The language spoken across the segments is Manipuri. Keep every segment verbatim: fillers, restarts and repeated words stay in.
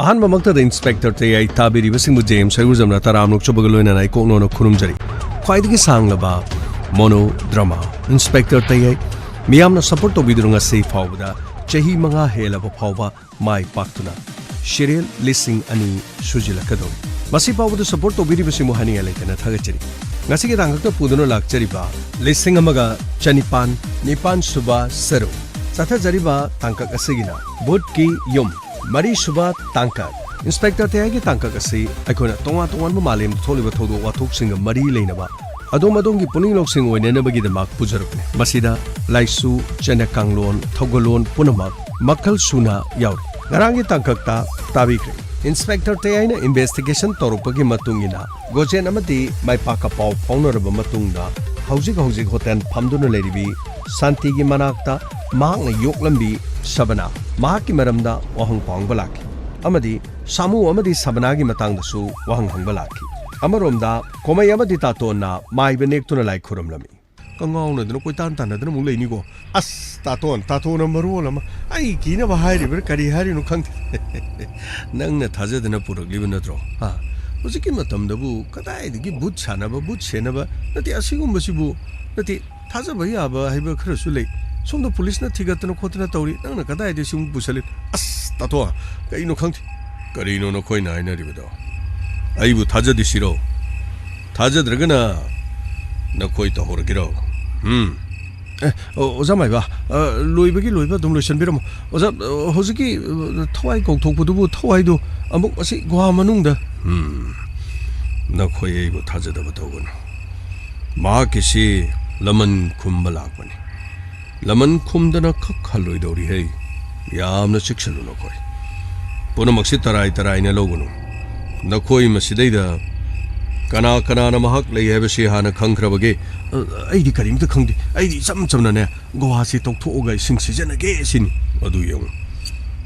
ꯑꯍꯥꯟꯕꯃꯛꯇꯗ ꯏꯟꯁꯄꯦꯛꯇꯔ ꯇꯌꯥꯏ ꯇꯥꯕꯤꯔꯤꯕꯁꯤꯡꯕꯨ ꯖꯦ ꯑꯦꯝ ꯁꯔꯒꯨꯖꯝꯅ ꯇꯔꯥꯝꯅ ꯑꯣꯛꯆꯕꯒ ꯂꯣꯏꯅꯅ ꯏꯀꯣꯛꯅꯣꯅ ꯈꯨꯔꯨꯝꯖꯔꯤ꯫ ꯈ꯭ꯋꯥꯏꯗꯒꯤ ꯁꯥꯡꯂꯕ ꯃꯣꯅꯣ ꯗ꯭ꯔꯃꯥ ꯏꯟꯁꯄꯦꯛꯇꯔ ꯇꯌꯥꯏ ꯃꯤꯌꯥꯝꯅ ꯁꯄꯣꯔꯠ ꯇꯧꯕꯤꯗꯨꯅ ꯉꯁꯤ ꯐꯥꯎꯕꯗ ꯆꯍꯤ ꯃꯉꯥ ꯍꯦꯜꯂꯕ ꯐꯥꯎꯕ ꯃꯥꯏ ꯄꯥꯛꯇꯨꯅ ꯁꯤꯔꯤꯌꯦꯜ ꯂꯤꯁꯤꯡ ꯑꯅꯤ ꯁꯨꯖꯤꯜꯂꯛꯀꯗꯧꯔꯤ꯫ ꯃꯁꯤ ꯐꯥꯎꯕꯗ ꯁꯄꯣꯔꯠ ꯇꯧꯕꯤꯔꯤꯕꯁꯤꯡꯕꯨ ꯍꯥꯏꯅꯤꯡꯉꯥꯏ ꯂꯩꯇꯅ ꯊꯥꯒꯠꯆꯔꯤ꯫ ꯉꯁꯤꯒꯤ ꯇꯥꯡꯀꯛꯇ ꯄꯨꯗꯨꯅ ꯂꯥꯛꯆꯔꯤꯕ ꯂꯤꯁꯤꯡ ꯑꯃꯒ ꯆꯅꯤꯄꯥꯟ ꯅꯤꯄꯥꯟ ꯁꯨꯕ ꯁꯔꯨꯛ ꯆꯠꯊꯖꯔꯤꯕ ꯇꯥꯡꯀꯛ ꯑꯁꯤꯒꯤꯅ ꯚꯨꯠꯀꯤ ꯌꯨꯝ ꯃꯔꯤꯁꯨꯕ ꯇꯥꯡꯀꯛ꯫ ꯏꯟꯁꯄꯦꯛꯇꯔ ꯇꯌꯥꯏꯒꯤ ꯇꯥꯡꯀꯛ ꯑꯁꯤ ꯑꯩꯈꯣꯏꯅ ꯇꯣꯉꯥꯟ ꯇꯣꯉꯥꯟꯕ ꯃꯥꯂꯦꯝꯗ ꯊꯣꯛꯂꯤꯕ ꯊꯧꯗꯣꯛ ꯋꯥꯊꯣꯛꯁꯤꯡꯒ ꯃꯔꯤ ꯂꯩꯅꯕ ꯑꯗꯣꯝ ꯑꯗꯣꯝꯒꯤ ꯄꯨꯛꯅꯤꯡ ꯂꯧꯁꯤꯡ ꯑꯣꯏꯅꯅꯕꯒꯤꯗꯃꯛ ꯄꯨꯖꯔꯛꯄꯅꯤ꯫ ꯃꯁꯤꯗ ꯂꯥꯏꯁꯨ, ꯆꯠꯅ ꯀꯥꯡꯂꯣꯟ, ꯊꯧꯒꯜꯂꯣꯟ ꯄꯨꯝꯅꯃꯛ ꯃꯈꯜ ꯁꯨꯅ ꯌꯥꯎꯔꯤ꯫ ꯉꯔꯥꯡꯒꯤ ꯇꯥꯡꯀꯛꯇ ꯇꯥꯕꯤꯈ꯭ꯔꯦ꯫ ꯏꯟꯁꯄꯦꯛꯇꯔ ꯇꯌꯥꯏꯅ ꯏꯟꯚꯦꯁꯇꯤꯒꯦꯁꯟ ꯇꯧꯔꯛꯄꯒꯤ ꯃꯇꯨꯡ ꯏꯟꯅ ꯒꯣꯖꯦꯟ ꯑꯃꯗꯤ ꯃꯥꯏꯄꯥꯛꯀ ꯄꯥꯎ ꯐꯥꯎꯅꯔꯕ ꯃꯇꯨꯡꯗ ꯍꯧꯖꯤꯛ ꯍꯧꯖꯤꯛ ꯍꯣꯇꯦꯜ ꯐꯝꯗꯨꯅ ꯂꯩꯔꯤꯕꯤ ꯁꯥꯟꯇꯤꯒꯤ ꯃꯅꯥꯛꯇ ꯃꯍꯥꯛꯅ ꯌꯣꯛꯂꯝꯕꯤ ꯁꯕꯅꯥ ꯃꯍꯥꯛꯀꯤ ꯃꯔꯝꯗ ꯋꯥꯍꯪ ꯄꯥꯎꯍꯪꯕ ꯂꯥꯛꯈꯤ ꯑꯃꯗꯤ ꯁꯥꯃꯨ ꯑꯃꯗꯤ ꯁꯕꯅꯥꯒꯤ ꯃꯇꯥꯡꯗꯁꯨ ꯋꯥꯍꯪ ꯍꯪꯕ ꯂꯥꯛꯈꯤ꯫ ꯑꯃꯔꯣꯝꯗ ꯀꯣꯃꯩ ꯑꯃꯗꯤ ꯇꯥꯇꯣꯟꯅ ꯃꯥꯏꯕ ꯅꯦꯛꯇꯨꯅ ꯂꯥꯏ ꯈꯨꯔꯨꯝꯂꯝꯃꯤ꯫ ꯀꯉꯥꯎꯅꯗꯅ ꯀꯣꯏꯇꯥꯟ ꯇꯥꯟꯅꯗꯅ ꯑꯃꯨꯛ ꯂꯩꯅꯤꯀꯣ꯫ ꯑꯁ, ꯇꯥꯇꯣꯟ, ꯇꯥꯇꯣꯟꯅ ꯃꯔꯣꯜ ꯑꯃ ꯑꯩ ꯀꯤꯅꯕ ꯍꯥꯏꯔꯤꯕ꯭ꯔꯥ ꯀꯔꯤ ꯍꯥꯏꯔꯤꯅꯣ ꯈꯪꯗꯦ꯫ ꯅꯪꯅ ꯊꯥꯖꯗꯅ ꯄꯨꯔꯛꯂꯤꯕ ꯅꯠꯇ꯭ꯔꯣ? ꯍꯥ? ꯍꯧꯖꯤꯛꯀꯤ ꯃꯇꯝꯗꯕꯨ ꯀꯗꯥꯏꯗꯒꯤ ꯚꯨꯠ ꯁꯥꯟꯅꯕ, ꯚꯨꯠ ꯁꯦꯟꯅꯕ ꯅꯠꯇꯦ, ꯑꯁꯤꯒꯨꯝꯕꯁꯤꯕꯨ ꯅꯠꯇꯦ, ꯊꯥꯖꯕ ꯌꯥꯕ ꯍꯥꯏꯕ ꯈꯔꯁꯨ ꯂꯩ꯫ ꯁꯣꯝꯗ ꯄꯨꯂꯤꯁꯅ ꯊꯤꯒꯠꯇꯅ ꯈꯣꯠꯇꯅ ꯇꯧꯔꯤ, ꯅꯪꯅ ꯀꯗꯥꯏꯗ ꯁꯤꯃꯨꯛ ꯄꯨꯁꯜꯂꯤ? ꯑꯁ, ꯇꯥꯇꯣ, ꯀꯩꯅꯣ ꯈꯪꯗꯦ꯫ ꯀꯔꯤꯅꯣ ꯅꯈꯣꯏꯅ ꯍꯥꯏꯅꯔꯤꯕꯗꯣ? ꯑꯩꯕꯨ ꯊꯥꯖꯗꯤ ꯁꯤꯔꯣ? ꯊꯥꯖꯗ꯭ꯔꯒꯅ ꯅꯈꯣꯏ ꯇꯧꯍꯧꯔꯒꯦꯔꯣ? ꯎꯝ꯫ ꯑꯦ, ꯑꯣ, ꯑꯣꯖꯥ ꯃꯥꯏꯕ, ꯑ, ꯂꯣꯏꯕꯒꯤ ꯂꯣꯏꯕ ꯑꯗꯨꯝ ꯂꯣꯏꯁꯤꯟꯕꯤꯔꯝꯃꯣ꯫ ꯑꯣꯖꯥ, ꯑ, ꯍꯧꯖꯤꯛꯀꯤ, ꯑ, ꯊꯋꯥꯏ ꯀꯧꯊꯣꯛꯄꯗꯨꯕꯨ ꯊꯋꯥꯏꯗꯨ ꯑꯃꯨꯛ ꯑꯁꯤ ꯒꯨꯍꯥ ꯃꯅꯨꯡꯗ? ꯎꯝ꯫ ꯅꯈꯣꯏ ꯑꯩꯕꯨ ꯊꯥꯖꯗꯕ ꯇꯧꯒꯅꯨ꯫ ꯃꯍꯥꯛꯀꯤꯁꯤ ꯂꯃꯟ ꯈꯨꯝꯕ ꯂꯥꯛꯄꯅꯤ꯫ ꯂꯃꯟ ꯈꯨꯝꯗꯅ ꯈꯛ ꯍꯜꯂꯣꯏꯗꯧꯔꯤꯍꯦ꯫ ꯌꯥꯝꯅ ꯆꯦꯛꯁꯤꯜꯂꯨ ꯅꯈꯣꯏ꯫ ꯄꯨꯝꯅꯃꯛꯁꯤ ꯇꯔꯥꯏ ꯇꯔꯥꯏꯅ ꯂꯧꯒꯅꯨ꯫ ꯅꯈꯣꯏ ꯃꯁꯤꯗꯩꯗ ꯀꯅꯥ ꯀꯅꯥꯅ ꯃꯍꯥꯛ ꯂꯩ ꯍꯥꯏꯕꯁꯤ ꯍꯥꯟꯅ ꯈꯪꯈ꯭ꯔꯕꯒꯦ? ꯑ, ꯑꯩꯗꯤ ꯀꯔꯤꯝꯇ ꯈꯪꯗꯦ꯫ ꯑꯩꯗꯤ ꯏꯆꯝ ꯆꯝꯅꯅꯦ, ꯒꯣꯋꯥꯁꯤ ꯇꯧꯊꯣꯛꯑꯒ ꯏꯁꯤꯡ ꯁꯤꯖꯤꯟꯅꯒꯦ ꯁꯤꯅꯤ꯫ ꯑꯗꯨ ꯌꯦꯡꯉꯨ,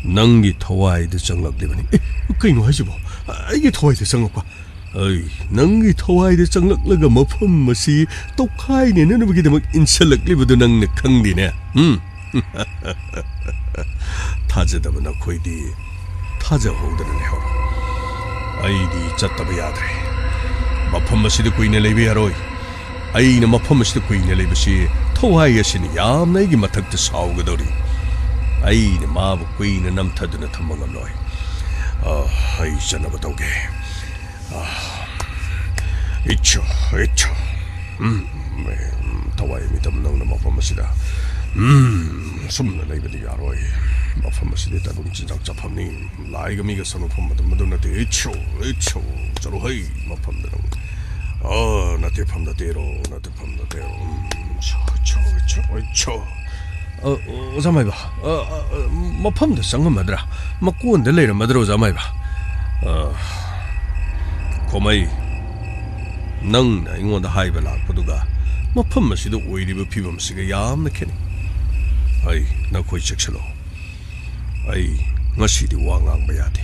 ꯅꯪꯒꯤ ꯊꯋꯥꯏꯗ ꯆꯪꯂꯛꯂꯤꯕꯅꯤ꯫ ꯑꯦ, ꯀꯩꯅꯣ ꯍꯥꯏꯁꯤꯕꯣ? ꯑꯩꯒꯤ ꯊꯋꯥꯏꯗ ꯆꯪꯉꯛꯄ? ꯑꯩ, ꯅꯪꯒꯤ ꯊꯋꯥꯏꯗ ꯆꯪꯂꯛꯂꯒ ꯃꯐꯝ ꯑꯁꯤ ꯇꯧꯈꯥꯏꯅꯅꯕꯒꯤꯗꯃꯛ ꯏꯟꯁꯤꯜꯂꯛꯂꯤꯕꯗꯨ ꯅꯪꯅ ꯈꯪꯗꯦꯅꯦ? ꯎꯝ? ꯊꯥꯖꯗꯕ ꯅꯈꯣꯏꯗꯤ ꯐꯥꯖꯍꯧꯗꯅ ꯂꯩꯍꯧꯔꯣ꯫ ꯑꯩꯗꯤ ꯆꯠꯇꯕ ꯌꯥꯗ꯭ꯔꯦ꯫ ꯃꯐꯝ ꯑꯁꯤꯗ ꯀꯨꯏꯅ ꯂꯩꯕ ꯌꯥꯔꯣꯏ꯫ ꯑꯩꯅ ꯃꯐꯝ ꯑꯁꯤꯗ ꯀꯨꯏꯅ ꯂꯩꯕꯁꯤ ꯊꯋꯥꯏ ꯑꯁꯤꯅ ꯌꯥꯝꯅ ꯑꯩꯒꯤ ꯃꯊꯛꯇ ꯁꯥꯎꯒꯗꯧꯔꯤ꯫ ꯑꯩꯅ ꯃꯥꯕꯨ ꯀꯨꯏꯅ ꯅꯝꯊꯗꯨꯅ ꯊꯝꯕ ꯉꯝꯂꯣꯏ꯫ ꯑ, ꯑꯩ ꯆꯠꯅꯕ ꯇꯧꯒꯦ꯫ ꯑ, ꯏꯠꯁꯣ, ꯏꯠꯁꯣ꯫ ꯎꯝ, ꯊꯋꯥꯏ ꯃꯤꯇꯝ ꯅꯪꯅ ꯃꯐꯝ ꯑꯁꯤꯗ, ꯎꯝ, ꯁꯨꯝꯅ ꯂꯩꯕꯗꯤ ꯌꯥꯔꯣꯏ꯫ ꯃꯐꯝ ꯑꯁꯤꯗꯤ ꯇꯥꯏꯕꯪ ꯆꯤꯟꯖꯥꯛ ꯆꯥꯐꯝꯅꯤ꯫ ꯂꯥꯏꯒ ꯃꯤꯒ ꯁꯥꯟꯅꯐꯝ ꯑꯗꯨꯝ ꯑꯗꯨ ꯅꯠꯇꯦ꯫ ꯏꯠꯁꯣ, ꯏꯠꯁꯣ, ꯆꯠꯂꯣ ꯍꯩ, ꯃꯐꯝꯗ ꯅꯪ꯫ ꯑ, ꯅꯠꯇꯦ, ꯐꯝꯗ ꯇꯦꯔꯣ, ꯅꯠꯇꯦ, ꯐꯝꯗ ꯇꯦꯔꯣ꯫ ꯎꯝ, ꯏꯠꯁꯣ, ꯏꯠꯁꯣ, ꯏꯠꯁꯣ, ꯏꯠꯁꯣ꯫ ꯑ, ꯑꯣꯖꯥ ꯃꯥꯏꯕ, ꯑ, ꯑ, ꯑ, ꯃꯐꯝꯗ ꯆꯪꯉꯝꯃꯗ꯭ꯔꯥ? ꯃꯀꯣꯟꯗ ꯂꯩꯔꯝꯃꯗ꯭ꯔꯥ, ꯑꯣꯖꯥ ꯃꯥꯏꯕ? ꯑ, ꯈꯣꯃꯩ, ꯅꯪꯅ ꯑꯩꯉꯣꯟꯗ ꯍꯥꯏꯕ ꯂꯥꯛꯄꯗꯨꯒ ꯃꯐꯝ ꯑꯁꯤꯗ ꯑꯣꯏꯔꯤꯕ ꯐꯤꯕꯝꯁꯤꯒ ꯌꯥꯝꯅ ꯈꯦꯠꯅꯩ꯫ ꯑꯩ, ꯅꯈꯣꯏ ꯆꯦꯛꯁꯤꯜꯂꯣ꯫ ꯑꯩ ꯉꯁꯤꯗꯤ ꯋꯥ ꯉꯥꯡꯕ ꯌꯥꯗꯦ꯫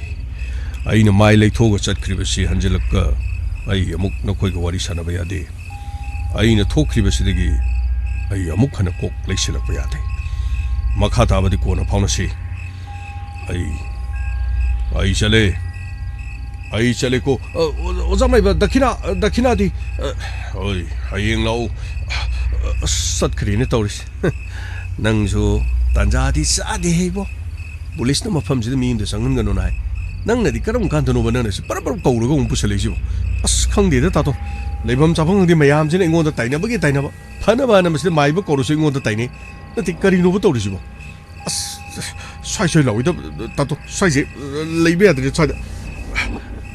ꯑꯩꯅ ꯃꯥꯏ ꯂꯩꯊꯣꯛꯑꯒ ꯆꯠꯈ꯭ꯔꯤꯕꯁꯤ ꯍꯟꯖꯤꯜꯂꯛꯀ ꯑꯩ ꯑꯃꯨꯛ ꯅꯈꯣꯏꯒ ꯋꯥꯔꯤ ꯁꯥꯟꯅꯕ ꯌꯥꯗꯦ꯫ ꯑꯩꯅ ꯊꯣꯛꯈ꯭ꯔꯤꯕꯁꯤꯗꯒꯤ ꯑꯩ ꯑꯃꯨꯛ ꯍꯟꯅ ꯀꯣꯛ ꯂꯩꯁꯤꯜꯂꯛꯄ ꯌꯥꯗꯦ꯫ ꯃꯈꯥ ꯇꯥꯕꯗꯤ ꯀꯣꯟꯅ ꯐꯥꯎꯅꯁꯤ꯫ ꯑꯩ, ꯑꯩ ꯆꯠꯂꯦ꯫ ꯑꯩ ꯆꯠꯂꯦꯀꯣ꯫ ꯑ, ꯑꯣ-, ꯑꯣꯖꯥ ꯃꯥꯏꯕ, ꯗꯈꯤꯅꯥ, ꯑ, ꯗꯈꯤꯅꯥꯗꯤ? ꯑ, ꯍꯣꯏ, ꯍꯌꯦꯡ ꯂꯥꯛꯎ꯫ ꯑ, ꯑꯁ, ꯆꯠꯈ꯭ꯔꯦꯅꯦ ꯇꯧꯔꯤꯁꯦ꯫ ꯅꯪꯁꯨ ꯇꯥꯟꯖꯥꯗꯤ ꯆꯥꯗꯦꯍꯦ ꯏꯕꯣ꯫ ꯄꯨꯂꯤꯁꯅ ꯃꯐꯝꯁꯤꯗ ꯃꯤ ꯑꯃꯗ ꯆꯪꯍꯟꯒꯅꯨꯅ ꯍꯥꯏ꯫ ꯅꯪꯅꯗꯤ ꯀꯔꯝ ꯀꯥꯟꯗꯅꯣꯕ ꯅꯪꯅ ꯁꯤ ꯄꯔꯞ ꯄꯔꯞ ꯀꯧꯔꯒ ꯑꯃꯨꯛ ꯄꯨꯁꯜꯂꯛꯏꯁꯤꯕꯣ? ꯑꯁ, ꯈꯪꯗꯦꯗ ꯇꯥꯇꯣ꯫ ꯂꯩꯐꯝ ꯆꯥꯐꯝ ꯈꯪꯗꯦ, ꯃꯌꯥꯝꯁꯤꯅ ꯑꯩꯉꯣꯟꯗ ꯇꯥꯏꯅꯕꯒꯤ ꯇꯥꯏꯅꯕ꯫ ꯐꯅꯕ ꯍꯥꯏꯅ ꯃꯁꯤꯗ ꯃꯥꯏꯕ ꯀꯧꯔꯁꯨ ꯑꯩꯉꯣꯟꯗ ꯇꯥꯏꯅꯩ꯫ ꯅꯠꯇꯦ, ꯀꯔꯤꯅꯣꯕ ꯇꯧꯔꯤꯁꯤꯕꯣ? ꯑꯁ, ꯁ꯭ꯋꯥꯏ ꯁ꯭ꯋꯥꯏ ꯂꯥꯎꯏꯗ, ꯇꯥꯇꯣ, ꯁ꯭ꯋꯥꯏꯁꯦ ꯂꯩꯕ ꯌꯥꯗ꯭ꯔꯦ ꯁ꯭ꯋꯥꯏꯗ꯫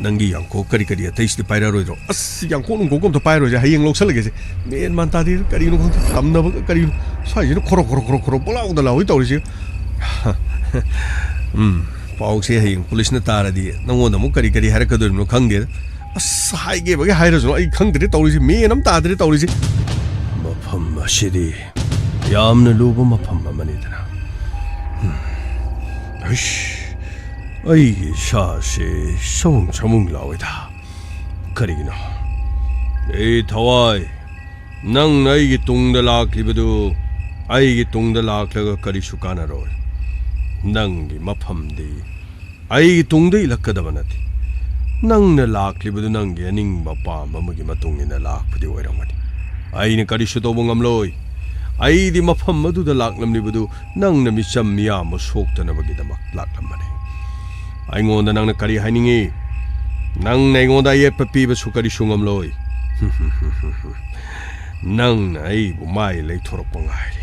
ꯅꯪꯒꯤ ꯌꯥꯡꯀꯣꯛ ꯀꯔꯤ ꯀꯔꯤ ꯑꯇꯩꯁꯤꯗꯤ ꯄꯥꯏꯔꯛꯑꯔꯣꯏꯗ꯭ꯔꯣ? ꯑꯁ, ꯌꯥꯡꯀꯣꯛ ꯅꯨꯡꯀꯣꯛꯀ ꯑꯝꯇ ꯄꯥꯏꯔꯣꯏꯁꯦ, ꯍꯌꯦꯡ ꯂꯧꯁꯜꯂꯒꯦꯁꯦ꯫ ꯃꯦꯟ ꯃꯥꯟ ꯇꯥꯗꯦ, ꯀꯔꯤꯅꯣ ꯈꯪꯗꯦ, ꯇꯝꯅꯕ ꯀꯔꯤꯅꯣ? ꯁ꯭ꯋꯥꯏꯁꯤꯅ ꯈꯣꯔꯣ ꯈꯣꯔꯣ ꯈꯣꯔꯣ ꯈꯣꯔꯣ ꯄꯣꯂꯥꯎꯗ ꯂꯥꯎꯏ ꯇꯧꯔꯤꯁꯦ꯫ ꯎꯝ, ꯄꯥꯎꯁꯦ ꯍꯌꯦꯡ ꯄꯨꯂꯤꯁꯅ ꯇꯥꯔꯗꯤ ꯅꯪꯉꯣꯟꯗ ꯑꯃꯨꯛ ꯀꯔꯤ ꯀꯔꯤ ꯍꯥꯏꯔꯛꯀꯗꯣꯔꯤꯕꯅꯣ ꯈꯪꯗꯦ꯫ ꯑꯁ, ꯍꯥꯏꯒꯦꯕꯒꯤ ꯍꯥꯏꯔꯁꯅꯨ, ꯑꯩ ꯈꯪꯗ꯭ꯔꯦ ꯇꯧꯔꯤꯁꯦ, ꯃꯦꯟ ꯑꯃ ꯇꯥꯗ꯭ꯔꯦ ꯇꯧꯔꯤꯁꯦ꯫ ꯃꯐꯝ ꯑꯁꯤꯗꯤ ꯌꯥꯝꯅ ꯂꯨꯕ ꯃꯐꯝ ꯑꯃꯅꯤꯗꯅ꯫ ꯍꯨꯝ꯫ ꯑꯩꯁ, ꯑꯩꯒꯤ ꯏꯁꯥꯁꯦ ꯁꯃꯨꯡ ꯁꯃꯨꯡ ꯂꯥꯎꯏꯗ꯫ ꯀꯔꯤꯒꯤꯅꯣ? ꯑꯦ ꯊꯋꯥꯏ, ꯅꯪꯅ ꯑꯩꯒꯤ ꯇꯨꯡꯗ ꯂꯥꯛꯂꯤꯕꯗꯨ ꯑꯩꯒꯤ ꯇꯨꯡꯗ ꯂꯥꯛꯂꯒ ꯀꯔꯤꯁꯨ ꯀꯥꯟꯅꯔꯣꯏ꯫ ꯅꯪꯒꯤ ꯃꯐꯝꯗꯤ ꯑꯩꯒꯤ ꯇꯨꯡꯗ ꯏꯜꯂꯛꯀꯗꯕ ꯅꯠꯇꯦ꯫ ꯅꯪꯅ ꯂꯥꯛꯂꯤꯕꯗꯨ ꯅꯪꯒꯤ ꯑꯅꯤꯡꯕ ꯑꯄꯥꯝꯕ ꯑꯃꯒꯤ ꯃꯇꯨꯡ ꯏꯟꯅ ꯂꯥꯛꯄꯗꯤ ꯑꯣꯏꯔꯝꯒꯅꯤ꯫ ꯑꯩꯅ ꯀꯔꯤꯁꯨ ꯇꯧꯕ ꯉꯝꯂꯣꯏ꯫ ꯑꯩꯗꯤ ꯃꯐꯝ ꯑꯗꯨꯗ ꯂꯥꯛꯂꯝꯂꯤꯕꯗꯨ ꯅꯪꯅ ꯃꯤꯆꯝ ꯃꯤꯌꯥꯝꯕꯨ ꯁꯣꯛꯇꯅꯕꯒꯤꯗꯃꯛ ꯂꯥꯛꯂꯝꯕꯅꯤ꯫ ꯑꯩꯉꯣꯟꯗ ꯅꯪꯅ ꯀꯔꯤ ꯍꯥꯏꯅꯤꯡꯏ? ꯅꯪꯅ ꯑꯩꯉꯣꯟꯗ ꯑꯌꯦꯠꯄ ꯄꯤꯕꯁꯨ ꯀꯔꯤꯁꯨ ꯉꯝꯂꯣꯏ꯫ ꯅꯪꯅ ꯑꯩꯕꯨ ꯃꯥꯏ ꯂꯩꯊꯣꯔꯛꯄ ꯉꯥꯏꯔꯤ꯫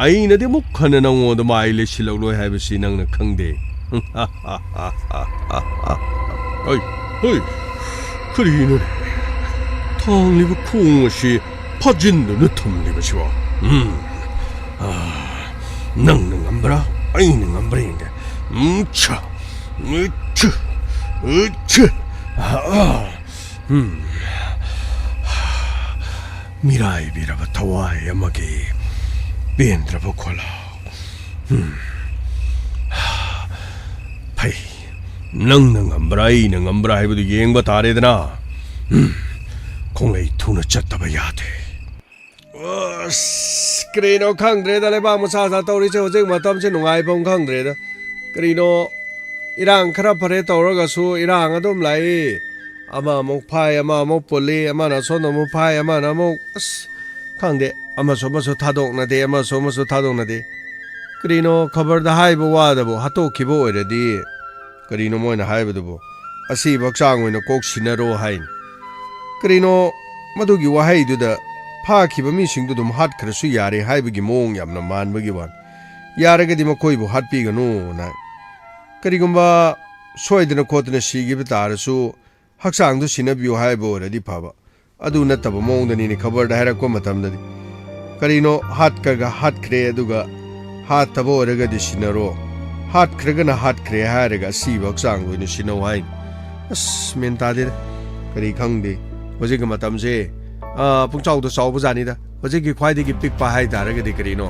ꯑꯩꯅꯗꯤ ꯑꯃꯨꯛ ꯍꯟꯅ ꯅꯪꯉꯣꯟꯗ ꯃꯥꯏ ꯂꯩꯁꯤꯜꯂꯛꯂꯣꯏ ꯍꯥꯏꯕꯁꯤ ꯅꯪꯅ ꯈꯪꯗꯦ꯫ ꯍꯩ, ꯍꯩ, ꯀꯔꯤꯅꯣꯅꯦ? ꯊꯥꯡꯂꯤꯕ ꯈꯣꯡ ꯑꯁꯤ ꯐꯥꯖꯤꯟꯗꯨꯅ ꯊꯝꯂꯤꯕꯁꯤꯕꯣ? ꯎꯝ꯫ ꯑꯥ, ꯅꯪꯅ ꯉꯝꯕ꯭ꯔꯥ? ꯑꯩꯅ ꯉꯝꯕ꯭ꯔꯥ ꯌꯦꯡꯒꯦ꯫ ꯎꯝ, ꯁꯥ꯫ ꯎꯝ, ꯁꯥ꯫ ꯎꯝ, ꯁꯥ꯫ ꯑꯥ, ꯎꯝ꯫ ꯃꯤꯔꯥꯏꯕꯤꯔꯕ ꯊꯋꯥꯏ ꯑꯃꯒꯤ ꯄꯦꯟꯗ꯭ꯔꯕ ꯈꯣꯜꯂꯥꯎ꯫ ꯎꯝ꯫ ꯐꯩ꯫ ꯅꯪꯅ ꯉꯝꯕ꯭ꯔꯥ, ꯑꯩꯅ ꯉꯝꯕ꯭ꯔꯥ ꯍꯥꯏꯕꯗꯨ ꯌꯦꯡꯕ ꯇꯥꯔꯦꯗꯅ꯫ ꯎꯝ꯫ ꯈꯣꯡꯂꯩ ꯊꯨꯅ ꯆꯠꯇꯕ ꯌꯥꯗꯦ꯫ ꯑꯁ, ꯀꯔꯤꯅꯣ ꯈꯪꯗ꯭ꯔꯦꯗ, ꯂꯩꯕꯥꯛ ꯃꯆꯥ ꯃꯆꯥ ꯇꯧꯔꯤꯁꯦ꯫ ꯍꯧꯖꯤꯛ ꯃꯇꯝꯁꯦ ꯅꯨꯡꯉꯥꯏꯐꯝ ꯈꯪꯗ꯭ꯔꯦꯗ꯫ ꯀꯔꯤꯅꯣ, ꯏꯔꯥꯡ ꯈꯔ ꯐꯔꯦ ꯇꯧꯔꯒꯁꯨ ꯏꯔꯥꯡ ꯑꯗꯨꯝ ꯂꯥꯛꯏ꯫ ꯑꯃ ꯑꯃꯨꯛ ꯐꯥꯏ, ꯑꯃ ꯑꯃꯨꯛ ꯄꯨꯜꯂꯤ, ꯑꯃꯅ ꯑꯁꯣꯝꯗ ꯑꯃꯨꯛ ꯐꯥꯏ, ꯑꯃꯅ ꯑꯃꯨꯛ, ꯑꯁ, ꯈꯪꯗꯦ, ꯑꯃꯁꯨ ꯑꯃꯁꯨ ꯊꯥꯗꯣꯛꯅꯗꯦ, ꯑꯃꯁꯨ ꯑꯃꯁꯨ ꯊꯥꯗꯣꯛꯅꯗꯦ꯫ ꯀꯔꯤꯅꯣ, ꯈꯕꯔꯗ ꯍꯥꯏꯕ ꯋꯥꯗꯕꯨ ꯍꯥꯠꯇꯣꯛꯈꯤꯕ ꯑꯣꯏꯔꯗꯤ ꯀꯔꯤꯅꯣ ꯃꯣꯏꯅ ꯍꯥꯏꯕꯗꯨꯕꯨ? ꯑꯁꯤꯕ ꯍꯛꯆꯥꯡ ꯑꯣꯏꯅ ꯀꯣꯛ ꯁꯤꯟꯅꯔꯣ ꯍꯥꯏꯅꯤ꯫ ꯀꯔꯤꯅꯣ, ꯃꯗꯨꯒꯤ ꯋꯥꯍꯩꯗꯨꯗ ꯐꯥꯈꯤꯕ ꯃꯤꯁꯤꯡꯗꯨ ꯑꯗꯨꯝ ꯍꯥꯠꯈ꯭ꯔꯁꯨ ꯌꯥꯔꯦ ꯍꯥꯏꯕꯒꯤ ꯃꯑꯣꯡ ꯌꯥꯝꯅ ꯃꯥꯟꯕꯒꯤ ꯋꯥꯅꯤ꯫ ꯌꯥꯔꯒꯗꯤ ꯃꯈꯣꯏꯕꯨ ꯍꯥꯠꯄꯤꯒꯅꯨꯅ꯫ ꯀꯔꯤꯒꯨꯝꯕ ꯁꯣꯏꯗꯅ ꯈꯣꯠꯇꯅ ꯁꯤꯈꯤꯕ ꯇꯥꯔꯁꯨ ꯍꯛꯆꯥꯡꯗꯨ ꯁꯤꯟꯅꯕꯤꯌꯨ ꯍꯥꯏꯕ ꯑꯣꯏꯔꯗꯤ ꯐꯕ꯫ ꯑꯗꯨ ꯅꯠꯇꯕ ꯃꯑꯣꯡꯗꯅꯤꯅꯦ ꯈꯕꯔꯗ ꯍꯥꯏꯔꯛꯄ ꯃꯇꯝꯗꯗꯤ꯫ ꯀꯔꯤꯅꯣ, ꯍꯥꯠꯈ꯭ꯔꯒ ꯍꯥꯠꯈ꯭ꯔꯦ, ꯑꯗꯨꯒ ꯍꯥꯠꯇꯕ ꯑꯣꯏꯔꯒꯗꯤ ꯁꯤꯟꯅꯔꯣ, ꯍꯥꯠꯈ꯭ꯔꯒꯅ ꯍꯥꯠꯈ꯭ꯔꯦ ꯍꯥꯏꯔꯒ ꯑꯁꯤꯕ ꯍꯛꯆꯥꯡꯗ ꯑꯣꯏꯅ ꯁꯤꯟꯅꯧ ꯍꯥꯏꯅꯤ꯫ ꯑꯁ, ꯃꯦꯟ ꯇꯥꯗꯦꯗ꯫ ꯀꯔꯤ ꯈꯪꯗꯦ꯫ ꯍꯧꯖꯤꯛꯀꯤ ꯃꯇꯝꯁꯦ, ꯑꯥ, ꯄꯨꯡꯆꯥꯎꯗ ꯆꯥꯎꯕ ꯖꯥꯠꯅꯤꯗ꯫ ꯍꯧꯖꯤꯛꯀꯤ ꯈ꯭ꯋꯥꯏꯗꯒꯤ ꯄꯤꯛꯄ ꯍꯥꯏ ꯇꯥꯔꯒꯗꯤ ꯀꯔꯤꯅꯣ?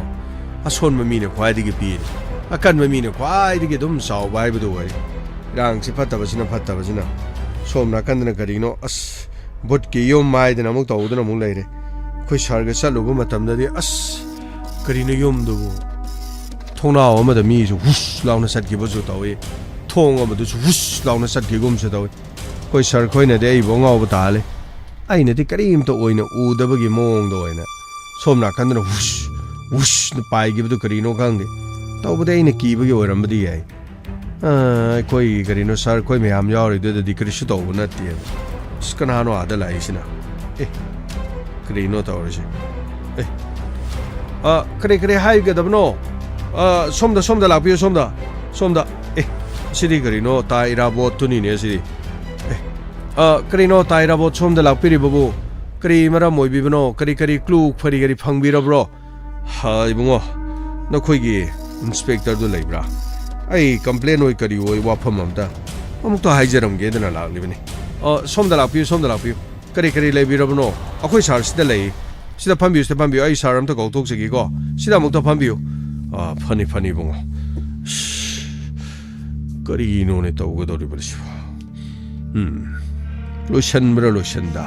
ꯑꯁꯣꯟꯕ ꯃꯤꯅ ꯈ꯭ꯋꯥꯏꯗꯒꯤ ꯄꯤꯔꯤ꯫ ꯑꯀꯟꯕ ꯃꯤꯅ ꯈ꯭ꯋꯥꯏꯗꯒꯤ ꯑꯗꯨꯝ ꯆꯥꯎꯕ ꯍꯥꯏꯕꯗꯨ ꯑꯣꯏꯔꯦ꯫ ꯏꯔꯥꯡꯁꯤ ꯐꯠꯇꯕꯁꯤꯅ, ꯐꯠꯇꯕꯁꯤꯅ꯫ ꯁꯣꯝ ꯅꯥꯀꯟꯗꯅ ꯀꯔꯤꯅꯣ? ꯑꯁ, ꯚꯨꯠꯀꯤ ꯌꯨꯝ ꯍꯥꯏꯗꯅ ꯑꯃꯨꯛ ꯇꯧꯗꯨꯅ ꯑꯃꯨꯛ ꯂꯩꯔꯦ꯫ ꯑꯩꯈꯣꯏ ꯁꯍꯔꯒ ꯆꯠꯂꯨꯕ ꯃꯇꯝꯗꯗꯤ, ꯑꯁ, ꯀꯔꯤꯅꯣ ꯌꯨꯝꯗꯨꯕꯨ? ꯊꯣꯡꯅꯥꯎ ꯑꯃꯗ ꯃꯤꯁꯨ ꯍꯨꯁ ꯂꯥꯎꯅ ꯆꯠꯈꯤꯕꯁꯨ ꯇꯧꯏ꯫ ꯊꯣꯡ ꯑꯃꯗꯨꯁꯨ ꯍꯨꯁ ꯂꯥꯎꯅ ꯆꯠꯈꯤꯒꯨꯝꯁꯨ ꯇꯧꯏ꯫ ꯑꯩꯈꯣꯏ ꯁꯥꯔ ꯈꯣꯏꯅꯗꯤ ꯑꯩꯕꯨ ꯑꯉꯥꯎꯕ ꯇꯥꯍꯜꯂꯤ꯫ ꯑꯩꯅꯗꯤ ꯀꯔꯤꯝꯇ ꯑꯣꯏꯅ ꯎꯗꯕꯒꯤ ꯃꯑꯣꯡꯗ ꯑꯣꯏꯅ ꯁꯣꯝ ꯅꯥꯀꯟꯗꯅ ꯍꯨꯁ ꯍꯨꯁꯅ ꯄꯥꯏꯈꯤꯕꯗꯨ ꯀꯔꯤꯅꯣ ꯈꯪꯗꯦ꯫ ꯇꯧꯕꯗꯤ ꯑꯩꯅ ꯀꯤꯕꯒꯤ ꯑꯣꯏꯔꯝꯕꯗꯤ ꯌꯥꯏ꯫ ꯑ, ꯑꯩꯈꯣꯏ ꯀꯔꯤꯅꯣ ꯁꯥꯔ ꯑꯩꯈꯣꯏ ꯃꯌꯥꯝ ꯌꯥꯎꯔꯤꯗꯨꯗꯗꯤ ꯀꯔꯤꯁꯨ ꯇꯧꯕ ꯅꯠꯇꯦ꯫ ꯑꯁ, ꯀꯅꯥꯅꯣ ꯑꯥꯗ ꯂꯥꯛꯏꯁꯤꯅ? ꯑꯦ, ꯀꯔꯤꯅꯣ ꯇꯧꯔꯤꯁꯦ? ꯑꯦ, ꯑ, ꯀꯔꯤ ꯀꯔꯤ ꯍꯥꯏꯒꯗꯕꯅꯣ? ꯑ, ꯁꯣꯝꯗ, ꯁꯣꯝꯗ ꯂꯥꯛꯄꯤꯌꯨ, ꯁꯣꯝꯗ, ꯁꯣꯝꯗ꯫ ꯑꯦ, ꯁꯤꯗꯤ ꯀꯔꯤꯅꯣ? ꯇꯥ ꯏꯔꯥꯕꯣꯠꯇꯨꯅꯤꯅꯦ ꯁꯤꯗꯤ꯫ ꯑꯦ, ꯑ, ꯀꯔꯤꯅꯣ ꯇꯥ ꯏꯔꯥꯕꯣꯠ ꯁꯣꯝꯗ ꯂꯥꯛꯄꯤꯔꯤꯕꯕꯨ? ꯀꯔꯤ ꯃꯔꯝ ꯑꯣꯏꯕꯤꯕꯅꯣ? ꯀꯔꯤ ꯀꯔꯤ ꯀ꯭ꯂꯨ ꯀꯔꯤ ꯀꯔꯤ ꯐꯪꯕꯤꯔꯕ꯭ꯔꯣ? ꯍꯥ, ꯏꯕꯨꯡꯉꯣ, ꯅꯈꯣꯏꯒꯤ ꯏꯟꯁꯄꯦꯛꯇꯔꯗꯨ ꯂꯩꯕ꯭ꯔꯥ? ꯑꯩ ꯀꯝꯄ꯭ꯂꯦꯟ ꯑꯣꯏ ꯀꯔꯤ ꯑꯣꯏ ꯋꯥꯐꯝ ꯑꯝꯇ ꯑꯃꯨꯛꯇ ꯍꯥꯏꯖꯔꯝꯒꯦꯗꯅ ꯂꯥꯛꯂꯤꯕꯅꯤ꯫ ꯑ, ꯁꯣꯝꯗ ꯂꯥꯛꯄꯤꯌꯨ, ꯁꯣꯝꯗ ꯂꯥꯛꯄꯤꯌꯨ꯫ ꯀꯔꯤ ꯀꯔꯤ ꯂꯩꯕꯤꯔꯕꯅꯣ? ꯑꯩꯈꯣꯏ ꯁꯥꯔ ꯁꯤꯗ ꯂꯩ꯫ ꯁꯤꯗ ꯐꯝꯕꯤꯌꯨ, ꯁꯤꯗ ꯐꯝꯕꯤꯌꯨ꯫ ꯑꯩ ꯁꯥꯔ ꯑꯝꯇ ꯀꯧꯊꯣꯛꯆꯒꯦꯀꯣ꯫ ꯁꯤꯗ ꯑꯃꯨꯛꯇ ꯐꯝꯕꯤꯌꯨ꯫ ꯑ, ꯐꯅꯤ, ꯐꯅꯤ, ꯏꯕꯨꯡꯉꯣ꯫ ꯏꯁ, ꯀꯔꯤꯅꯣꯅꯦ ꯇꯧꯒꯗꯧꯔꯤꯕꯁꯤꯕꯣ? ꯎꯝ, ꯂꯣꯏꯁꯟꯕ꯭ꯔꯥ ꯂꯣꯏꯁꯟꯗ?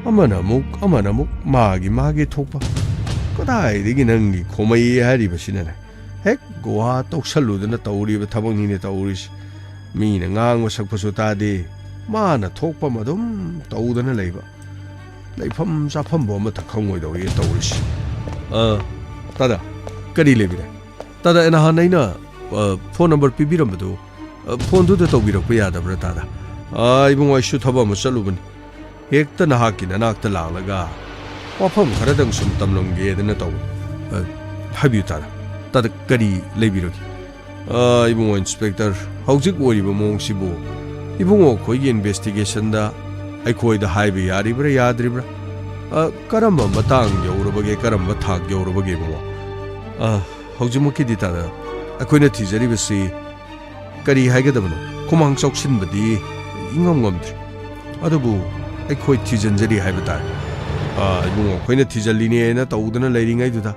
ꯑꯃꯅ ꯑꯃꯨꯛ, ꯑꯃꯅ ꯑꯃꯨꯛ ꯃꯥꯒꯤ ꯃꯥꯒꯤ ꯊꯣꯛꯄ꯫ ꯀꯗꯥꯏꯗꯒꯤ ꯅꯪꯒꯤ ꯈꯣꯃꯩ ꯍꯥꯏꯔꯤꯕꯁꯤꯅꯅꯦ? ꯍꯦꯛ ꯒꯣꯍꯥ ꯇꯧꯁꯜꯂꯨꯗꯅ ꯇꯧꯔꯤꯕ ꯊꯕꯛꯅꯤꯅꯦ ꯇꯧꯔꯤꯁꯤ꯫ ꯃꯤꯅ ꯉꯥꯡꯕ ꯁꯛꯄꯁꯨ ꯇꯥꯗꯦ, ꯃꯥꯅ ꯊꯣꯛꯄ ꯑꯃ ꯑꯗꯨꯝ ꯇꯧꯗꯅ ꯂꯩꯕ꯫ ꯂꯩꯐꯝ ꯆꯥꯐꯝꯕꯨ ꯑꯃꯠꯇ ꯈꯪꯉꯣꯏꯗꯧꯔꯤ ꯇꯧꯔꯤꯁꯤ꯫ ꯑ, ꯇꯥꯗ, ꯀꯔꯤ ꯂꯩꯕꯤꯔꯦ? ꯇꯥꯗ, ꯅꯍꯥꯟ ꯑꯩꯅ, ꯑ, ꯐꯣꯟ ꯅꯝꯕꯔ ꯄꯤꯕꯤꯔꯝꯕꯗꯨ, ꯑ, ꯐꯣꯟꯗꯨꯗ ꯇꯧꯕꯤꯔꯛꯄ ꯌꯥꯗꯕ꯭ꯔꯥ, ꯇꯥꯗ? ꯑ, ꯏꯕꯨꯡꯉꯣ, ꯑꯩꯁꯨ ꯊꯕꯛ ꯑꯃ ꯆꯠꯂꯨꯕꯅꯤ꯫ ꯍꯦꯛꯇ ꯅꯍꯥꯛꯀꯤ ꯅꯅꯥꯛꯇ ꯂꯥꯛꯂꯒ ꯋꯥꯐꯝ ꯈꯔꯗꯪ ꯁꯨꯝ ꯇꯝꯂꯝꯒꯦꯗꯅ ꯇꯧꯕꯅꯤ꯫ ꯑ, ꯍꯥꯏꯕꯤꯌꯨ, ꯇꯥꯗ꯫ ꯇꯥꯗ, ꯀꯔꯤ ꯂꯩꯕꯤꯔꯒꯦ? ꯑ, ꯏꯕꯨꯡꯉꯣ ꯏꯟꯁꯄꯦꯛꯇꯔ, ꯍꯧꯖꯤꯛ ꯑꯣꯏꯔꯤꯕ ꯃꯑꯣꯡꯁꯤꯕꯨ ꯏꯕꯨꯡꯉꯣ ꯑꯩꯈꯣꯏꯒꯤ ꯏꯟꯚꯦꯁꯇꯤꯒꯦꯁꯟꯗ ꯑꯩꯈꯣꯏꯗ ꯍꯥꯏꯕ ꯌꯥꯔꯤꯕ꯭ꯔꯥ ꯌꯥꯗ꯭ꯔꯤꯕ꯭ꯔꯥ? ꯑ, ꯀꯔꯝꯕ ꯃꯇꯥꯡ ꯌꯧꯔꯕꯒꯦ, ꯀꯔꯝꯕ ꯊꯥꯛ ꯌꯧꯔꯕꯒꯦ, ꯏꯕꯨꯡꯉꯣ? ꯑ, ꯍꯧꯖꯤꯛꯃꯛꯀꯤꯗꯤ ꯇꯥꯗ, ꯑꯩꯈꯣꯏꯅ ꯊꯤꯖꯔꯤꯕꯁꯤ ꯀꯔꯤ ꯍꯥꯏꯒꯗꯕꯅꯣ? ꯈꯨꯃꯥꯡ ꯆꯥꯎꯁꯤꯟꯕꯗꯤ ꯏꯉꯝ ꯉꯝꯗ꯭ꯔꯤ꯫ ꯑꯗꯨꯕꯨ ꯑꯩꯈꯣꯏ ꯊꯤꯖꯤꯟꯖꯔꯤ ꯍꯥꯏꯕ ꯇꯥꯔꯦ꯫ ꯑ, ꯏꯕꯨꯡꯉꯣ, ꯑꯩꯈꯣꯏꯅ ꯊꯤꯖꯤꯜꯂꯤꯅꯦꯅ ꯇꯧꯗꯅ ꯂꯩꯔꯤꯉꯩꯗꯨꯗ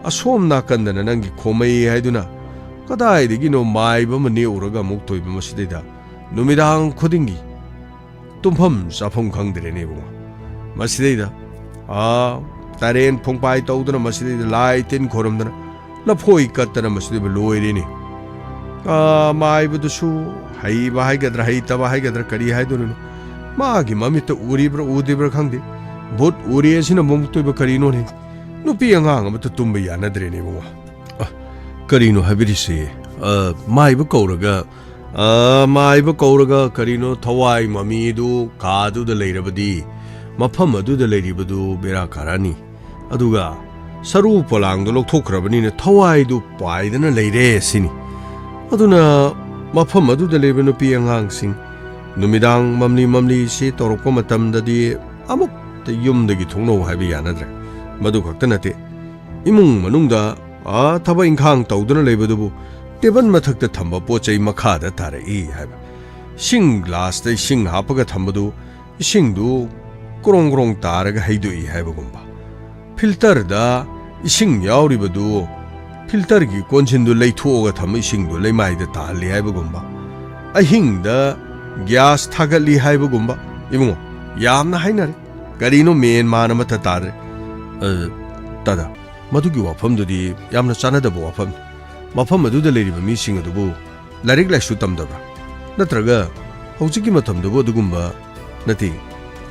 ꯑꯁꯣꯝ ꯅꯥꯀꯟꯗꯅ ꯅꯪꯒꯤ ꯈꯣꯃꯩ ꯍꯥꯏꯗꯨꯅ ꯀꯗꯥꯏꯗꯒꯤꯅꯣ ꯃꯥꯏꯕ ꯑꯃ ꯅꯦꯛꯎꯔꯒ ꯑꯃꯨꯛ ꯇꯣꯏꯕ ꯃꯁꯤꯗꯩꯗ ꯅꯨꯃꯤꯗꯥꯡ ꯈꯨꯗꯤꯡꯒꯤ ꯇꯨꯝꯐꯝ ꯆꯥꯐꯝ ꯈꯪꯗ꯭ꯔꯦꯅꯦ ꯏꯕꯨꯡꯉꯣ꯫ ꯃꯁꯤꯗꯩꯗ, ꯑꯥ, ꯇꯔꯦꯟ ꯐꯣꯡꯄꯥꯏ ꯇꯧꯗꯅ ꯃꯁꯤꯗꯩꯗ ꯂꯥꯏ ꯇꯤꯟ ꯈꯣꯏꯔꯝꯗꯅ ꯂꯐꯣꯏ ꯀꯠꯇꯅ ꯃꯁꯤꯗꯩꯕꯨ ꯂꯣꯏꯔꯦꯅꯦ꯫ ꯑ, ꯃꯥꯏꯕꯗꯨꯁꯨ ꯍꯩꯕ ꯍꯥꯏꯒꯗ꯭ꯔꯥ, ꯍꯩꯇꯕ ꯍꯥꯏꯒꯗ꯭ꯔꯥ, ꯀꯔꯤ ꯍꯥꯏꯗꯣꯔꯤꯅꯣ? ꯃꯥꯒꯤ ꯃꯃꯤꯠꯇ ꯎꯔꯤꯕ꯭ꯔꯥ, ꯎꯗ꯭ꯔꯤꯕ꯭ꯔꯥ ꯈꯪꯗꯦ꯫ "ꯚꯨꯠ ꯎꯔꯦ" ꯑꯁꯤꯅ ꯃꯃꯨꯛꯇꯣꯏꯕ ꯀꯔꯤꯅꯣꯅꯦ? ꯅꯨꯄꯤ ꯑꯉꯥꯡ ꯑꯃꯠꯇ ꯇꯨꯝꯕ ꯌꯥꯅꯗ꯭ꯔꯦꯅꯦ, ꯏꯕꯨꯡꯉꯣ꯫ ꯑ, ꯀꯔꯤꯅꯣ ꯍꯥꯏꯕꯤꯔꯤꯁꯦ? ꯑ, ꯃꯥꯏꯕ ꯀꯧꯔꯒ, ꯑ, ꯃꯥꯏꯕ ꯀꯧꯔꯒ ꯀꯔꯤꯅꯣ? ꯊꯋꯥꯏ ꯃꯃꯤꯗꯨ ꯀꯥꯗꯨꯗ ꯂꯩꯔꯕꯗꯤ, ꯃꯐꯝ ꯑꯗꯨꯗ ꯂꯩꯔꯤꯕꯗꯨ ꯕꯦꯔꯥ ꯀꯥꯔꯛꯑꯅꯤ꯫ ꯑꯗꯨꯒ ꯁꯔꯨ ꯄꯣꯂꯥꯡꯗꯣ ꯂꯧꯊꯣꯛꯈ꯭ꯔꯕꯅꯤꯅ ꯊꯋꯥꯏꯗꯨ ꯄꯥꯏꯗꯅ ꯂꯩꯔꯦ ꯁꯤꯅꯤ꯫ ꯑꯗꯨꯅ ꯃꯐꯝ ꯑꯗꯨꯗ ꯂꯩꯕ ꯅꯨꯄꯤ ꯑꯉꯥꯡꯁꯤꯡ, ꯅꯨꯃꯤꯗꯥꯡ ꯃꯝꯂꯤ ꯃꯝꯂꯤ ꯁꯤ ꯇꯧꯔꯛꯄ ꯃꯇꯝꯗꯗꯤ ꯑꯃꯨꯛꯇ ꯌꯨꯝꯗꯒꯤ ꯊꯣꯛꯅꯧ ꯍꯥꯏꯕ ꯌꯥꯅꯗ꯭ꯔꯦ꯫ ꯃꯗꯨ ꯈꯛꯇ ꯅꯠꯇꯦ, ꯏꯃꯨꯡ ꯃꯅꯨꯡꯗ, ꯑꯥ, ꯊꯕꯛ ꯏꯪꯈꯥꯡ ꯇꯧꯗꯨꯅ ꯂꯩꯕꯗꯨꯕꯨ ꯇꯦꯕꯜ ꯃꯊꯛꯇ ꯊꯝꯕ ꯄꯣꯠ ꯆꯩ ꯃꯈꯥꯗ ꯇꯥꯔꯛꯏ ꯍꯥꯏꯕ꯫ ꯏꯁꯤꯡ ꯒ꯭ꯂꯥꯁꯇ ꯏꯁꯤꯡ ꯍꯥꯞꯄꯒ ꯊꯝꯕꯗꯨ ꯏꯁꯤꯡꯗꯨ ꯀ꯭ꯔꯣꯡ ꯀ꯭ꯔꯣꯡ ꯇꯥꯔꯒ ꯍꯩꯗꯣꯛꯏ ꯍꯥꯏꯕꯒꯨꯝꯕ꯫ ꯐꯤꯜꯇꯔꯗ ꯏꯁꯤꯡ ꯌꯥꯎꯔꯤꯕꯗꯨ, ꯐꯤꯜꯇꯔꯒꯤ ꯀꯣꯟꯁꯤꯟꯗꯨ ꯂꯩꯊꯣꯛꯑꯒ ꯊꯝꯕ ꯏꯁꯤꯡꯗꯨ ꯂꯩꯃꯥꯏꯗ ꯇꯥꯍꯜꯂꯤ ꯍꯥꯏꯕꯒꯨꯝꯕ꯫ ꯑꯍꯤꯡꯗ ꯒ꯭ꯌꯥꯁ ꯊꯥꯒꯠꯂꯤ ꯍꯥꯏꯕꯒꯨꯝꯕ꯫ ꯏꯕꯨꯡꯉꯣ, ꯌꯥꯝꯅ ꯍꯥꯏꯅꯔꯦ꯫ ꯀꯔꯤꯅꯣ ꯃꯦꯟ ꯃꯥꯟ ꯑꯃꯠꯇ ꯇꯥꯗ꯭ꯔꯦ꯫ ꯑ, ꯇꯥꯗ, ꯃꯗꯨꯒꯤ ꯋꯥꯐꯝꯗꯨꯗꯤ ꯌꯥꯝꯅ ꯆꯥꯟꯅꯗꯕ ꯋꯥꯐꯝꯅꯤ꯫ ꯃꯐꯝ ꯑꯗꯨꯗ ꯂꯩꯔꯤꯕ ꯃꯤꯁꯤꯡ ꯑꯗꯨꯕꯨ ꯂꯥꯏꯔꯤꯛ ꯂꯥꯏꯁꯨ ꯇꯝꯗꯕ꯭ꯔꯥ? ꯅꯠꯇ꯭ꯔꯒ ꯍꯧꯖꯤꯛꯀꯤ ꯃꯇꯝꯗꯕꯨ ꯑꯗꯨꯒꯨꯝꯕ ꯅꯠꯇꯦ꯫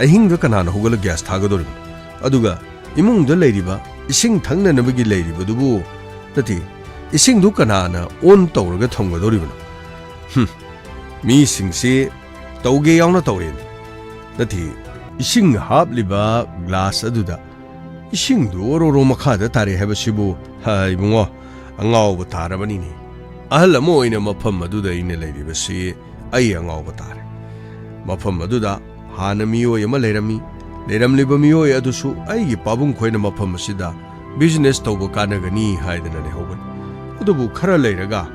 ꯑꯍꯤꯡꯗ ꯀꯅꯥꯅ ꯍꯧꯒꯠꯂ ꯒ꯭ꯌꯥꯁ ꯊꯥꯒꯗꯧꯔꯤꯕꯅꯣ? ꯑꯗꯨꯒ ꯏꯃꯨꯡꯗ ꯂꯩꯔꯤꯕ ꯏꯁꯤꯡ ꯊꯛꯅꯅꯕꯒꯤ ꯂꯩꯔꯤꯕꯗꯨꯕꯨ, ꯅꯠꯇꯦ, ꯏꯁꯤꯡꯗꯨ ꯀꯅꯥꯅ ꯑꯣꯟ ꯇꯧꯔꯒ ꯊꯝꯒꯗꯧꯔꯤꯕꯅꯣ? ꯍꯨꯝ, ꯃꯤꯁꯤꯡꯁꯤ ꯇꯧꯒꯦ ꯌꯥꯎꯅ ꯇꯧꯔꯦꯅꯦ꯫ ꯅꯠꯇꯦ, ꯏꯁꯤꯡ ꯍꯥꯞꯂꯤꯕ ꯒ꯭ꯂꯥꯁ ꯑꯗꯨꯗ ꯏꯁꯤꯡꯗꯨ ꯑꯣꯔꯣꯔꯣ ꯃꯈꯥꯗ ꯇꯥꯔꯦ ꯍꯥꯏꯕꯁꯤꯕꯨ, ꯍꯥ, ꯏꯕꯨꯡꯉꯣ, ꯑꯉꯥꯎꯕ ꯇꯥꯔꯕꯅꯤꯅꯦ꯫ ꯑꯍꯜ ꯑꯃ ꯑꯣꯏꯅ ꯃꯐꯝ ꯑꯗꯨꯗ ꯑꯩꯅ ꯂꯩꯔꯤꯕꯁꯤ ꯑꯩ ꯑꯉꯥꯎꯕ ꯇꯥꯔꯦ꯫ ꯃꯐꯝ ꯑꯗꯨꯗ ꯍꯥꯟꯅ ꯃꯤꯑꯣꯏ ꯑꯃ ꯂꯩꯔꯝꯃꯤ꯫ ꯂꯩꯔꯝꯂꯤꯕ ꯃꯤꯑꯣꯏ ꯑꯗꯨꯁꯨ ꯑꯩꯒꯤ ꯄꯥꯕꯨꯡ ꯈꯣꯏꯅ ꯃꯐꯝ ꯑꯁꯤꯗ ꯕꯤꯖꯤꯅꯦꯁ ꯇꯧꯕ ꯀꯥꯟꯅꯒꯅꯤ ꯍꯥꯏꯗꯅ ꯂꯩꯍꯧꯕꯅꯤ꯫ ꯑꯗꯨꯕꯨ ꯈꯔ ꯂꯩꯔꯒ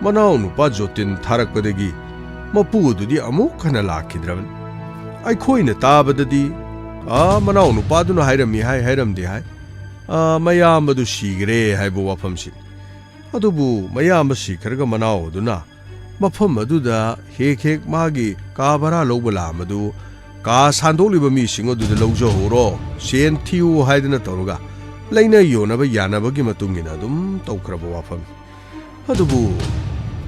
ꯃꯅꯥꯎ ꯅꯨꯄꯥ ꯖꯣꯇꯤꯟ ꯊꯥꯔꯛꯄꯗꯒꯤ ꯃꯄꯨ ꯑꯗꯨꯗꯤ ꯑꯃꯨꯛ ꯍꯟꯅ ꯂꯥꯛꯈꯤꯗ꯭ꯔꯕꯅꯤ꯫ ꯑꯩꯈꯣꯏꯅ ꯇꯥꯕꯗꯗꯤ, "ꯑꯥ, ꯃꯅꯥꯎ ꯅꯨꯄꯥꯗꯨꯅ ꯍꯥꯏꯔꯝꯃꯤ ꯍꯥꯏ, ꯍꯥꯏꯔꯝꯗꯦ ꯍꯥꯏ, ꯑꯥ, ꯃꯌꯥꯝꯕꯗꯨ ꯁꯤꯈ꯭ꯔꯦ" ꯍꯥꯏꯕ ꯋꯥꯐꯝꯁꯤꯅꯤ꯫ ꯑꯗꯨꯕꯨ ꯃꯌꯥꯝꯕ ꯁꯤꯈ꯭ꯔꯒ ꯃꯅꯥꯎ ꯑꯗꯨꯅ ꯃꯐꯝ ꯑꯗꯨꯗ ꯍꯦꯛ ꯍꯦꯛ ꯃꯥꯒꯤ ꯀꯥ ꯚꯔꯥ ꯂꯧꯕ ꯂꯥꯛꯑꯝꯕꯗꯨ ꯀꯥ ꯁꯥꯟꯗꯣꯛꯂꯤꯕ ꯃꯤꯁꯤꯡ ꯑꯗꯨꯗ ꯂꯧꯖꯍꯧꯔꯣ, ꯁꯦꯟ ꯊꯤꯌꯨ ꯍꯥꯏꯗꯅ ꯇꯧꯔꯒ ꯂꯩꯅ ꯌꯣꯟꯅꯕ ꯌꯥꯅꯕꯒꯤ ꯃꯇꯨꯡ ꯏꯟꯅ ꯑꯗꯨꯝ ꯇꯧꯈ꯭ꯔꯕ ꯋꯥꯐꯝꯅꯤ꯫ ꯑꯗꯨꯕꯨ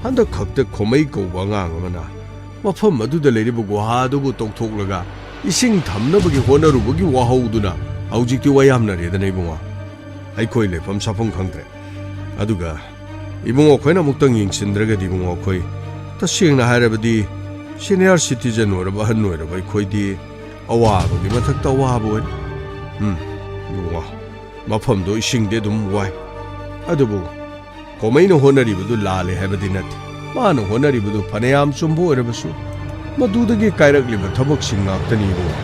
ꯍꯟꯗꯛ ꯈꯛꯇ ꯈꯣꯃꯩ ꯀꯧꯕ ꯑꯉꯥꯡ ꯑꯃꯅ ꯃꯐꯝ ꯑꯗꯨꯗ ꯂꯩꯔꯤꯕ ꯒꯨꯍꯥꯗꯨꯕꯨ ꯇꯧꯊꯣꯛꯂꯒ ꯏꯁꯤꯡ ꯊꯝꯅꯕꯒꯤ ꯍꯣꯠꯅꯔꯨꯕꯒꯤ ꯋꯥꯍꯧꯗꯨꯅ ꯍꯧꯖꯤꯛꯇꯤ ꯋꯥ ꯌꯥꯝꯅꯔꯦꯗꯅ ꯏꯕꯨꯡꯉꯣ꯫ ꯑꯩꯈꯣꯏ ꯂꯩꯐꯝ ꯁꯥꯐꯝ ꯈꯪꯗ꯭ꯔꯦ꯫ ꯑꯗꯨꯒ ꯏꯕꯨꯡꯉꯣ ꯑꯩꯈꯣꯏꯅ ꯑꯃꯨꯛꯇꯪ ꯌꯦꯡꯁꯤꯟꯗ꯭ꯔꯒꯗꯤ ꯏꯕꯨꯡꯉꯣ ꯑꯩꯈꯣꯏ ꯇꯁꯦꯡꯅ ꯍꯥꯏꯔꯕꯗꯤ senior citizen ꯑꯣꯏꯔꯕ ꯑꯍꯟ ꯑꯣꯏꯔꯕ ꯑꯩꯈꯣꯏꯗꯤ ꯑꯋꯥꯕꯒꯤ ꯃꯊꯛꯇ ꯑꯋꯥꯕ ꯑꯣꯏ꯫ ꯎꯝ, ꯏꯕꯨꯡꯉꯣ, ꯃꯐꯝꯗꯣ ꯏꯁꯤꯡꯗꯤ ꯑꯗꯨꯝ ꯋꯥꯏ꯫ ꯑꯗꯨꯕꯨ ꯈꯣꯃꯩꯅ ꯍꯣꯠꯅꯔꯤꯕꯗꯨ ꯂꯥꯜꯂꯦ ꯍꯥꯏꯕꯗꯤ ꯅꯠꯇꯦ꯫ ꯃꯥꯅ ꯍꯣꯠꯅꯔꯤꯕꯗꯨ ꯐꯅꯌꯥꯝ ꯆꯨꯝꯕ ꯑꯣꯏꯔꯕꯁꯨ, ꯃꯗꯨꯗꯒꯤ ꯀꯥꯏꯔꯛꯂꯤꯕ ꯊꯕꯛꯁꯤꯡ ꯉꯥꯛꯇꯅꯤ ꯏꯕꯨꯡꯉꯣ꯫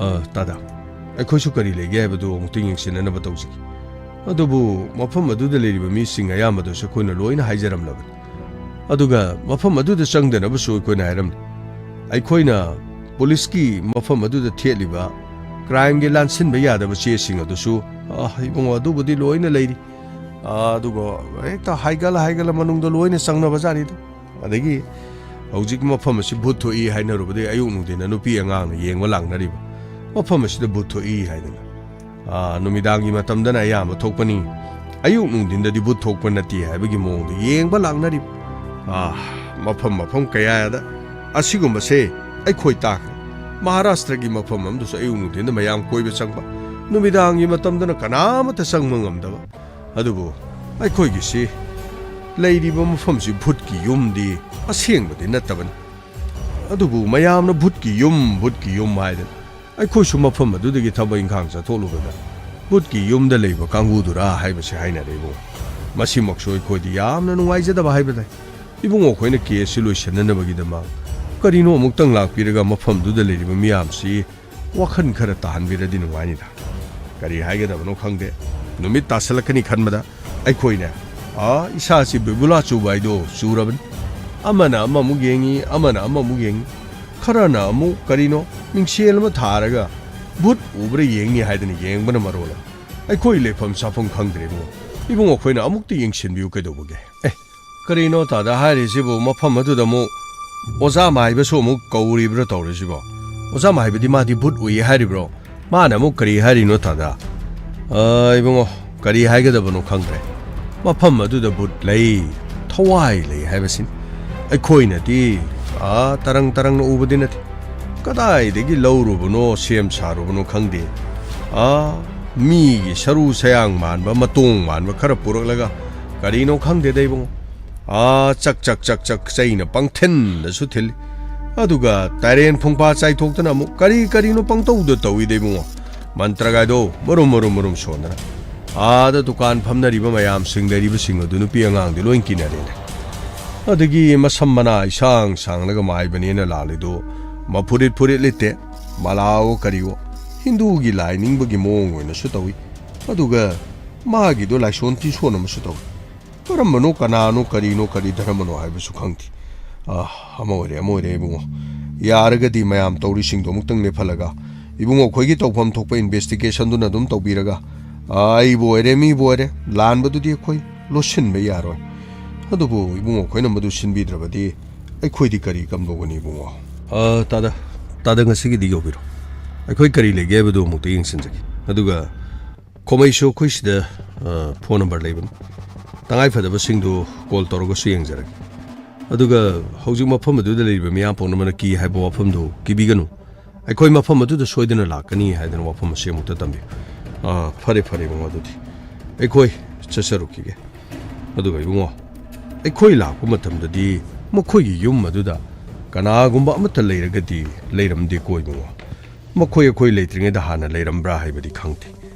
ꯑ, ꯇꯥꯗ, ꯑꯩꯈꯣꯏꯁꯨ ꯀꯔꯤ ꯂꯩꯒꯦ ꯍꯥꯏꯕꯗꯨ ꯑꯃꯨꯛꯇ ꯌꯦꯡꯁꯤꯟꯅꯅꯕ ꯇꯧꯖꯒꯦ꯫ ꯑꯗꯨꯕꯨ ꯃꯐꯝ ꯑꯗꯨꯗ ꯂꯩꯔꯤꯕ ꯃꯤꯁꯤꯡ ꯑꯌꯥꯝꯕꯗꯁꯨ ꯑꯩꯈꯣꯏꯅ ꯂꯣꯏꯅ ꯍꯥꯏꯖꯔꯝꯂꯕꯅꯤ꯫ ꯑꯗꯨꯒ ꯃꯐꯝ ꯑꯗꯨꯗ ꯆꯪꯗꯅꯕꯁꯨ ꯑꯩꯈꯣꯏꯅ ꯍꯥꯏꯔꯝꯂꯤ꯫ ꯑꯩꯈꯣꯏꯅ ꯄꯨꯂꯤꯁꯀꯤ ꯃꯐꯝ ꯑꯗꯨꯗ ꯊꯦꯠꯂꯤꯕ crimeꯒꯤ ꯂꯥꯟꯁꯤꯟꯕ ꯌꯥꯗꯕ ꯆꯦꯁꯤꯡ ꯑꯗꯨꯁꯨ, ꯑ, ꯏꯕꯨꯡꯉꯣ, ꯑꯗꯨꯕꯨꯗꯤ ꯂꯣꯏꯅ ꯂꯩꯔꯤ꯫ ꯑ, ꯑꯗꯨꯒ ꯍꯦꯛꯇ ꯍꯥꯏꯒꯠꯂ ꯍꯥꯏꯒꯠꯂ ꯃꯅꯨꯡꯗ ꯂꯣꯏꯅ ꯆꯪꯅꯕ ꯖꯥꯠꯅꯤꯗ꯫ ꯑꯗꯒꯤ ꯍꯧꯖꯤꯛ ꯃꯐꯝ ꯑꯁꯤ ꯚꯨꯠ ꯊꯣꯛꯏ ꯍꯥꯏꯅꯔꯨꯕꯗꯒꯤ ꯑꯌꯨꯛ ꯅꯨꯡꯊꯤꯟꯗ ꯅꯨꯄꯤ ꯑꯉꯥꯡꯅ ꯌꯦꯡꯕ ꯂꯥꯛꯅꯔꯤꯕ꯫ ꯃꯐꯝ ꯑꯁꯤꯗ ꯚꯨꯠ ꯊꯣꯛꯏ ꯍꯥꯏꯗꯅ꯫ ꯑ, ꯅꯨꯃꯤꯗꯥꯡꯒꯤ ꯃꯇꯝꯗꯅ ꯑꯌꯥꯝꯕ ꯊꯣꯛꯄꯅꯤ, ꯑꯌꯨꯛ ꯅꯨꯡꯊꯤꯟꯗꯗꯤ ꯚꯨꯠ ꯊꯣꯛꯄ ꯅꯠꯇꯦ ꯍꯥꯏꯕꯒꯤ ꯃꯑꯣꯡꯗ ꯌꯦꯡꯕ ꯂꯥꯛꯅꯔꯤꯕ꯫ ꯑ, ꯃꯐꯝ ꯃꯐꯝ ꯀꯌꯥꯗ ꯑꯁꯤꯒꯨꯝꯕꯁꯦ ꯑꯩꯈꯣꯏ ꯇꯥꯈ꯭ꯔꯦ꯫ ꯃꯍꯥꯔꯥꯁꯇ꯭ꯔꯒꯤ ꯃꯐꯝ ꯑꯃꯗꯁꯨ ꯑꯌꯨꯛ ꯅꯨꯡꯊꯤꯟꯗ ꯃꯌꯥꯝ ꯀꯣꯏꯕ ꯆꯪꯕ, ꯅꯨꯃꯤꯗꯥꯡꯒꯤ ꯃꯇꯝꯗꯅ ꯀꯅꯥꯃꯠꯇ ꯆꯪꯕ ꯉꯝꯗꯕ꯫ ꯑꯗꯨꯕꯨ ꯑꯩꯈꯣꯏꯒꯤꯁꯤ ꯂꯩꯔꯤꯕ ꯃꯐꯝꯁꯤ ꯚꯨꯠꯀꯤ ꯌꯨꯝꯗꯤ ꯑꯁꯦꯡꯕꯗꯤ ꯅꯠꯇꯕꯅꯤ꯫ ꯑꯗꯨꯕꯨ ꯃꯌꯥꯝꯅ ꯚꯨꯠꯀꯤ ꯌꯨꯝ, ꯚꯨꯠꯀꯤ ꯌꯨꯝ ꯍꯥꯏꯗꯅ ꯑꯩꯈꯣꯏꯁꯨ ꯃꯐꯝ ꯑꯗꯨꯗꯒꯤ ꯊꯕꯛ ꯏꯪꯈꯥꯡ ꯆꯠꯊꯣꯛꯂꯨꯕꯗ ꯚꯨꯠꯀꯤ ꯌꯨꯝꯗ ꯂꯩꯕ ꯀꯥꯡꯕꯨꯗꯨꯔꯥ ꯍꯥꯏꯕꯁꯤ ꯍꯥꯏꯅꯔꯦ ꯏꯕꯨꯡꯉꯣ꯫ ꯃꯁꯤꯃꯛꯁꯨ ꯑꯩꯈꯣꯏꯗꯤ ꯌꯥꯝꯅ ꯅꯨꯡꯉꯥꯏꯖꯗꯕ ꯍꯥꯏꯕ ꯇꯥꯏ꯫ ꯏꯕꯨꯡꯉꯣ ꯑꯩꯈꯣꯏꯅ ꯀꯦꯁꯁꯤ ꯂꯣꯏꯁꯤꯟꯅꯅꯕꯒꯤꯗꯃꯛ ꯀꯔꯤꯅꯣ ꯑꯃꯨꯛꯇꯪ ꯂꯥꯛꯄꯤꯔꯒ ꯃꯐꯝꯗꯨꯗ ꯂꯩꯔꯤꯕ ꯃꯤꯌꯥꯝꯁꯤ ꯋꯥꯈꯜ ꯈꯔ ꯇꯥꯍꯟꯕꯤꯔꯗꯤ ꯅꯨꯡꯉꯥꯏꯅꯤꯗ꯫ ꯀꯔꯤ ꯍꯥꯏꯒꯗꯕꯅꯣ ꯈꯪꯗꯦ꯫ ꯅꯨꯃꯤꯠ ꯇꯥꯁꯜꯂꯛꯀꯅꯤ ꯈꯟꯕꯗ ꯑꯩꯈꯣꯏꯅ, ꯑꯥ, ꯏꯁꯥꯁꯤ ꯕꯤꯕꯨꯂꯥ ꯆꯨꯕ ꯍꯥꯏꯗꯣ ꯆꯨꯔꯕꯅꯤ꯫ ꯑꯃꯅ ꯑꯃꯃꯨꯛ ꯌꯦꯡꯉꯤ, ꯑꯃꯅ ꯑꯃꯃꯨꯛ ꯌꯦꯡꯉꯤ꯫ ꯈꯔꯅ ꯑꯃꯨꯛ ꯀꯔꯤꯅꯣ ꯃꯤꯡꯁꯦꯜ ꯑꯃ ꯊꯥꯔꯒ ꯚꯨꯠ ꯎꯕ꯭ꯔꯥ ꯌꯦꯡꯅꯤ ꯍꯥꯏꯗꯅ ꯌꯦꯡꯕꯅ ꯃꯔꯣꯜ ꯑꯃ꯫ ꯑꯩꯈꯣꯏ ꯂꯩꯐꯝ ꯆꯥꯐꯝ ꯈꯪꯗ꯭ꯔꯦ ꯏꯕꯨꯡꯉꯣ꯫ ꯏꯕꯨꯡꯉꯣ ꯑꯩꯈꯣꯏꯅ ꯑꯃꯨꯛꯇ ꯌꯦꯡꯁꯤꯟꯕꯤꯌꯨ ꯀꯩꯗꯧꯕꯒꯦ? ꯑꯦ, ꯀꯔꯤꯅꯣ ꯇꯥꯗ ꯍꯥꯏꯔꯤꯁꯤꯕꯨ? ꯃꯐꯝ ꯑꯗꯨꯗ ꯑꯃꯨꯛ ꯑꯣꯖꯥ ꯃꯥꯏꯕꯁꯨ ꯑꯃꯨꯛ ꯀꯧꯔꯤꯕ꯭ꯔꯥ ꯇꯧꯔꯤꯁꯤꯕꯣ? ꯑꯣꯖꯥ ꯃꯥꯏꯕꯗꯤ ꯃꯥꯗꯤ ꯚꯨꯠ ꯎꯏ ꯍꯥꯏꯔꯤꯕ꯭ꯔꯣ? ꯃꯥꯅ ꯑꯃꯨꯛ ꯀꯔꯤ ꯍꯥꯏꯔꯤꯅꯣ ꯇꯥꯗ? ꯑ, ꯏꯕꯨꯡꯉꯣ, ꯀꯔꯤ ꯍꯥꯏꯒꯗꯕꯅꯣ ꯈꯪꯗ꯭ꯔꯦ꯫ ꯃꯐꯝ ꯑꯗꯨꯗ ꯚꯨꯠ ꯂꯩ, ꯊꯋꯥꯏ ꯂꯩ ꯍꯥꯏꯕꯁꯤꯅꯤ꯫ ꯑꯩꯈꯣꯏꯅꯗꯤ ꯑꯥ ꯇꯔꯪ ꯇꯔꯪꯅ ꯎꯕꯗꯤ ꯅꯠꯇꯦ꯫ ꯀꯗꯥꯏꯗꯒꯤ ꯂꯧꯔꯨꯕꯅꯣ, ꯁꯦꯝ ꯁꯥꯔꯨꯕꯅꯣ ꯈꯪꯗꯦ꯫ ꯑꯥ ꯃꯤꯒꯤ ꯁꯔꯨ ꯁꯌꯥꯡ ꯃꯥꯟꯕ, ꯃꯇꯣꯡ ꯃꯥꯟꯕ ꯈꯔ ꯄꯨꯔꯛꯂꯒ ꯀꯔꯤꯅꯣ ꯈꯪꯗꯦꯗ ꯏꯕꯨꯡꯉꯣ꯫ ꯑꯥ ꯆꯛ ꯆꯛ ꯆꯛ ꯆꯛ ꯆꯩꯅ ꯄꯪꯊꯤꯟꯗꯁꯨ ꯊꯤꯜꯂꯤ꯫ ꯑꯗꯨꯒ ꯇꯥꯏꯔꯦꯟ ꯐꯨꯡꯐꯥ ꯆꯥꯏꯊꯣꯛꯇꯅ ꯑꯃꯨꯛ ꯀꯔꯤ ꯀꯔꯤꯅꯣ ꯄꯪꯇꯧꯗ ꯇꯧꯏꯗ ꯏꯕꯨꯡꯉꯣ꯫ ꯃꯟꯇ꯭ꯔꯒꯥꯏꯗꯣ ꯃꯔꯨꯝ ꯃꯔꯨꯝ ꯃꯔꯨꯝ ꯁꯣꯟꯗꯅ꯫ ꯑꯥꯗ ꯗꯨꯀꯥꯟ ꯐꯝꯅꯔꯤꯕ ꯃꯌꯥꯝꯁꯤꯡ, ꯂꯩꯔꯤꯕꯁꯤꯡ ꯑꯗꯨ ꯅꯨꯄꯤ ꯑꯉꯥꯡꯗꯤ ꯂꯣꯏ ꯀꯤꯅꯔꯦꯅꯦ꯫ ꯑꯗꯒꯤ ꯃꯁꯝ ꯃꯅꯥ ꯏꯁꯥꯡ ꯁꯥꯡꯂꯒ ꯃꯥꯏꯕꯅꯦꯅ ꯂꯥꯜꯂꯤꯗꯨ ꯃꯐꯨꯔꯤꯠ ꯐꯨꯔꯤꯠ ꯂꯤꯠꯇꯦ, ꯃꯂꯥꯑꯣ ꯀꯔꯤꯑꯣ ꯍꯤꯟꯗꯨꯒꯤ ꯂꯥꯏ ꯅꯤꯡꯕꯒꯤ ꯃꯑꯣꯡ ꯑꯣꯏꯅꯁꯨ ꯇꯧꯏ꯫ ꯑꯗꯨꯒ ꯃꯥꯒꯤꯗꯣ ꯂꯥꯏꯁꯣꯟ ꯇꯤꯟꯁꯣꯟ ꯑꯃꯁꯨ ꯇꯧꯏ꯫ ꯀꯔꯝꯕꯅꯣ, ꯀꯅꯥꯅꯣ, ꯀꯔꯤꯅꯣ, ꯀꯔꯤ ꯙꯔꯃꯅꯣ ꯍꯥꯏꯕꯁꯨ ꯈꯪꯗꯦ꯫ ꯑꯥ, ꯑꯃ ꯑꯣꯏꯔꯦ, ꯑꯃ ꯑꯣꯏꯔꯦ ꯏꯕꯨꯡꯉꯣ꯫ ꯌꯥꯔꯒꯗꯤ ꯃꯌꯥꯝ ꯇꯧꯔꯤꯁꯤꯡꯗꯣ ꯑꯃꯨꯛꯇꯪ ꯂꯦꯞꯍꯜꯂꯒ ꯏꯕꯨꯡꯉꯣ ꯑꯩꯈꯣꯏꯒꯤ ꯇꯧꯐꯝ ꯊꯣꯛꯄ investigationꯗꯨꯅ ꯑꯗꯨꯝ ꯇꯧꯕꯤꯔꯒ, ꯑꯥ, ꯑꯩꯕꯨ ꯑꯣꯏꯔꯦ, ꯃꯤꯕꯨ ꯑꯣꯏꯔꯦ, ꯂꯥꯟꯕꯗꯨꯗꯤ ꯑꯩꯈꯣꯏ ꯂꯣꯠꯁꯤꯟꯕ ꯌꯥꯔꯣꯏ꯫ ꯑꯗꯨꯕꯨ ꯏꯕꯨꯡꯉꯣ ꯑꯩꯈꯣꯏꯅ ꯃꯗꯨ ꯁꯤꯟꯕꯤꯗ꯭ꯔꯕꯗꯤ ꯑꯩꯈꯣꯏꯗꯤ ꯀꯔꯤ ꯀꯝꯗꯧꯒꯅꯤ ꯏꯕꯨꯡꯉꯣ? ꯑꯥ, ꯇꯥꯗ, ꯇꯥꯗ ꯉꯁꯤꯒꯤꯗꯤ ꯌꯧꯕꯤꯔꯣ꯫ ꯑꯩꯈꯣꯏ ꯀꯔꯤ ꯂꯩꯒꯦ ꯍꯥꯏꯕꯗꯨ ꯑꯃꯨꯛꯇ ꯌꯦꯡꯁꯤꯟꯖꯒꯦ꯫ ꯑꯗꯨꯒ ꯈꯣꯃꯩꯁꯨ ꯑꯩꯈꯣꯏ ꯁꯤꯗ, ꯑ, phone number ꯂꯩꯕꯅꯤ꯫ ꯇꯉꯥꯏ ꯐꯗꯕꯁꯤꯡꯗꯨ call ꯇꯧꯔꯒꯁꯨ ꯌꯦꯡꯖꯔꯒꯦ꯫ ꯑꯗꯨꯒ ꯍꯧꯖꯤꯛ ꯃꯐꯝ ꯑꯗꯨꯗ ꯂꯩꯔꯤꯕ ꯃꯤꯌꯥꯝ ꯄꯨꯝꯅꯃꯛꯅ ꯀꯤ ꯍꯥꯏꯕ ꯋꯥꯐꯝꯗꯨ ꯀꯤꯕꯤꯒꯅꯨ꯫ ꯑꯩꯈꯣꯏ ꯃꯐꯝ ꯑꯗꯨꯗ ꯁꯣꯏꯗꯅ ꯂꯥꯛꯀꯅꯤ ꯍꯥꯏꯗꯅ ꯋꯥꯐꯝ ꯑꯁꯤ ꯑꯃꯨꯛꯇ ꯇꯝꯕꯤꯌꯨ꯫ ꯑ, ꯐꯔꯦ, ꯐꯔꯦ ꯏꯕꯨꯡꯉꯣ, ꯑꯗꯨꯗꯤ ꯑꯩꯈꯣꯏ ꯆꯠꯆꯔꯨꯈꯤꯒꯦ꯫ ꯑꯗꯨꯒ ꯏꯕꯨꯡꯉꯣ, ꯑꯩꯈꯣꯏ ꯂꯥꯛꯄ ꯃꯇꯝꯗꯗꯤ ꯃꯈꯣꯏꯒꯤ ꯌꯨꯝ ꯑꯗꯨꯗ ꯀꯅꯥꯒꯨꯝꯕ ꯑꯃꯠꯇ ꯂꯩꯔꯒꯗꯤ ꯂꯩꯔꯝꯗꯦꯀꯣ ꯏꯕꯨꯡꯉꯣ꯫ ꯃꯈꯣꯏ ꯑꯩꯈꯣꯏ ꯂꯩꯇ꯭ꯔꯤꯉꯩꯗ ꯍꯥꯟꯅ ꯂꯩꯔꯝꯕ꯭ꯔꯥ ꯍꯥꯏꯕꯗꯤ ꯈꯪꯗꯦ꯫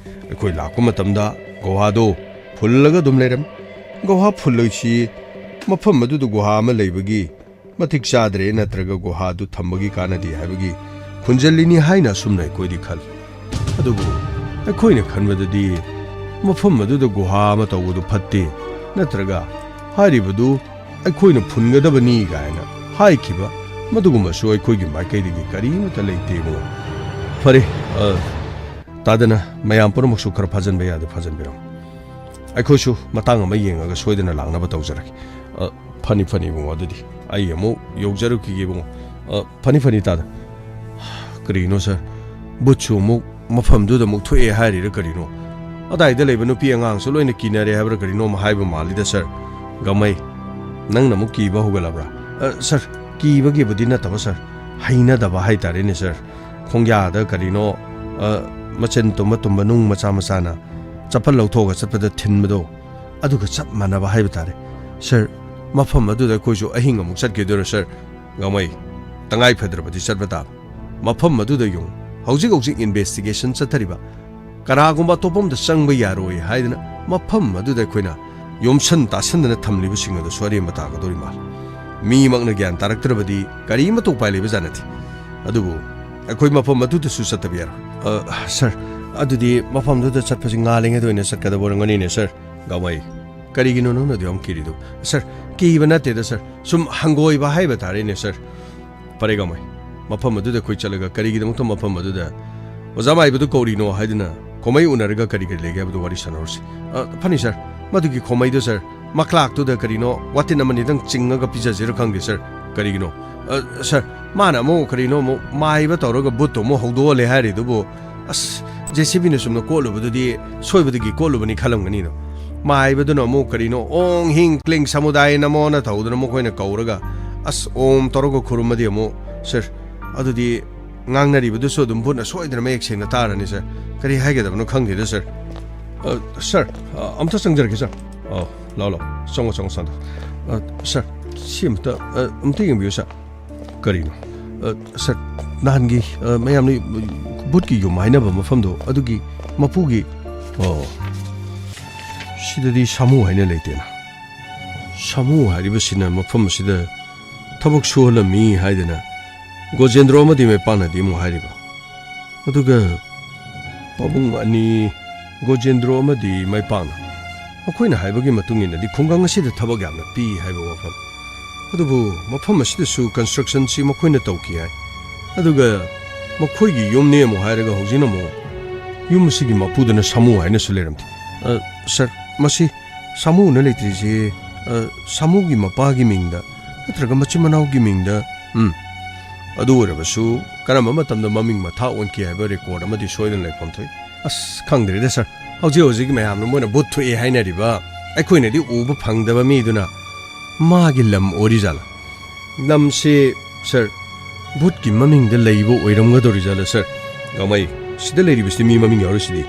ꯑꯩꯈꯣꯏ ꯂꯥꯛꯄ ꯃꯇꯝꯗ ꯒꯨꯍꯥꯗꯣ ꯐꯨꯜꯂꯒ ꯑꯗꯨꯝ ꯂꯩꯔꯝꯃꯤ꯫ ꯒꯨꯍꯥ ꯐꯨꯜꯂꯤꯁꯤ ꯃꯐꯝ ꯑꯗꯨꯗ ꯒꯨꯍꯥ ꯑꯃ ꯂꯩꯕꯒꯤ ꯃꯇꯤꯛ ꯆꯥꯗ꯭ꯔꯦ ꯅꯠꯇ꯭ꯔꯒ ꯒꯨꯍꯥꯗꯨ ꯊꯝꯕꯒꯤ ꯀꯥꯟꯅꯗꯦ ꯍꯥꯏꯕꯒꯤ ꯈꯨꯟꯖꯜꯂꯤꯅꯤ ꯍꯥꯏꯅ ꯑꯁꯨꯝꯅ ꯑꯩꯈꯣꯏꯗꯤ ꯈꯜꯂꯤ꯫ ꯑꯗꯨꯕꯨ ꯑꯩꯈꯣꯏꯅ ꯈꯟꯕꯗꯗꯤ ꯃꯐꯝ ꯑꯗꯨꯗ ꯒꯨꯍꯥ ꯑꯃ ꯇꯧꯕꯗꯨ ꯐꯠꯇꯦ, ꯅꯠꯇ꯭ꯔꯒ ꯍꯥꯏꯔꯤꯕꯗꯨ ꯑꯩꯈꯣꯏꯅ ꯐꯨꯟꯒꯗꯕꯅꯤ ꯀꯥꯏꯅ ꯍꯥꯏꯈꯤꯕ, ꯃꯗꯨꯒꯨꯝꯕꯁꯨ ꯑꯩꯈꯣꯏꯒꯤ ꯃꯥꯏꯀꯩꯗꯒꯤ ꯀꯔꯤꯃꯠꯇ ꯂꯩꯇꯦ ꯏꯕꯨꯡꯉꯣ꯫ ꯐꯔꯦ, ꯑ, ꯇꯥꯗꯅ ꯃꯌꯥꯝ ꯄꯨꯝꯅꯃꯛꯁꯨ ꯈꯔ ꯐꯥꯖꯟꯕ ꯌꯥꯗꯦ, ꯐꯥꯖꯟꯕꯤꯔꯝꯃꯨ꯫ ꯑꯩꯈꯣꯏꯁꯨ ꯃꯇꯥꯡ ꯑꯃ ꯌꯦꯡꯉꯒ ꯁꯣꯏꯗꯅ ꯂꯥꯛꯅꯕ ꯇꯧꯖꯔꯒꯦ꯫ ꯑ, ꯐꯅꯤ, ꯐꯅꯤ ꯏꯕꯨꯡꯉꯣ, ꯑꯗꯨꯗꯤ ꯑꯩ ꯑꯃꯨꯛ ꯌꯧꯖꯔꯨꯈꯤꯒꯦ ꯏꯕꯨꯡꯉꯣ꯫ ꯑ, ꯐꯅꯤ, ꯐꯅꯤ ꯇꯥꯗ꯫ ꯀꯔꯤꯅꯣ sir? ꯚꯨꯠꯁꯨ ꯑꯃꯨꯛ ꯃꯐꯝꯗꯨꯗ ꯑꯃꯨꯛ ꯊꯣꯛꯑꯦ ꯍꯥꯏꯔꯤꯔꯥ ꯀꯔꯤꯅꯣ? ꯑꯗꯥꯏꯗ ꯂꯩꯕ ꯅꯨꯄꯤ ꯑꯉꯥꯡꯁꯨ ꯂꯣꯏꯅ ꯀꯤꯅꯔꯦ ꯍꯥꯏꯕ꯭ꯔꯥ ꯀꯔꯤꯅꯣ ꯑꯃ ꯍꯥꯏꯕ ꯃꯥꯜꯂꯤꯗ sir꯫ ꯒꯃꯩ, ꯅꯪꯅ ꯑꯃꯨꯛ ꯀꯤꯕ ꯍꯧꯒꯠꯂꯕ꯭ꯔꯥ? ꯑ, ꯁꯥꯔ, ꯀꯤꯕꯒꯤꯕꯨꯗꯤ ꯅꯠꯇꯕ, ꯁꯥꯔ, ꯍꯩꯅꯗꯕ ꯍꯥꯏꯇꯥꯔꯦꯅꯦ, ꯁꯥꯔ꯫ ꯈꯣꯡꯌꯥꯗ ꯀꯔꯤꯅꯣ, ꯑ, ꯃꯆꯤꯟ ꯇꯨꯝꯕ ꯇꯨꯝꯕ ꯅꯨꯡ ꯃꯆꯥ ꯃꯆꯥꯅ ꯆꯄꯜ ꯂꯧꯊꯣꯛꯑꯒ ꯆꯠꯄꯗ ꯊꯤꯟꯕꯗꯣ, ꯑꯗꯨꯒ ꯆꯞ ꯃꯥꯟꯅꯕ ꯍꯥꯏꯕ ꯇꯥꯔꯦ꯫ ꯁꯥꯔ, ꯃꯐꯝ ꯑꯗꯨꯗ ꯑꯩꯈꯣꯏꯁꯨ ꯑꯍꯤꯡ ꯑꯃꯨꯛ ꯆꯠꯈꯤꯗꯣꯏꯔꯣ, ꯁꯥꯔ? ꯒꯥꯡꯃꯩ, ꯇꯉꯥꯏ ꯐꯗ꯭ꯔꯕꯗꯤ ꯆꯠꯄ ꯇꯥꯕ꯫ ꯃꯐꯝ ꯑꯗꯨꯗ ꯌꯦꯡꯉꯨ, ꯍꯧꯖꯤꯛ ꯍꯧꯖꯤꯛ ꯏꯟꯚꯦꯁꯇꯤꯒꯦꯁꯟ ꯆꯠꯊꯔꯤꯕ, ꯀꯅꯥꯒꯨꯝꯕ ꯑꯇꯣꯞꯄ ꯑꯃꯗ ꯆꯪꯕ ꯌꯥꯔꯣꯏ ꯍꯥꯏꯗꯅ ꯃꯐꯝ ꯑꯗꯨꯗ ꯑꯩꯈꯣꯏꯅ ꯌꯣꯝꯁꯟ ꯇꯥꯁꯟꯗꯅ ꯊꯝꯂꯤꯕꯁꯤꯡ ꯑꯗꯨꯁꯨ ꯑꯔꯦꯝꯕ ꯇꯥꯒꯗꯧꯔꯤ ꯃꯥꯜꯂꯤ꯫ ꯃꯤꯃꯛꯅ ꯒ꯭ꯌꯥꯟ ꯇꯥꯔꯛꯇ꯭ꯔꯕꯗꯤ ꯀꯔꯤꯃꯠꯇ ꯎꯄꯥꯏ ꯂꯩꯕ ꯖꯥꯠ ꯅꯠꯇꯦ꯫ ꯑꯗꯨꯕꯨ ꯑꯩꯈꯣꯏ ꯃꯐꯝ ꯑꯗꯨꯗꯁꯨ ꯆꯠꯇꯕ ꯌꯥꯔꯣꯏ꯫ ꯑ, ꯁꯥꯔ, ꯑꯗꯨꯗꯤ ꯃꯐꯝꯗꯨꯗ ꯆꯠꯄꯁꯤ ꯉꯥꯜꯂꯤꯉꯩꯗ ꯑꯣꯏꯅ ꯆꯠꯀꯗꯕ ꯑꯣꯏꯔꯝꯒꯅꯤꯅꯦ, ꯁꯥꯔ꯫ ꯒꯥꯡꯃꯩ, ꯀꯔꯤꯒꯤꯅꯣ ꯅꯪꯅ ꯑꯗꯨ ꯌꯥꯝ ꯀꯤꯔꯤꯗꯨ? ꯁꯥꯔ, ꯀꯤꯕ ꯅꯠꯇꯦꯗ, ꯁꯥꯔ꯫ ꯁꯨꯝ ꯍꯪꯒꯣꯏꯕ ꯍꯥꯏꯕ ꯇꯥꯔꯦꯅꯦ, ꯁꯥꯔ꯫ ꯐꯔꯦ, ꯒꯥꯡꯃꯩ, ꯃꯐꯝ ꯑꯗꯨꯗ ꯑꯩꯈꯣꯏ ꯆꯠꯂꯒ ꯀꯔꯤꯒꯤꯗꯃꯛꯇ ꯃꯐꯝ ꯑꯗꯨꯗ ꯑꯣꯖꯥ ꯃꯥꯏꯕꯗꯨ ꯀꯧꯔꯤꯅꯣ ꯍꯥꯏꯗꯨꯅ ꯈꯣꯃꯩ ꯎꯅꯔꯒ ꯀꯔꯤ ꯀꯔꯤ ꯂꯩꯒꯦ ꯍꯥꯏꯕꯗꯨ ꯋꯥꯔꯤ ꯁꯥꯟꯅꯍꯧꯔꯁꯤ꯫ ꯑ, ꯐꯅꯤ, ꯁꯥꯔ꯫ ꯃꯗꯨꯒꯤ ꯈꯣꯃꯩꯗꯨ, ꯁꯥꯔ, ꯃꯀ꯭ꯂꯥꯛꯇꯨꯗ ꯀꯔꯤꯅꯣ ꯋꯥꯇꯤꯟ ꯑꯃꯅꯤꯗꯪ ꯆꯤꯡꯉꯒ ꯄꯤꯖꯁꯤꯔ ꯈꯪꯗꯦ, ꯁꯥꯔ꯫ ꯀꯔꯤꯒꯤꯅꯣ? ꯑ, ꯁꯥꯔ, ꯃꯥꯅ ꯑꯃꯨꯛ ꯀꯔꯤꯅꯣ ꯑꯃꯨꯛ ꯃꯥꯏꯕ ꯇꯧꯔꯒ ꯚꯨꯠꯇꯨ ꯑꯃꯨꯛ ꯍꯧꯗꯣꯛꯍꯜꯂꯦ ꯍꯥꯏꯔꯤꯗꯨꯕꯨ, ꯑꯁ, ꯖꯦ ꯁꯤ ꯕꯤꯅ ꯆꯨꯝꯅ ꯀꯣꯠꯂꯨꯕꯗꯨꯗꯤ ꯁꯣꯏꯕꯗꯒꯤ ꯀꯣꯠꯂꯨꯕꯅꯤ ꯈꯜꯂꯝꯒꯅꯤꯗꯣ꯫ ꯃꯥꯏꯕꯗꯨꯅ ꯑꯃꯨꯛ ꯀꯔꯤꯅꯣ "ꯑꯣꯡ ꯍꯤꯡ ꯀ꯭ꯂꯤꯡ ꯁꯃꯨꯗꯥꯌ ꯅꯃꯣꯅ" ꯇꯧꯗꯅ ꯃꯈꯣꯏꯅ ꯀꯧꯔꯒ, ꯑꯁ, ꯑꯣꯝ ꯇꯧꯔꯒ ꯈꯨꯔꯨꯝꯃꯗꯤ ꯑꯃꯨꯛ, ꯁꯥꯔ, ꯑꯗꯨꯗꯤ ꯉꯥꯡꯅꯔꯤꯕꯗꯨꯁꯨ ꯑꯗꯨꯝ ꯚꯨꯠꯅ ꯁꯣꯏꯗꯅ ꯃꯌꯦꯛ ꯁꯦꯡꯅ ꯇꯥꯔꯅꯤ, ꯁꯥꯔ꯫ ꯀꯔꯤ ꯍꯥꯏꯒꯗꯕꯅꯣ ꯈꯪꯗꯦꯗ, ꯁꯥꯔ꯫ ꯑ, ꯁꯥꯔ, ꯑ, ꯑꯝꯇ ꯆꯪꯖꯔꯛꯀꯦ, ꯁꯥꯔ꯫ ꯑ, ꯂꯥꯛꯑꯣ, ꯂꯥꯛꯑꯣ꯫ ꯆꯪꯉꯣ, ꯆꯪꯉꯣ, ꯁꯥꯟꯇ꯫ ꯑ, ꯁꯥꯔ, ꯁꯤ ꯑꯝꯇ, ꯑ, ꯑꯝꯇ ꯌꯦꯡꯕꯤꯌꯨ, ꯁꯥꯔ꯫ ꯀꯔꯤꯅꯣ? ꯑ, ꯁꯥꯔ, ꯅꯍꯥꯟꯒꯤ, ꯑ, ꯃꯌꯥꯝꯅ ꯚꯨꯠꯀꯤ ꯌꯨꯝ ꯍꯥꯏꯅꯕ ꯃꯐꯝꯗꯣ, ꯑꯗꯨꯒꯤ ꯃꯄꯨꯒꯤ, ꯑꯣ, ꯁꯤꯗꯗꯤ ꯁꯥꯃꯨ ꯍꯥꯏꯅ ꯂꯩꯇꯦꯅ꯫ ꯁꯥꯃꯨ ꯍꯥꯏꯔꯤꯕꯁꯤꯅ ꯃꯐꯝ ꯑꯁꯤꯗ ꯊꯕꯛ ꯁꯨꯍꯜꯂꯝꯃꯤ ꯍꯥꯏꯗꯅ ꯒꯣꯖꯦꯟꯗ꯭ꯔꯣ ꯑꯃꯗꯤ ꯃꯥꯏꯄꯥꯛꯅꯗꯤ ꯑꯃꯨꯛ ꯍꯥꯏꯔꯤꯕ꯫ ꯑꯗꯨꯒ ꯄꯥꯕꯨꯡ ꯑꯅꯤ, ꯒꯣꯖꯦꯟꯗ꯭ꯔꯣ ꯑꯃꯗꯤ ꯃꯥꯏꯄꯥꯛꯅ, ꯃꯈꯣꯏꯅ ꯍꯥꯏꯕꯒꯤ ꯃꯇꯨꯡ ꯏꯟꯅꯗꯤ ꯈꯨꯡꯒꯪ ꯑꯁꯤꯗ ꯊꯕꯛ ꯌꯥꯝꯅ ꯄꯤ ꯍꯥꯏꯕ ꯋꯥꯐꯝ꯫ ꯑꯗꯨꯕꯨ ꯃꯐꯝ ꯑꯁꯤꯗꯁꯨ ꯀꯟꯁꯇ꯭ꯔꯛꯁꯟꯁꯤ ꯃꯈꯣꯏꯅ ꯇꯧꯈꯤ ꯍꯥꯏ꯫ ꯑꯗꯨꯒ ꯃꯈꯣꯏꯒꯤ ꯌꯨꯝꯅꯦ ꯑꯃꯨꯛ ꯍꯥꯏꯔꯒ ꯍꯧꯖꯤꯛꯅ ꯑꯃꯨꯛ ꯌꯨꯝ ꯑꯁꯤꯒꯤ ꯃꯄꯨꯗꯨꯅ ꯁꯥꯃꯨ ꯍꯥꯏꯅꯁꯨ ꯂꯩꯔꯝꯗꯦ꯫ ꯑ, ꯁꯥꯔ, ꯃꯁꯤ ꯁꯥꯃꯨꯅ ꯂꯩꯇ꯭ꯔꯤꯁꯦ, ꯑ, ꯁꯥꯃꯨꯒꯤ ꯃꯄꯥꯒꯤ ꯃꯤꯡꯗ ꯅꯠꯇ꯭ꯔꯒ ꯃꯆꯤꯟ ꯃꯅꯥꯎꯒꯤ ꯃꯤꯡꯗ, ꯎꯝ, ꯑꯗꯨ ꯑꯣꯏꯔꯕꯁꯨ ꯀꯔꯝꯕ ꯃꯇꯝꯗ ꯃꯃꯤꯡ ꯃꯊꯥ ꯑꯣꯟꯈꯤ ꯍꯥꯏꯕ ꯔꯦꯀꯣꯔꯗ ꯑꯃꯗꯤ ꯁꯣꯏꯗꯅ ꯂꯩꯐꯝ ꯊꯣꯛꯏ꯫ ꯑꯁ, ꯈꯪꯗ꯭ꯔꯦꯗ ꯁꯥꯔ, ꯍꯧꯖꯤꯛ ꯍꯧꯖꯤꯛ ꯃꯌꯥꯝꯅ ꯃꯣꯏꯅ ꯚꯨꯠ ꯊꯣꯛꯑꯦ ꯍꯥꯏꯅꯔꯤꯕ, ꯑꯩꯈꯣꯏꯅꯗꯤ ꯎꯕ ꯐꯪꯗꯕ ꯃꯤꯗꯨꯅ ꯃꯥꯒꯤ ꯂꯝ ꯑꯣꯏꯔꯤꯖꯥꯠꯂꯥ? ꯂꯝꯁꯤ, ꯁꯥꯔ, ꯚꯨꯠꯀꯤ ꯃꯃꯤꯡꯗ ꯂꯩꯕ ꯑꯣꯏꯔꯝꯒꯗꯧꯔꯤꯖꯥꯠꯂꯥ, ꯁꯥꯔ? ꯒꯥꯡꯃꯩ, ꯁꯤꯗ ꯂꯩꯔꯤꯕꯁꯤꯗꯤ ꯃꯤ ꯃꯃꯤꯡ ꯌꯥꯎꯔꯤꯁꯤꯗꯤ꯫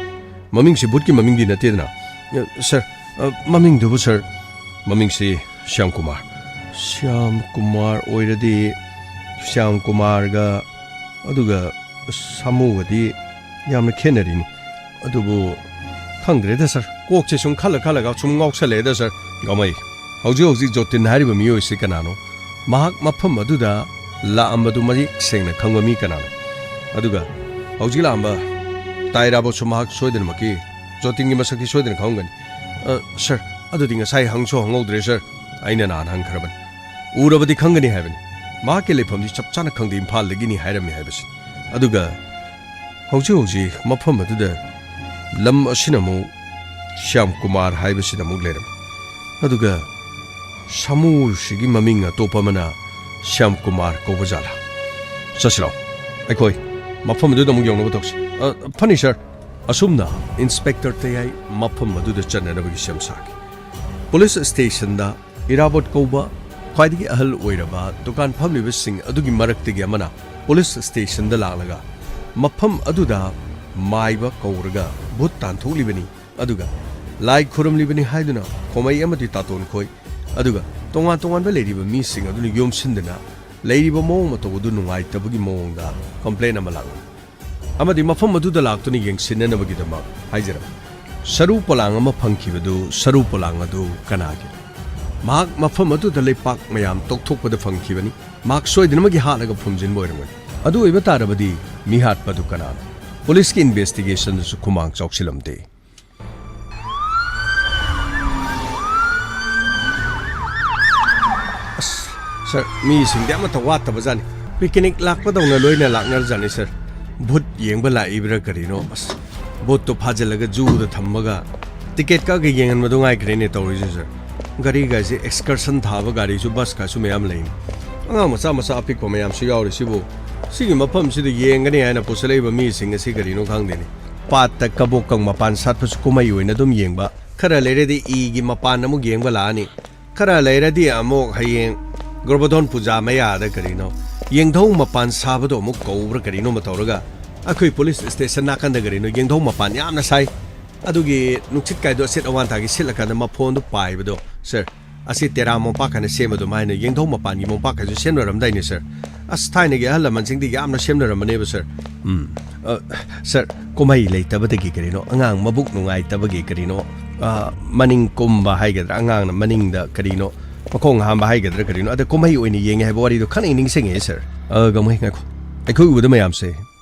ꯃꯃꯤꯡꯁꯤ ꯚꯨꯠꯀꯤ ꯃꯃꯤꯡꯗꯤ ꯅꯠꯇꯦꯗꯅ꯫ ꯑ, ꯁꯥꯔ, ꯑ, ꯃꯃꯤꯡꯗꯨꯕꯨ, ꯁꯥꯔ, ꯃꯃꯤꯡꯁꯤ ꯁ꯭ꯌꯥꯝ ꯀꯨꯃꯥꯔ꯫ ꯁ꯭ꯌꯥꯝ ꯀꯨꯃꯥꯔ ꯑꯣꯏꯔꯗꯤ ꯁ꯭ꯌꯥꯝ ꯀꯨꯃꯥꯔꯒ ꯑꯗꯨꯒ ꯁꯥꯃꯨꯒꯗꯤ ꯌꯥꯝꯅ ꯈꯦꯠꯅꯔꯤꯅꯤ꯫ ꯑꯗꯨꯕꯨ ꯈꯪꯗ꯭ꯔꯦꯗ ꯁꯥꯔ, ꯀꯣꯛꯁꯦ ꯁꯨꯝ ꯈꯜꯂ ꯈꯜꯂꯒ ꯁꯨꯝ ꯉꯥꯎꯁꯜꯂꯛꯑꯦꯗ ꯁꯥꯔ꯫ ꯒꯥꯡꯃꯩ, ꯍꯧꯖꯤꯛ ꯍꯧꯖꯤꯛ ꯖꯣꯇꯤꯟ ꯍꯥꯏꯔꯤꯕ ꯃꯤꯑꯣꯏꯁꯤ ꯀꯅꯥꯅꯣ? ꯃꯍꯥꯛ ꯃꯐꯝ ꯑꯗꯨꯗ ꯂꯥꯛꯑꯝꯕꯗꯨ ꯃꯌꯦꯛ ꯁꯦꯡꯅ ꯈꯪꯕ ꯃꯤ ꯀꯅꯥꯅꯣ? ꯑꯗꯨꯒ ꯍꯧꯖꯤꯛ ꯂꯥꯛꯑꯝꯕ ꯇꯥꯏꯔꯥꯕꯣꯠꯁꯨ ꯃꯍꯥꯛ ꯁꯣꯏꯗꯅꯃꯛꯀꯤ ꯖꯣꯇꯤꯟꯒꯤ ꯃꯁꯛꯇꯤ ꯁꯣꯏꯗꯅ ꯈꯪꯉꯝꯒꯅꯤ꯫ ꯑ, ꯁꯥꯔ, ꯑꯗꯨꯗꯤ ꯉꯁꯥꯏ ꯍꯪꯁꯨ ꯍꯪꯍꯧꯗ꯭ꯔꯦ ꯁꯥꯔ꯫ ꯑꯩꯅ ꯅꯍꯥꯟ ꯍꯪꯈ꯭ꯔꯕꯅꯤ꯫ ꯎꯔꯕꯗꯤ ꯈꯪꯒꯅꯤ ꯍꯥꯏꯕꯅꯤ꯫ ꯃꯍꯥꯛꯀꯤ ꯂꯩꯐꯝꯗꯤ ꯆꯞ ꯆꯥꯅ ꯈꯪꯗꯦ, ꯏꯝꯐꯥꯜꯗꯒꯤꯅꯤ ꯍꯥꯏꯔꯝꯃꯤ ꯍꯥꯏꯕꯁꯤ꯫ ꯑꯗꯨꯒ ꯍꯧꯖꯤꯛ ꯍꯧꯖꯤꯛ ꯃꯐꯝ ꯑꯗꯨꯗ ꯂꯝ ꯑꯁꯤꯅ ꯑꯃꯨꯛ ꯁ꯭ꯌꯥꯝ ꯀꯨꯃꯥꯔ ꯍꯥꯏꯕꯁꯤꯅ ꯑꯃꯨꯛ ꯂꯩꯔꯝꯃꯤ꯫ ꯑꯗꯨꯒ ꯁꯥꯃꯨꯁꯤꯒꯤ ꯃꯃꯤꯡ ꯑꯇꯣꯞꯄ ꯑꯃꯅ ꯁ꯭ꯌꯥꯝ ꯀꯨꯃꯥꯔ ꯀꯧꯕ ꯖꯥꯠꯂꯥ? ꯆꯠꯁꯤ ꯂꯥꯛꯑꯣ, ꯑꯩꯈꯣꯏ ꯃꯐꯝ ꯑꯗꯨꯗ ꯑꯃꯨꯛ ꯌꯧꯅꯕ ꯇꯧꯁꯤ꯫ ꯑ, ꯐꯅꯤ ꯁꯥꯔ꯫ ꯑꯁꯨꯝꯅ ꯏꯟꯁꯄꯦꯛꯇꯔ ꯇꯌꯥꯏ ꯃꯐꯝ ꯑꯗꯨꯗ ꯆꯠꯅꯅꯕꯒꯤ ꯁꯦꯝ ꯁꯥꯈꯤ꯫ ꯄꯨꯂꯤꯁ ꯁ꯭ꯇꯦꯁꯟꯗ ꯏꯔꯥꯕꯣꯠ ꯀꯧꯕ ꯈ꯭ꯋꯥꯏꯗꯒꯤ ꯑꯍꯜ ꯑꯣꯏꯔꯕ ꯗꯨꯀꯥꯟ ꯐꯝꯂꯤꯕꯁꯤꯡ ꯑꯗꯨꯒꯤ ꯃꯔꯛꯇꯒꯤ ꯑꯃꯅ ꯄꯨꯂꯤꯁ ꯁ꯭ꯇꯦꯁꯟꯗ ꯂꯥꯛꯂꯒ ꯃꯐꯝ ꯑꯗꯨꯗ ꯃꯥꯏꯕ ꯀꯧꯔꯒ ꯚꯨꯠ ꯇꯥꯟꯊꯣꯛꯂꯤꯕꯅꯤ, ꯑꯗꯨꯒ ꯂꯥꯏ ꯈꯨꯔꯨꯝꯂꯤꯕꯅꯤ ꯍꯥꯏꯗꯨꯅ ꯈꯣꯃꯩ ꯑꯃꯗꯤ ꯇꯥꯇꯣꯟ ꯈꯣꯏ, ꯑꯗꯨꯒ ꯇꯣꯉꯥꯟ ꯇꯣꯉꯥꯟꯕ ꯂꯩꯔꯤꯕ ꯃꯤꯁꯤꯡ ꯑꯗꯨꯅ ꯌꯣꯝꯁꯤꯟꯗꯨꯅ ꯂꯩꯔꯤꯕ ꯃꯑꯣꯡ ꯃꯇꯧ ꯑꯗꯨ ꯅꯨꯡꯉꯥꯏꯇꯕꯒꯤ ꯃꯑꯣꯡꯗ ꯀꯝꯄ꯭ꯂꯦꯟ ꯑꯃ ꯂꯥꯛꯂꯝꯃꯤ꯫ ꯑꯃꯗꯤ ꯃꯐꯝ ꯑꯗꯨꯗ ꯂꯥꯛꯇꯨꯅ ꯌꯦꯡꯁꯤꯟꯅꯅꯕꯒꯤꯗꯃꯛ ꯍꯥꯏꯖꯔꯝꯃꯤ꯫ ꯁꯔꯨ ꯄꯣꯂꯥꯡ ꯑꯃ ꯐꯪꯈꯤꯕꯗꯨ, ꯁꯔꯨ ꯄꯣꯂꯥꯡ ꯑꯗꯨ ꯀꯅꯥꯒꯤꯅꯣ? ꯃꯍꯥꯛ ꯃꯐꯝ ꯑꯗꯨꯗ ꯂꯩꯄꯥꯛ ꯃꯌꯥꯝ ꯇꯧꯊꯣꯛꯄꯗ ꯐꯪꯈꯤꯕꯅꯤ꯫ ꯃꯍꯥꯛ ꯁꯣꯏꯗꯅꯃꯛꯀꯤ ꯍꯥꯠꯂꯒ ꯐꯨꯝꯖꯤꯟꯕ ꯑꯣꯏꯔꯝꯒꯅꯤ꯫ ꯑꯗꯨ ꯑꯣꯏꯕ ꯇꯥꯔꯕꯗꯤ ꯃꯤꯍꯥꯠꯄꯗꯨ ꯀꯅꯥꯅꯣ? ꯄꯨꯂꯤꯁꯀꯤ ꯏꯟꯚꯦꯁꯇꯤꯒꯦꯁꯟꯗꯁꯨ ꯈꯨꯃꯥꯡ ꯆꯥꯎꯁꯤꯜꯂꯝꯗꯦ꯫ ꯑꯁ, ꯁꯥꯔ, ꯃꯤꯁꯤꯡꯗꯤ ꯑꯃꯠꯇ ꯋꯥꯠꯇꯕꯖꯥꯠꯅꯤ꯫ ꯄꯤꯀꯤꯅꯤꯛ ꯂꯥꯛꯄꯗꯧꯅ ꯂꯣꯏꯅ ꯂꯥꯛꯅꯔꯖꯥꯠꯅꯤ, ꯁꯥꯔ꯫ ꯚꯨꯠ ꯌꯦꯡꯕ ꯂꯥꯛꯏꯕ꯭ꯔꯥ ꯀꯔꯤꯅꯣ? ꯑꯁ, ꯚꯨꯠꯇꯣ ꯐꯥꯖꯤꯜꯂꯒ ꯖꯨꯗ ꯊꯝꯃꯒ ꯇꯤꯀꯦꯠ ꯀꯛꯑꯒ ꯌꯦꯡꯍꯟꯕꯗꯣ ꯉꯥꯏꯈ꯭ꯔꯦꯅꯦ ꯇꯧꯔꯤꯁꯦ, ꯁꯥꯔ꯫ ꯒꯥꯔꯤꯒꯁꯦ ꯑꯦꯛꯁꯀꯔꯁꯟ ꯊꯥꯕ ꯒꯥꯔꯤꯁꯨ, ꯕꯁꯀꯁꯨ ꯃꯌꯥꯝ ꯂꯩꯅꯤ꯫ ꯑꯉꯥꯡ ꯃꯆꯥ ꯃꯆꯥ ꯑꯄꯤꯛꯄ ꯃꯌꯥꯝꯁꯨ ꯌꯥꯎꯔꯤꯁꯤꯕꯨ꯫ ꯁꯤꯒꯤ ꯃꯐꯝꯁꯤꯗ ꯌꯦꯡꯒꯅꯤ ꯍꯥꯏꯅ ꯄꯨꯁꯜꯂꯛꯏꯕ ꯃꯤꯁꯤꯡ ꯑꯁꯤ ꯀꯔꯤꯅꯣ ꯈꯪꯗꯦꯅꯦ꯫ ꯄꯥꯠꯇ ꯀꯕꯣꯛꯀꯪ ꯃꯄꯥꯟ ꯁꯥꯠꯄꯁꯨ ꯀꯨꯝꯍꯩ ꯑꯣꯏꯅ ꯑꯗꯨꯝ ꯌꯦꯡꯕ꯫ ꯈꯔ ꯂꯩꯔꯗꯤ ꯏꯒꯤ ꯃꯄꯥꯟ ꯑꯃꯨꯛ ꯌꯦꯡꯕ ꯂꯥꯛꯑꯅꯤ꯫ ꯈꯔ ꯂꯩꯔꯗꯤ ꯑꯃꯨꯛ ꯍꯌꯦꯡ ꯒꯣꯔꯕꯣꯙꯟ ꯄꯨꯖꯥ ꯃꯌꯥꯗ ꯀꯔꯤꯅꯣ ꯌꯦꯡꯙꯧ ꯃꯄꯥꯟ ꯁꯥꯕꯗꯣ ꯑꯃꯨꯛ ꯀꯧꯕ꯭ꯔꯥ ꯀꯔꯤꯅꯣꯃ ꯇꯧꯔꯒ ꯑꯩꯈꯣꯏ ꯄꯨꯂꯤꯁ ꯁ꯭ꯇꯦꯁꯟ ꯅꯥꯀꯟꯗ ꯀꯔꯤꯅꯣ ꯌꯦꯡꯙꯧ ꯃꯄꯥꯟ ꯌꯥꯝꯅ ꯁꯥꯏ꯫ ꯑꯗꯨꯒꯤ ꯅꯨꯡꯁꯤꯠ ꯀꯥꯏꯗꯣ ꯑꯁꯤꯠ ꯑꯋꯥꯟꯊꯥꯒꯤ ꯁꯤꯠꯂꯀꯥꯟꯗ ꯃꯐꯣꯟꯗꯣ ꯄꯥꯏꯕꯗꯣ, ꯁꯥꯔ, ꯑꯁꯤ ꯇꯦꯔꯥ ꯃꯣꯝꯄꯥꯛ ꯍꯥꯏꯅ ꯁꯦꯝꯕ ꯑꯗꯨꯃꯥꯏꯅ ꯌꯦꯡꯙꯧ ꯃꯄꯥꯟꯒꯤ ꯃꯣꯝꯄꯥꯛ ꯍꯥꯏꯁꯨ ꯁꯦꯝꯅꯔꯝꯗꯥꯏꯅꯦ, ꯁꯥꯔ꯫ ꯑꯁ, ꯊꯥꯏꯅꯒꯤ ꯑꯍꯜ ꯂꯃꯟꯁꯤꯡꯗꯤ ꯌꯥꯝꯅ ꯁꯦꯝꯅꯔꯝꯕꯅꯦꯕ, ꯁꯥꯔ꯫ ꯎꯝ꯫ ꯑ, ꯁꯥꯔ, ꯀꯨꯝꯍꯩ ꯂꯩꯇꯕꯗꯒꯤ ꯀꯔꯤꯅꯣ, ꯑꯉꯥꯡ ꯃꯕꯨꯛ ꯅꯨꯡꯉꯥꯏꯇꯕꯒꯤ ꯀꯔꯤꯅꯣ, ꯑ, ꯃꯅꯤꯡ ꯀꯨꯝꯕ ꯍꯥꯏꯒꯗ꯭ꯔꯥ, ꯑꯉꯥꯡꯅ ꯃꯅꯤꯡꯗ ꯀꯔꯤꯅꯣ, ꯃꯈꯣꯡ ꯍꯥꯝꯕ ꯍꯥꯏꯒꯗ꯭ꯔꯥ ꯀꯔꯤꯅꯣ, ꯑꯗ ꯀꯨꯝꯍꯩ ꯑꯣꯏꯅ ꯌꯦꯡꯉꯦ ꯍꯥꯏꯕ ꯋꯥꯔꯤꯗꯣ ꯈꯪꯅꯤꯡ ꯅꯤꯡꯁꯤꯡꯉꯛꯑꯦ, ꯁꯥꯔ꯫ ꯑ, ꯒꯃꯩ, ꯉꯥꯏꯈꯣ꯫ ꯑꯩꯈꯣꯏ ꯎꯕꯗ ꯃꯌꯥꯝꯁꯦ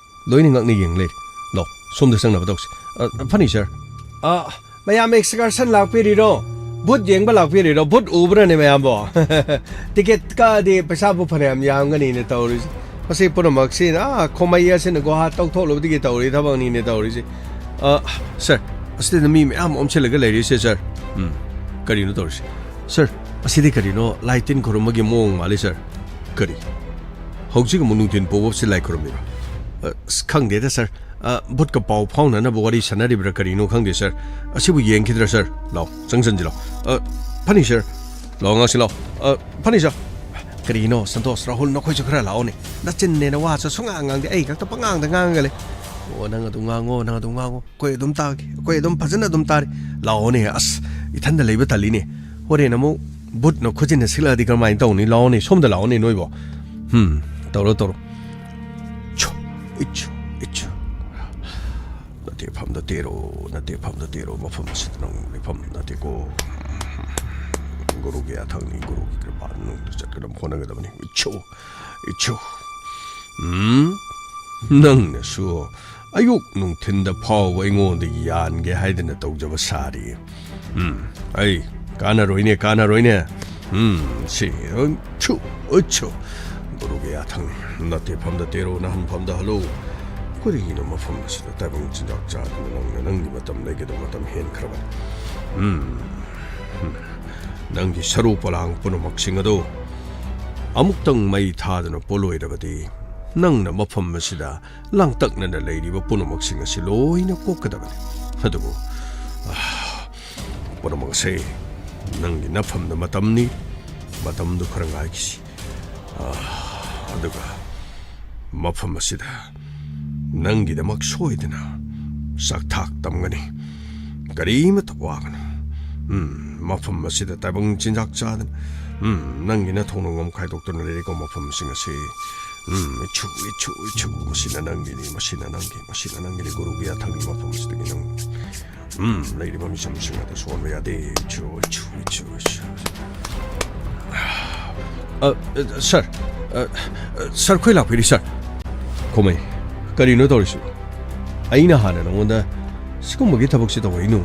ꯂꯣꯏꯅ ꯉꯛꯅ ꯌꯦꯡ ꯂꯩꯔꯦ꯫ ꯂꯥꯎ, ꯁꯣꯝꯗ ꯆꯪꯅꯕ ꯇꯧꯁꯤ꯫ ꯑ, ꯐꯅꯤ, ꯁꯥꯔ꯫ ꯑ, ꯃꯌꯥꯝ excursion ꯂꯥꯛꯄꯤꯔꯤꯔꯣ? ꯚꯨꯠ ꯌꯦꯡꯕ ꯂꯥꯛꯄꯤꯔꯤꯔꯣ? ꯚꯨꯠ ꯎꯕ꯭ꯔꯅꯦ ꯃꯌꯥꯝꯕꯣ? ꯇꯤꯀꯦꯠ ꯀꯛꯑꯗꯤ ꯄꯩꯁꯥꯕꯨ ꯐꯅꯌꯥꯝ ꯌꯥꯝꯒꯅꯤꯅꯦ ꯇꯧꯔꯤꯁꯦ꯫ ꯃꯁꯤ ꯄꯨꯝꯅꯃꯛꯁꯤ, ꯑꯥ, ꯈꯣꯃꯩ ꯑꯁꯤꯅ ꯒꯨꯍꯥ ꯇꯧꯊꯣꯛꯂꯨꯕꯗꯒꯤ ꯇꯧꯔꯤ ꯊꯕꯛꯅꯤꯅꯦ ꯇꯧꯔꯤꯁꯦ꯫ ꯑ, ꯁꯥꯔ, ꯑꯁꯤꯗ ꯃꯤ ꯃꯌꯥꯝ ꯑꯣꯝꯁꯤꯜꯂꯒ ꯂꯩꯔꯤꯁꯦ, ꯁꯥꯔ꯫ ꯎꯝ, ꯀꯔꯤꯅꯣ ꯇꯧꯔꯤꯁꯦ? ꯁꯥꯔ, ꯑꯁꯤꯗꯤ ꯀꯔꯤꯅꯣ ꯂꯥꯏ ꯇꯤꯟ ꯈꯨꯔꯨꯝꯕꯒꯤ ꯃꯑꯣꯡ ꯃꯥꯜꯂꯤ, ꯁꯥꯔ꯫ ꯀꯔꯤ? ꯍꯧꯖꯤꯛ ꯑꯃꯨꯛ ꯅꯨꯡꯊꯤꯟ ꯄꯣꯞ ꯑꯞꯁꯤ ꯂꯥꯏ ꯈꯨꯔꯨꯝꯃꯤꯔꯣ? ꯑ, ꯑꯁ, ꯈꯪꯗꯦꯗ, ꯁꯥꯔ꯫ ꯑ, ꯚꯨꯠꯀ ꯄꯥꯎ ꯐꯥꯎꯅꯅꯕ ꯋꯥꯔꯤ ꯁꯥꯟꯅꯔꯤꯕ꯭ꯔꯥ ꯀꯔꯤꯅꯣ ꯈꯪꯗꯦ, ꯁꯥꯔ꯫ ꯑꯁꯤꯕꯨ ꯌꯦꯡꯈꯤꯗ꯭ꯔꯥ, ꯁꯥꯔ? ꯂꯥꯎ, ꯆꯪꯁꯤꯟꯁꯤ ꯂꯥꯎ꯫ ꯑ, ꯐꯅꯤ, ꯁꯥꯔ꯫ ꯂꯥꯎ, ꯑꯉꯥꯡꯁꯤ ꯂꯥꯎ꯫ ꯑ, ꯐꯅꯤ, ꯁꯥꯔ꯫ ꯀꯔꯤꯅꯣ, ꯁꯟꯇꯣꯁ, ꯔꯥꯍꯨꯜ, ꯅꯈꯣꯏꯁꯨ ꯈꯔ ꯂꯥꯛꯑꯣꯅꯦ꯫ ꯅꯆꯤꯟꯅꯦꯅ ꯋꯥꯁꯨ ꯁꯨꯡꯉꯥꯡ ꯉꯥꯡꯗꯦ, ꯑꯩ ꯈꯛꯇ ꯄꯉꯥꯡꯗ ꯉꯥꯡꯉꯒ ꯂꯩ꯫ ꯑꯣ, ꯅꯪ ꯑꯗꯨꯝ ꯉꯥꯡꯉꯣ, ꯅꯪ ꯑꯗꯨꯝ ꯉꯥꯡꯉꯣ꯫ ꯑꯩꯈꯣꯏ ꯑꯗꯨꯝ ꯇꯥꯒꯦ, ꯑꯩꯈꯣꯏ ꯑꯗꯨꯝ ꯐꯖꯅ ꯑꯗꯨꯝ ꯇꯥꯔꯤ꯫ ꯂꯥꯛꯑꯣꯅꯦ, ꯑꯁ, ꯏꯊꯟꯗ ꯂꯩꯕ ꯇꯜꯂꯤꯅꯦ꯫ ꯍꯣꯔꯦꯟ ꯑꯃꯨꯛ ꯚꯨꯠꯅ ꯈꯨꯖꯤꯟꯅ ꯁꯤꯛꯂꯛꯑꯗꯤ ꯀꯔꯝꯍꯥꯏꯅ ꯇꯧꯅꯤ? ꯂꯥꯛꯑꯣꯅꯦ, ꯁꯣꯝꯗ ꯂꯥꯛꯑꯣꯅꯦ ꯅꯣꯏꯕꯣ꯫ ꯍꯨꯝ, ꯇꯧꯔꯣ, ꯇꯧꯔꯣ꯫ ꯏꯆꯨ, ꯏꯆꯨ, ꯏꯆꯨ꯫ ꯅꯇꯦꯐꯝꯗ ꯇꯦꯔꯣ, ꯅꯇꯦꯐꯝꯗ ꯇꯦꯔꯣ, ꯃꯐꯝ ꯑꯁꯤꯗ ꯅꯪ ꯂꯩꯐꯝ ꯅꯠꯇꯦꯀꯣ꯫ ꯒꯨꯔꯨꯒꯤ ꯌꯥꯊꯪꯅꯤ, ꯒꯨꯔꯨꯒꯤ ꯀ꯭ꯔꯤꯄꯥ ꯅꯪꯗ ꯆꯠꯀꯗꯕ ꯍꯣꯠꯅꯒꯗꯕꯅꯤ꯫ ꯏꯆꯨ, ꯏꯆꯨ꯫ ꯎꯝ? ꯅꯪꯅꯁꯨ ꯑꯌꯨꯛ ꯅꯨꯡꯊꯤꯟꯗ ꯐꯥꯎꯕ ꯑꯩꯉꯣꯟꯗꯒꯤ ꯌꯥꯟꯒꯦ ꯍꯥꯏꯗꯅ ꯇꯧꯖꯕ ꯁꯥꯔꯤ꯫ ꯎꯝ, ꯑꯩ ꯀꯥꯟꯅꯔꯣꯏꯅꯦ, ꯀꯥꯟꯅꯔꯣꯏꯅꯦ꯫ ꯎꯝ, ꯁꯤ, ꯎꯝ, ꯁꯨ, ꯎꯠꯁꯨ꯫ ꯒꯨꯔꯨꯒꯤ ꯌꯥꯊꯪ, ꯅꯇꯦꯐꯝꯗ ꯇꯦꯔꯣ, ꯅꯍꯟꯐꯝꯗ ꯍꯜꯂꯣ꯫ ꯀꯔꯤꯒꯤꯅꯣ ꯃꯐꯝ ꯑꯁꯤꯗ ꯇꯥꯏꯕꯪ ꯆꯤꯟꯖꯥꯛ ꯆꯥꯗꯨꯅ ꯅꯪꯅ ꯅꯪꯒꯤ ꯃꯇꯝ ꯂꯩꯒꯗꯕ ꯃꯇꯝ ꯍꯦꯟꯈ꯭ꯔꯕꯅꯤ? ꯎꯝ, ꯎꯝ꯫ ꯅꯪꯒꯤ ꯁꯔꯨ ꯄꯣꯂꯥꯡ ꯄꯨꯝꯅꯃꯛꯁꯤꯡ ꯑꯗꯨ ꯑꯃꯨꯛꯇꯪ ꯃꯩ ꯊꯥꯗꯨꯅ ꯄꯣꯂꯣꯏꯔꯕꯗꯤ, ꯅꯪꯅ ꯃꯐꯝ ꯑꯁꯤꯗ ꯂꯥꯡꯇꯛꯅꯅ ꯂꯩꯔꯤꯕ ꯄꯨꯝꯅꯃꯛꯁꯤꯡ ꯑꯁꯤ ꯂꯣꯏꯅ ꯀꯣꯛꯀꯗꯕꯅꯤ꯫ ꯑꯗꯨꯕꯨ, ꯑꯥ, ꯄꯨꯝꯅꯃꯛ ꯑꯁꯤ ꯅꯪꯒꯤ ꯅꯐꯝꯗ ꯃꯇꯝꯅꯤ, ꯃꯇꯝꯗꯨ ꯈꯔ ꯉꯥꯏꯈꯤꯁꯤ꯫ ꯑꯥ, ꯑꯗꯨꯒ ꯃꯐꯝ ꯑꯁꯤꯗ ꯅꯪꯒꯤꯗꯃꯛ ꯁꯣꯏꯗꯅ ꯆꯥꯛꯊꯥꯛ ꯇꯝꯒꯅꯤ꯫ ꯀꯔꯤꯃꯠꯇ ꯋꯥꯒꯅꯨ꯫ ꯎꯝ, ꯃꯐꯝ ꯑꯁꯤꯗ ꯇꯥꯏꯕꯪ ꯆꯤꯟꯖꯥꯛ ꯆꯥꯗꯅ, ꯎꯝ, ꯅꯪꯒꯤ ꯅꯊꯧꯅ ꯉꯝ ꯈꯥꯏꯗꯣꯛꯇꯨꯅ ꯂꯩꯔꯤꯀꯣ ꯃꯐꯝꯁꯤꯡ ꯑꯁꯤ꯫ ꯎꯝ, ꯏꯆꯨ, ꯏꯆꯨ, ꯏꯆꯨ, ꯃꯁꯤꯅ ꯅꯪꯒꯤꯅꯤ, ꯃꯁꯤꯅ ꯅꯪꯒꯤ, ꯃꯁꯤꯅ ꯅꯪꯒꯤꯅꯤ꯫ ꯒꯨꯔꯨꯒꯤ ꯌꯥꯊꯪꯒꯤ ꯃꯐꯝ ꯑꯁꯤꯗꯒꯤ ꯅꯪ, ꯎꯝ, ꯂꯩꯔꯤꯕ ꯃꯤꯆꯝꯁꯤꯡ ꯑꯗꯨ ꯁꯣꯟꯕ ꯌꯥꯗꯦ꯫ ꯏꯆꯨ, ꯏꯆꯨ, ꯏꯆꯨ, ꯏꯆꯨ꯫ ꯑ, ꯑ, ꯁꯥꯔ, ꯑ, ꯑ, ꯁꯥꯔ, ꯑꯩꯈꯣꯏ ꯂꯥꯛꯄꯤꯔꯤ, ꯁꯥꯔ꯫ ꯈꯣꯃꯩ, ꯀꯔꯤꯅꯣ ꯇꯧꯔꯤꯁꯤꯕꯣ? ꯑꯩꯅ ꯍꯥꯟꯅ ꯅꯉꯣꯟꯗ ꯁꯤꯒꯨꯝꯕꯒꯤ ꯊꯕꯛꯁꯤ ꯇꯧꯔꯛꯏꯅꯣ?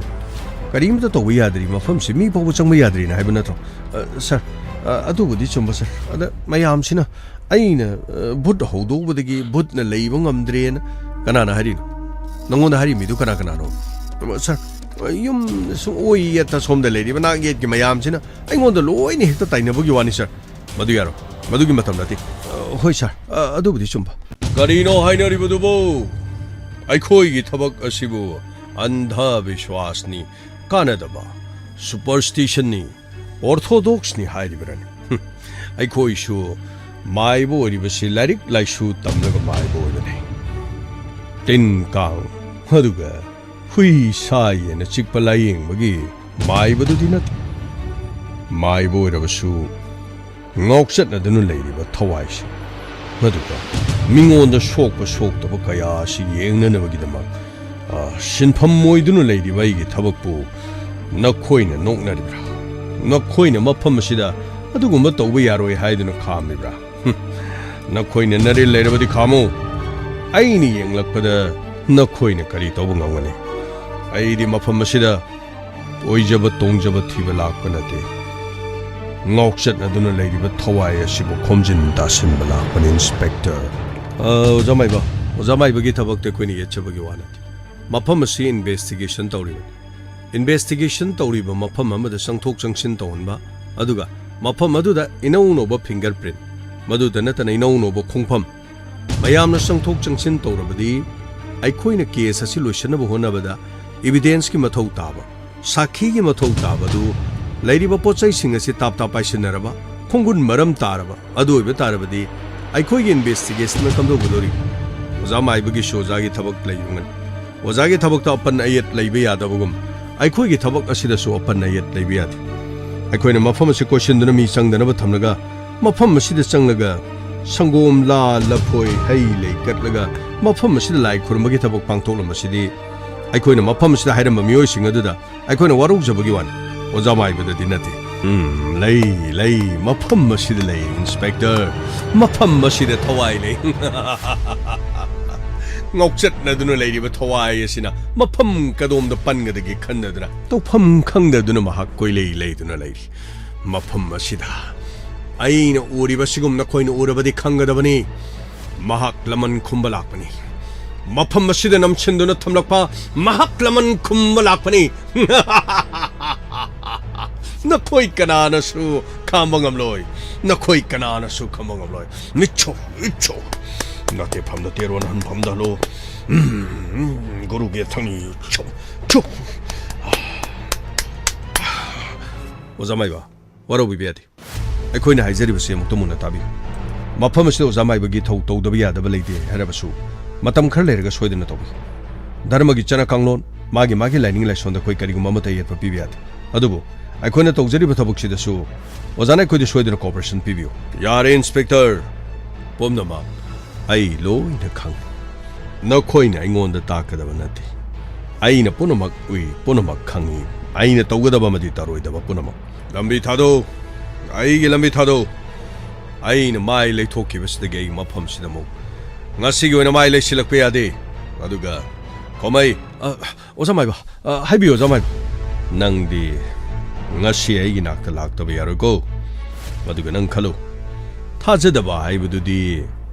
ꯀꯔꯤꯝꯇ ꯇꯧꯕ ꯌꯥꯗ꯭ꯔꯤ, ꯃꯐꯝꯁꯤ ꯃꯤ ꯐꯥꯎꯕ ꯆꯪꯕ ꯌꯥꯗ꯭ꯔꯤꯅ ꯍꯥꯏꯕ ꯅꯠꯇ꯭ꯔꯣ? ꯑ, ꯁꯥꯔ, ꯑ, ꯑꯗꯨꯕꯨꯗꯤ ꯆꯨꯝꯕ, ꯁꯥꯔ꯫ ꯑꯗ ꯃꯌꯥꯝꯁꯤꯅ ꯑꯩꯅ, ꯑ, ꯚꯨꯠ ꯍꯧꯗꯣꯛꯎꯕꯗꯒꯤ ꯚꯨꯠꯅ ꯂꯩꯕ ꯉꯝꯗ꯭ꯔꯦꯅ ꯀꯅꯥꯅ ꯍꯥꯏꯔꯤꯅꯣ? ꯅꯉꯣꯟꯗ ꯍꯥꯏꯔꯤ ꯃꯤꯗꯨ ꯀꯅꯥ ꯀꯅꯥꯅꯣ? ꯁꯥꯔ, ꯌꯨꯝ ꯁꯨꯝ ꯑꯣꯏ ꯌꯦꯠꯇ ꯁꯣꯝꯗ ꯂꯩꯔꯤꯕ ꯅꯥꯛ ꯌꯦꯠꯀꯤ ꯃꯌꯥꯝꯁꯤꯅ ꯑꯩꯉꯣꯟꯗ ꯂꯣꯏꯅ ꯍꯦꯛꯇ ꯇꯥꯏꯅꯕꯒꯤ ꯋꯥꯅꯤ, ꯁꯥꯔ꯫ ꯃꯗꯨ ꯌꯥꯔꯣꯏ꯫ ꯃꯗꯨꯒꯤ ꯃꯇꯝ ꯅꯠꯇꯦ꯫ ꯑ, ꯍꯣꯏ, ꯁꯥꯔ꯫ ꯑ, ꯑꯗꯨꯕꯨꯗꯤ ꯆꯨꯝꯕ꯫ ꯀꯔꯤꯅꯣ ꯍꯥꯏꯅꯔꯤꯕꯗꯨꯕꯨ? ꯑꯩꯈꯣꯏꯒꯤ ꯊꯕꯛ ꯑꯁꯤꯕꯨ ꯑꯟꯙꯕꯤꯁ꯭ꯋꯥꯁꯅꯤ, ꯀꯥꯟꯅꯗꯕ ꯁꯨꯄꯔꯁ꯭ꯇꯤꯁꯟꯅꯤ, ꯑꯣꯔꯊꯣꯗꯣꯛꯁꯅꯤ ꯍꯥꯏꯔꯤꯕꯔꯅꯤ? ꯍꯨꯝ, ꯑꯩꯈꯣꯏꯁꯨ ꯃꯥꯏꯕ ꯑꯣꯏꯔꯤꯕꯁꯤ ꯂꯥꯏꯔꯤꯛ ꯂꯥꯏꯁꯨ ꯇꯝꯂꯒ ꯃꯥꯏꯕ ꯑꯣꯏꯕꯅꯤ꯫ ꯇꯤꯟ ꯀꯥꯡ, ꯑꯗꯨꯒ ꯍꯨꯏ ꯁꯥ ꯌꯦꯟꯅ ꯆꯤꯛꯄ ꯂꯥꯏꯌꯦꯡꯕꯒꯤ ꯃꯥꯏꯕꯗꯨꯗꯤ ꯅꯠꯇꯦ꯫ ꯃꯥꯏꯕ ꯑꯣꯏꯔꯕꯁꯨ ꯉꯥꯎꯆꯠꯅꯗꯨꯅ ꯂꯩꯔꯤꯕ ꯊꯋꯥꯏꯁꯤ, ꯃꯗꯨꯒ ꯃꯤꯉꯣꯟꯗ ꯁꯣꯛꯄ ꯁꯣꯛꯇꯕ ꯀꯌꯥ ꯑꯁꯤ ꯌꯦꯡꯅꯅꯕꯒꯤꯗꯃꯛ, ꯑ, ꯁꯤꯟꯐꯝ ꯑꯣꯏꯗꯨꯅ ꯂꯩꯔꯤꯕ ꯑꯩꯒꯤ ꯊꯕꯛꯄꯨ ꯅꯈꯣꯏꯅ ꯅꯣꯛꯅꯔꯤꯕ꯭ꯔꯥ? ꯅꯈꯣꯏꯅ ꯃꯐꯝ ꯑꯁꯤꯗ ꯑꯗꯨꯒꯨꯝꯕ ꯇꯧꯕ ꯌꯥꯔꯣꯏ ꯍꯥꯏꯗꯨꯅ ꯈꯥꯝꯂꯤꯕ꯭ꯔꯥ? ꯍꯨꯝ, ꯅꯈꯣꯏꯅ ꯅꯔꯤꯜ ꯂꯩꯔꯕꯗꯤ ꯈꯥꯝꯃꯨ꯫ ꯑꯩꯅ ꯌꯦꯡꯂꯛꯄꯗ ꯅꯈꯣꯏꯅ ꯀꯔꯤ ꯇꯧꯕ ꯉꯝꯒꯅꯤ? ꯑꯩꯗꯤ ꯃꯐꯝ ꯑꯁꯤꯗ ꯑꯣꯏꯖꯕ ꯇꯣꯡꯖꯕ ꯊꯤꯕ ꯂꯥꯛꯄ ꯅꯠꯇꯦ꯫ ꯉꯥꯎꯆꯠꯅꯗꯨꯅ ꯂꯩꯔꯤꯕ ꯊꯋꯥꯏ ꯑꯁꯤꯕꯨ ꯈꯣꯝꯖꯤꯟ ꯇꯥꯁꯤꯟꯕ ꯂꯥꯛꯄꯅꯤ, ꯏꯟꯁꯄꯦꯛꯇꯔ꯫ ꯑ, ꯑꯣꯖꯥ ꯃꯥꯏꯕ, ꯑꯣꯖꯥ ꯃꯥꯏꯕꯒꯤ ꯊꯕꯛꯇ ꯑꯩꯈꯣꯏꯅ ꯌꯦꯠꯆꯕꯒꯤ ꯋꯥ ꯅꯠꯇꯦ꯫ ꯃꯐꯝ ꯑꯁꯤ ꯏꯟꯚꯦꯁꯇꯤꯒꯦꯁꯟ ꯇꯧꯔꯤꯕꯅꯤ꯫ ꯏꯟꯚꯦꯁꯇꯤꯒꯦꯁꯟ ꯇꯧꯔꯤꯕ ꯃꯐꯝ ꯑꯃꯗ ꯆꯪꯊꯣꯛ ꯆꯪꯁꯤꯟ ꯇꯧꯍꯟꯕ, ꯑꯗꯨꯒ ꯃꯐꯝ ꯑꯗꯨꯗ ꯏꯅꯧ ꯅꯧꯕ ꯐꯤꯡꯒꯔ ꯄ꯭ꯔꯤꯟ, ꯃꯗꯨꯇ ꯅꯠꯇꯅ ꯏꯅꯧ ꯅꯧꯕ ꯈꯣꯡꯐꯝ, ꯃꯌꯥꯝꯅ ꯆꯪꯊꯣꯛ ꯆꯪꯁꯤꯟ ꯇꯧꯔꯕꯗꯤ ꯑꯩꯈꯣꯏꯅ ꯀꯦꯁ ꯑꯁꯤ ꯂꯣꯏꯁꯤꯟꯅꯕ ꯍꯣꯠꯅꯕꯗ ꯏꯕꯤꯗꯦꯟꯁꯀꯤ ꯃꯊꯧ ꯇꯥꯕ, ꯁꯥꯈꯤꯒꯤ ꯃꯊꯧ ꯇꯥꯕ ꯑꯗꯨ ꯂꯩꯔꯤꯕ ꯄꯣꯠ ꯆꯩꯁꯤꯡ ꯑꯁꯤ ꯇꯥꯞ ꯇꯥꯞ ꯄꯥꯏꯁꯤꯟꯅꯔꯕ, ꯈꯣꯡꯒꯨꯟ ꯃꯔꯝ ꯇꯥꯔꯕ, ꯑꯗꯨ ꯑꯣꯏꯕ ꯇꯥꯔꯕꯗꯤ ꯑꯩꯈꯣꯏꯒꯤ ꯏꯟꯚꯦꯁꯇꯤꯒꯦꯁꯟꯅ ꯀꯝꯗꯧꯒꯗꯧꯔꯤ? ꯑꯣꯖꯥ ꯃꯥꯏꯕꯒꯤꯁꯨ ꯑꯣꯖꯥꯒꯤ ꯊꯕꯛ ꯂꯩꯔꯝꯒꯅꯤ꯫ ꯑꯣꯖꯥꯒꯤ ꯊꯕꯛꯇ ꯑꯄꯟ ꯑꯌꯦꯠ ꯂꯩꯕ ꯌꯥꯗꯕꯒꯨꯝ, ꯑꯩꯈꯣꯏꯒꯤ ꯊꯕꯛ ꯑꯁꯤꯗꯁꯨ ꯑꯄꯟ ꯑꯌꯦꯠ ꯂꯩꯕ ꯌꯥꯗꯦ꯫ ꯑꯩꯈꯣꯏꯅ ꯃꯐꯝ ꯑꯁꯤ ꯀꯣꯏꯁꯤꯟꯗꯨꯅ ꯃꯤ ꯆꯪꯗꯅꯕ ꯊꯝꯂꯒ, ꯃꯐꯝ ꯑꯁꯤꯗ ꯆꯪꯂꯒ ꯁꯪꯒꯣꯝ, ꯂꯥ, ꯂꯐꯣꯏ, ꯍꯩ ꯂꯩ ꯀꯠꯂꯒ ꯃꯐꯝ ꯑꯁꯤꯗ ꯂꯥꯏ ꯈꯨꯔꯨꯝꯕꯒꯤ ꯊꯕꯛ ꯄꯥꯡꯊꯣꯛꯂꯝꯕꯁꯤꯗꯤ, ꯑꯩꯈꯣꯏꯅ ꯃꯐꯝ ꯑꯁꯤꯗ ꯍꯥꯏꯔꯝꯕ ꯃꯤꯑꯣꯏꯁꯤꯡ ꯑꯗꯨꯗ ꯑꯩꯈꯣꯏꯅ ꯋꯥꯔꯧꯖꯕꯒꯤ ꯋꯥꯅꯤ꯫ ꯑꯣꯖꯥ ꯃꯥꯏꯕꯗꯗꯤ ꯅꯠꯇꯦ꯫ ꯎꯝ, ꯂꯩ, ꯂꯩ, ꯃꯐꯝ ꯑꯁꯤꯗ ꯂꯩ, ꯏꯟꯁꯄꯦꯛꯇꯔ꯫ ꯃꯐꯝ ꯑꯁꯤꯗ ꯊꯋꯥꯏ ꯂꯩ꯫ ꯉꯥꯎꯆꯠꯅꯗꯨꯅ ꯂꯩꯔꯤꯕ ꯊꯋꯥꯏ ꯑꯁꯤꯅ ꯃꯐꯝ ꯀꯗꯣꯝꯗ ꯄꯟꯒꯗꯒꯦ ꯈꯟꯅꯗꯨꯅ, ꯇꯧꯐꯝ ꯈꯪꯗꯗꯨꯅ ꯃꯍꯥꯛ ꯀꯣꯏꯂꯩ ꯂꯩꯗꯨꯅ ꯂꯩꯔꯤ꯫ ꯃꯐꯝ ꯑꯁꯤꯗ ꯑꯩꯅ ꯎꯔꯤꯕꯁꯤꯒꯨꯝ ꯅꯈꯣꯏꯅ ꯎꯔꯕꯗꯤ ꯈꯪꯒꯗꯕꯅꯤ꯫ ꯃꯍꯥꯛ ꯂꯃꯟ ꯈꯨꯝꯕ ꯂꯥꯛꯄꯅꯤ꯫ ꯃꯐꯝ ꯑꯁꯤꯗ ꯅꯝꯁꯤꯟꯗꯨꯅ ꯊꯝꯂꯛꯄ ꯃꯍꯥꯛ ꯂꯃꯟ ꯈꯨꯝꯕ ꯂꯥꯛꯄꯅꯤ꯫ ꯅꯈꯣꯏ ꯀꯅꯥꯅꯁꯨ ꯈꯥꯝꯕ ꯉꯝꯂꯣꯏ꯫ ꯅꯈꯣꯏ ꯀꯅꯥꯅꯁꯨ ꯈꯥꯝꯕ ꯉꯝꯂꯣꯏ꯫ ꯃꯤꯠꯁꯣ, ꯃꯤꯠꯁꯣ꯫ ꯅꯇꯦꯐꯝꯗ ꯇꯦꯔꯣꯟ ꯍꯟꯐꯝꯗ ꯍꯜꯂꯣ꯫ ꯎꯝ, ꯒꯨꯔꯨꯒꯤ ꯊꯪꯅꯤ꯫ ꯁꯨ, ꯁꯨ꯫ ꯑꯣꯖꯥ ꯃꯥꯏꯕ, ꯋꯥꯔꯧꯕꯤꯕ ꯌꯥꯗꯦ꯫ ꯑꯩꯈꯣꯏꯅ ꯍꯥꯏꯖꯔꯤꯕꯁꯤ ꯑꯃꯨꯛꯇ ꯃꯨꯟꯅ ꯇꯥꯕꯤꯌꯨ꯫ ꯃꯐꯝ ꯑꯁꯤꯗ ꯑꯣꯖꯥ ꯃꯥꯏꯕꯒꯤ ꯊꯧ ꯇꯧꯗꯕ ꯌꯥꯗꯕ ꯂꯩꯇꯦ ꯍꯥꯏꯔꯕꯁꯨ, ꯃꯇꯝ ꯈꯔ ꯂꯩꯔꯒ ꯁꯣꯏꯗꯅ ꯇꯧꯕꯤꯌꯨ꯫ ꯙꯔꯃꯒꯤ ꯆꯠꯅ ꯀꯥꯡꯂꯣꯟ, ꯃꯥꯒꯤ ꯃꯥꯒꯤ ꯂꯥꯏꯅꯤꯡ ꯂꯥꯏꯁꯣꯟꯗ ꯑꯩꯈꯣꯏ ꯀꯔꯤꯒꯨꯝꯕ ꯑꯃꯠꯇ ꯌꯦꯠꯄ ꯄꯤꯕ ꯌꯥꯗꯦ꯫ ꯑꯗꯨꯕꯨ ꯑꯩꯈꯣꯏꯅ ꯇꯧꯖꯔꯤꯕ ꯊꯕꯛꯁꯤꯗꯁꯨ ꯑꯣꯖꯥꯅ ꯑꯩꯈꯣꯏꯗ ꯁꯣꯏꯗꯅ ꯀꯣꯑꯣꯄꯔꯦꯁꯟ ꯄꯤꯕꯤꯌꯨ꯫ ꯌꯥꯔꯦ, ꯏꯟꯁꯄꯦꯛꯇꯔ꯫ ꯄꯨꯝꯅꯃꯛ ꯑꯩ ꯂꯣꯏꯅ ꯈꯪꯉꯤ꯫ ꯅꯈꯣꯏꯅ ꯑꯩꯉꯣꯟꯗ ꯇꯥꯛꯀꯗꯕ ꯅꯠꯇꯦ꯫ ꯑꯩꯅ ꯄꯨꯝꯅꯃꯛ ꯎꯏ, ꯄꯨꯝꯅꯃꯛ ꯈꯪꯉꯤ꯫ ꯑꯩꯅ ꯇꯧꯒꯗꯕ ꯑꯃꯗꯤ ꯇꯧꯔꯣꯏꯗꯕ ꯄꯨꯝꯅꯃꯛ꯫ ꯂꯝꯕꯤ ꯊꯥꯗꯣꯛꯎ! ꯑꯩꯒꯤ ꯂꯝꯕꯤ ꯊꯥꯗꯣꯛꯎ! ꯑꯩꯅ ꯃꯥꯏ ꯂꯩꯊꯣꯛꯈꯤꯕꯁꯤꯗꯒꯤ ꯑꯩ ꯃꯐꯝꯁꯤꯗ ꯑꯃꯨꯛ ꯉꯁꯤꯒꯤ ꯑꯣꯏꯅ ꯃꯥꯏ ꯂꯩꯁꯤꯜꯂꯛꯄ ꯌꯥꯗꯦ꯫ ꯑꯗꯨꯒ ꯈꯣꯃꯩ, ꯑ, ꯑꯣꯖꯥ ꯃꯥꯏꯕ, ꯑ, ꯍꯥꯏꯕꯤꯌꯨ, ꯑꯣꯖꯥ ꯃꯥꯏꯕ꯫ ꯅꯪꯗꯤ ꯉꯁꯤ ꯑꯩꯒꯤ ꯅꯥꯛꯇ ꯂꯥꯛꯇꯕ ꯌꯥꯔꯣꯏꯀꯣ꯫ ꯑꯗꯨꯒ ꯅꯪ ꯈꯜꯂꯨ, ꯊꯥꯖꯗꯕ ꯍꯥꯏꯕꯗꯨꯗꯤ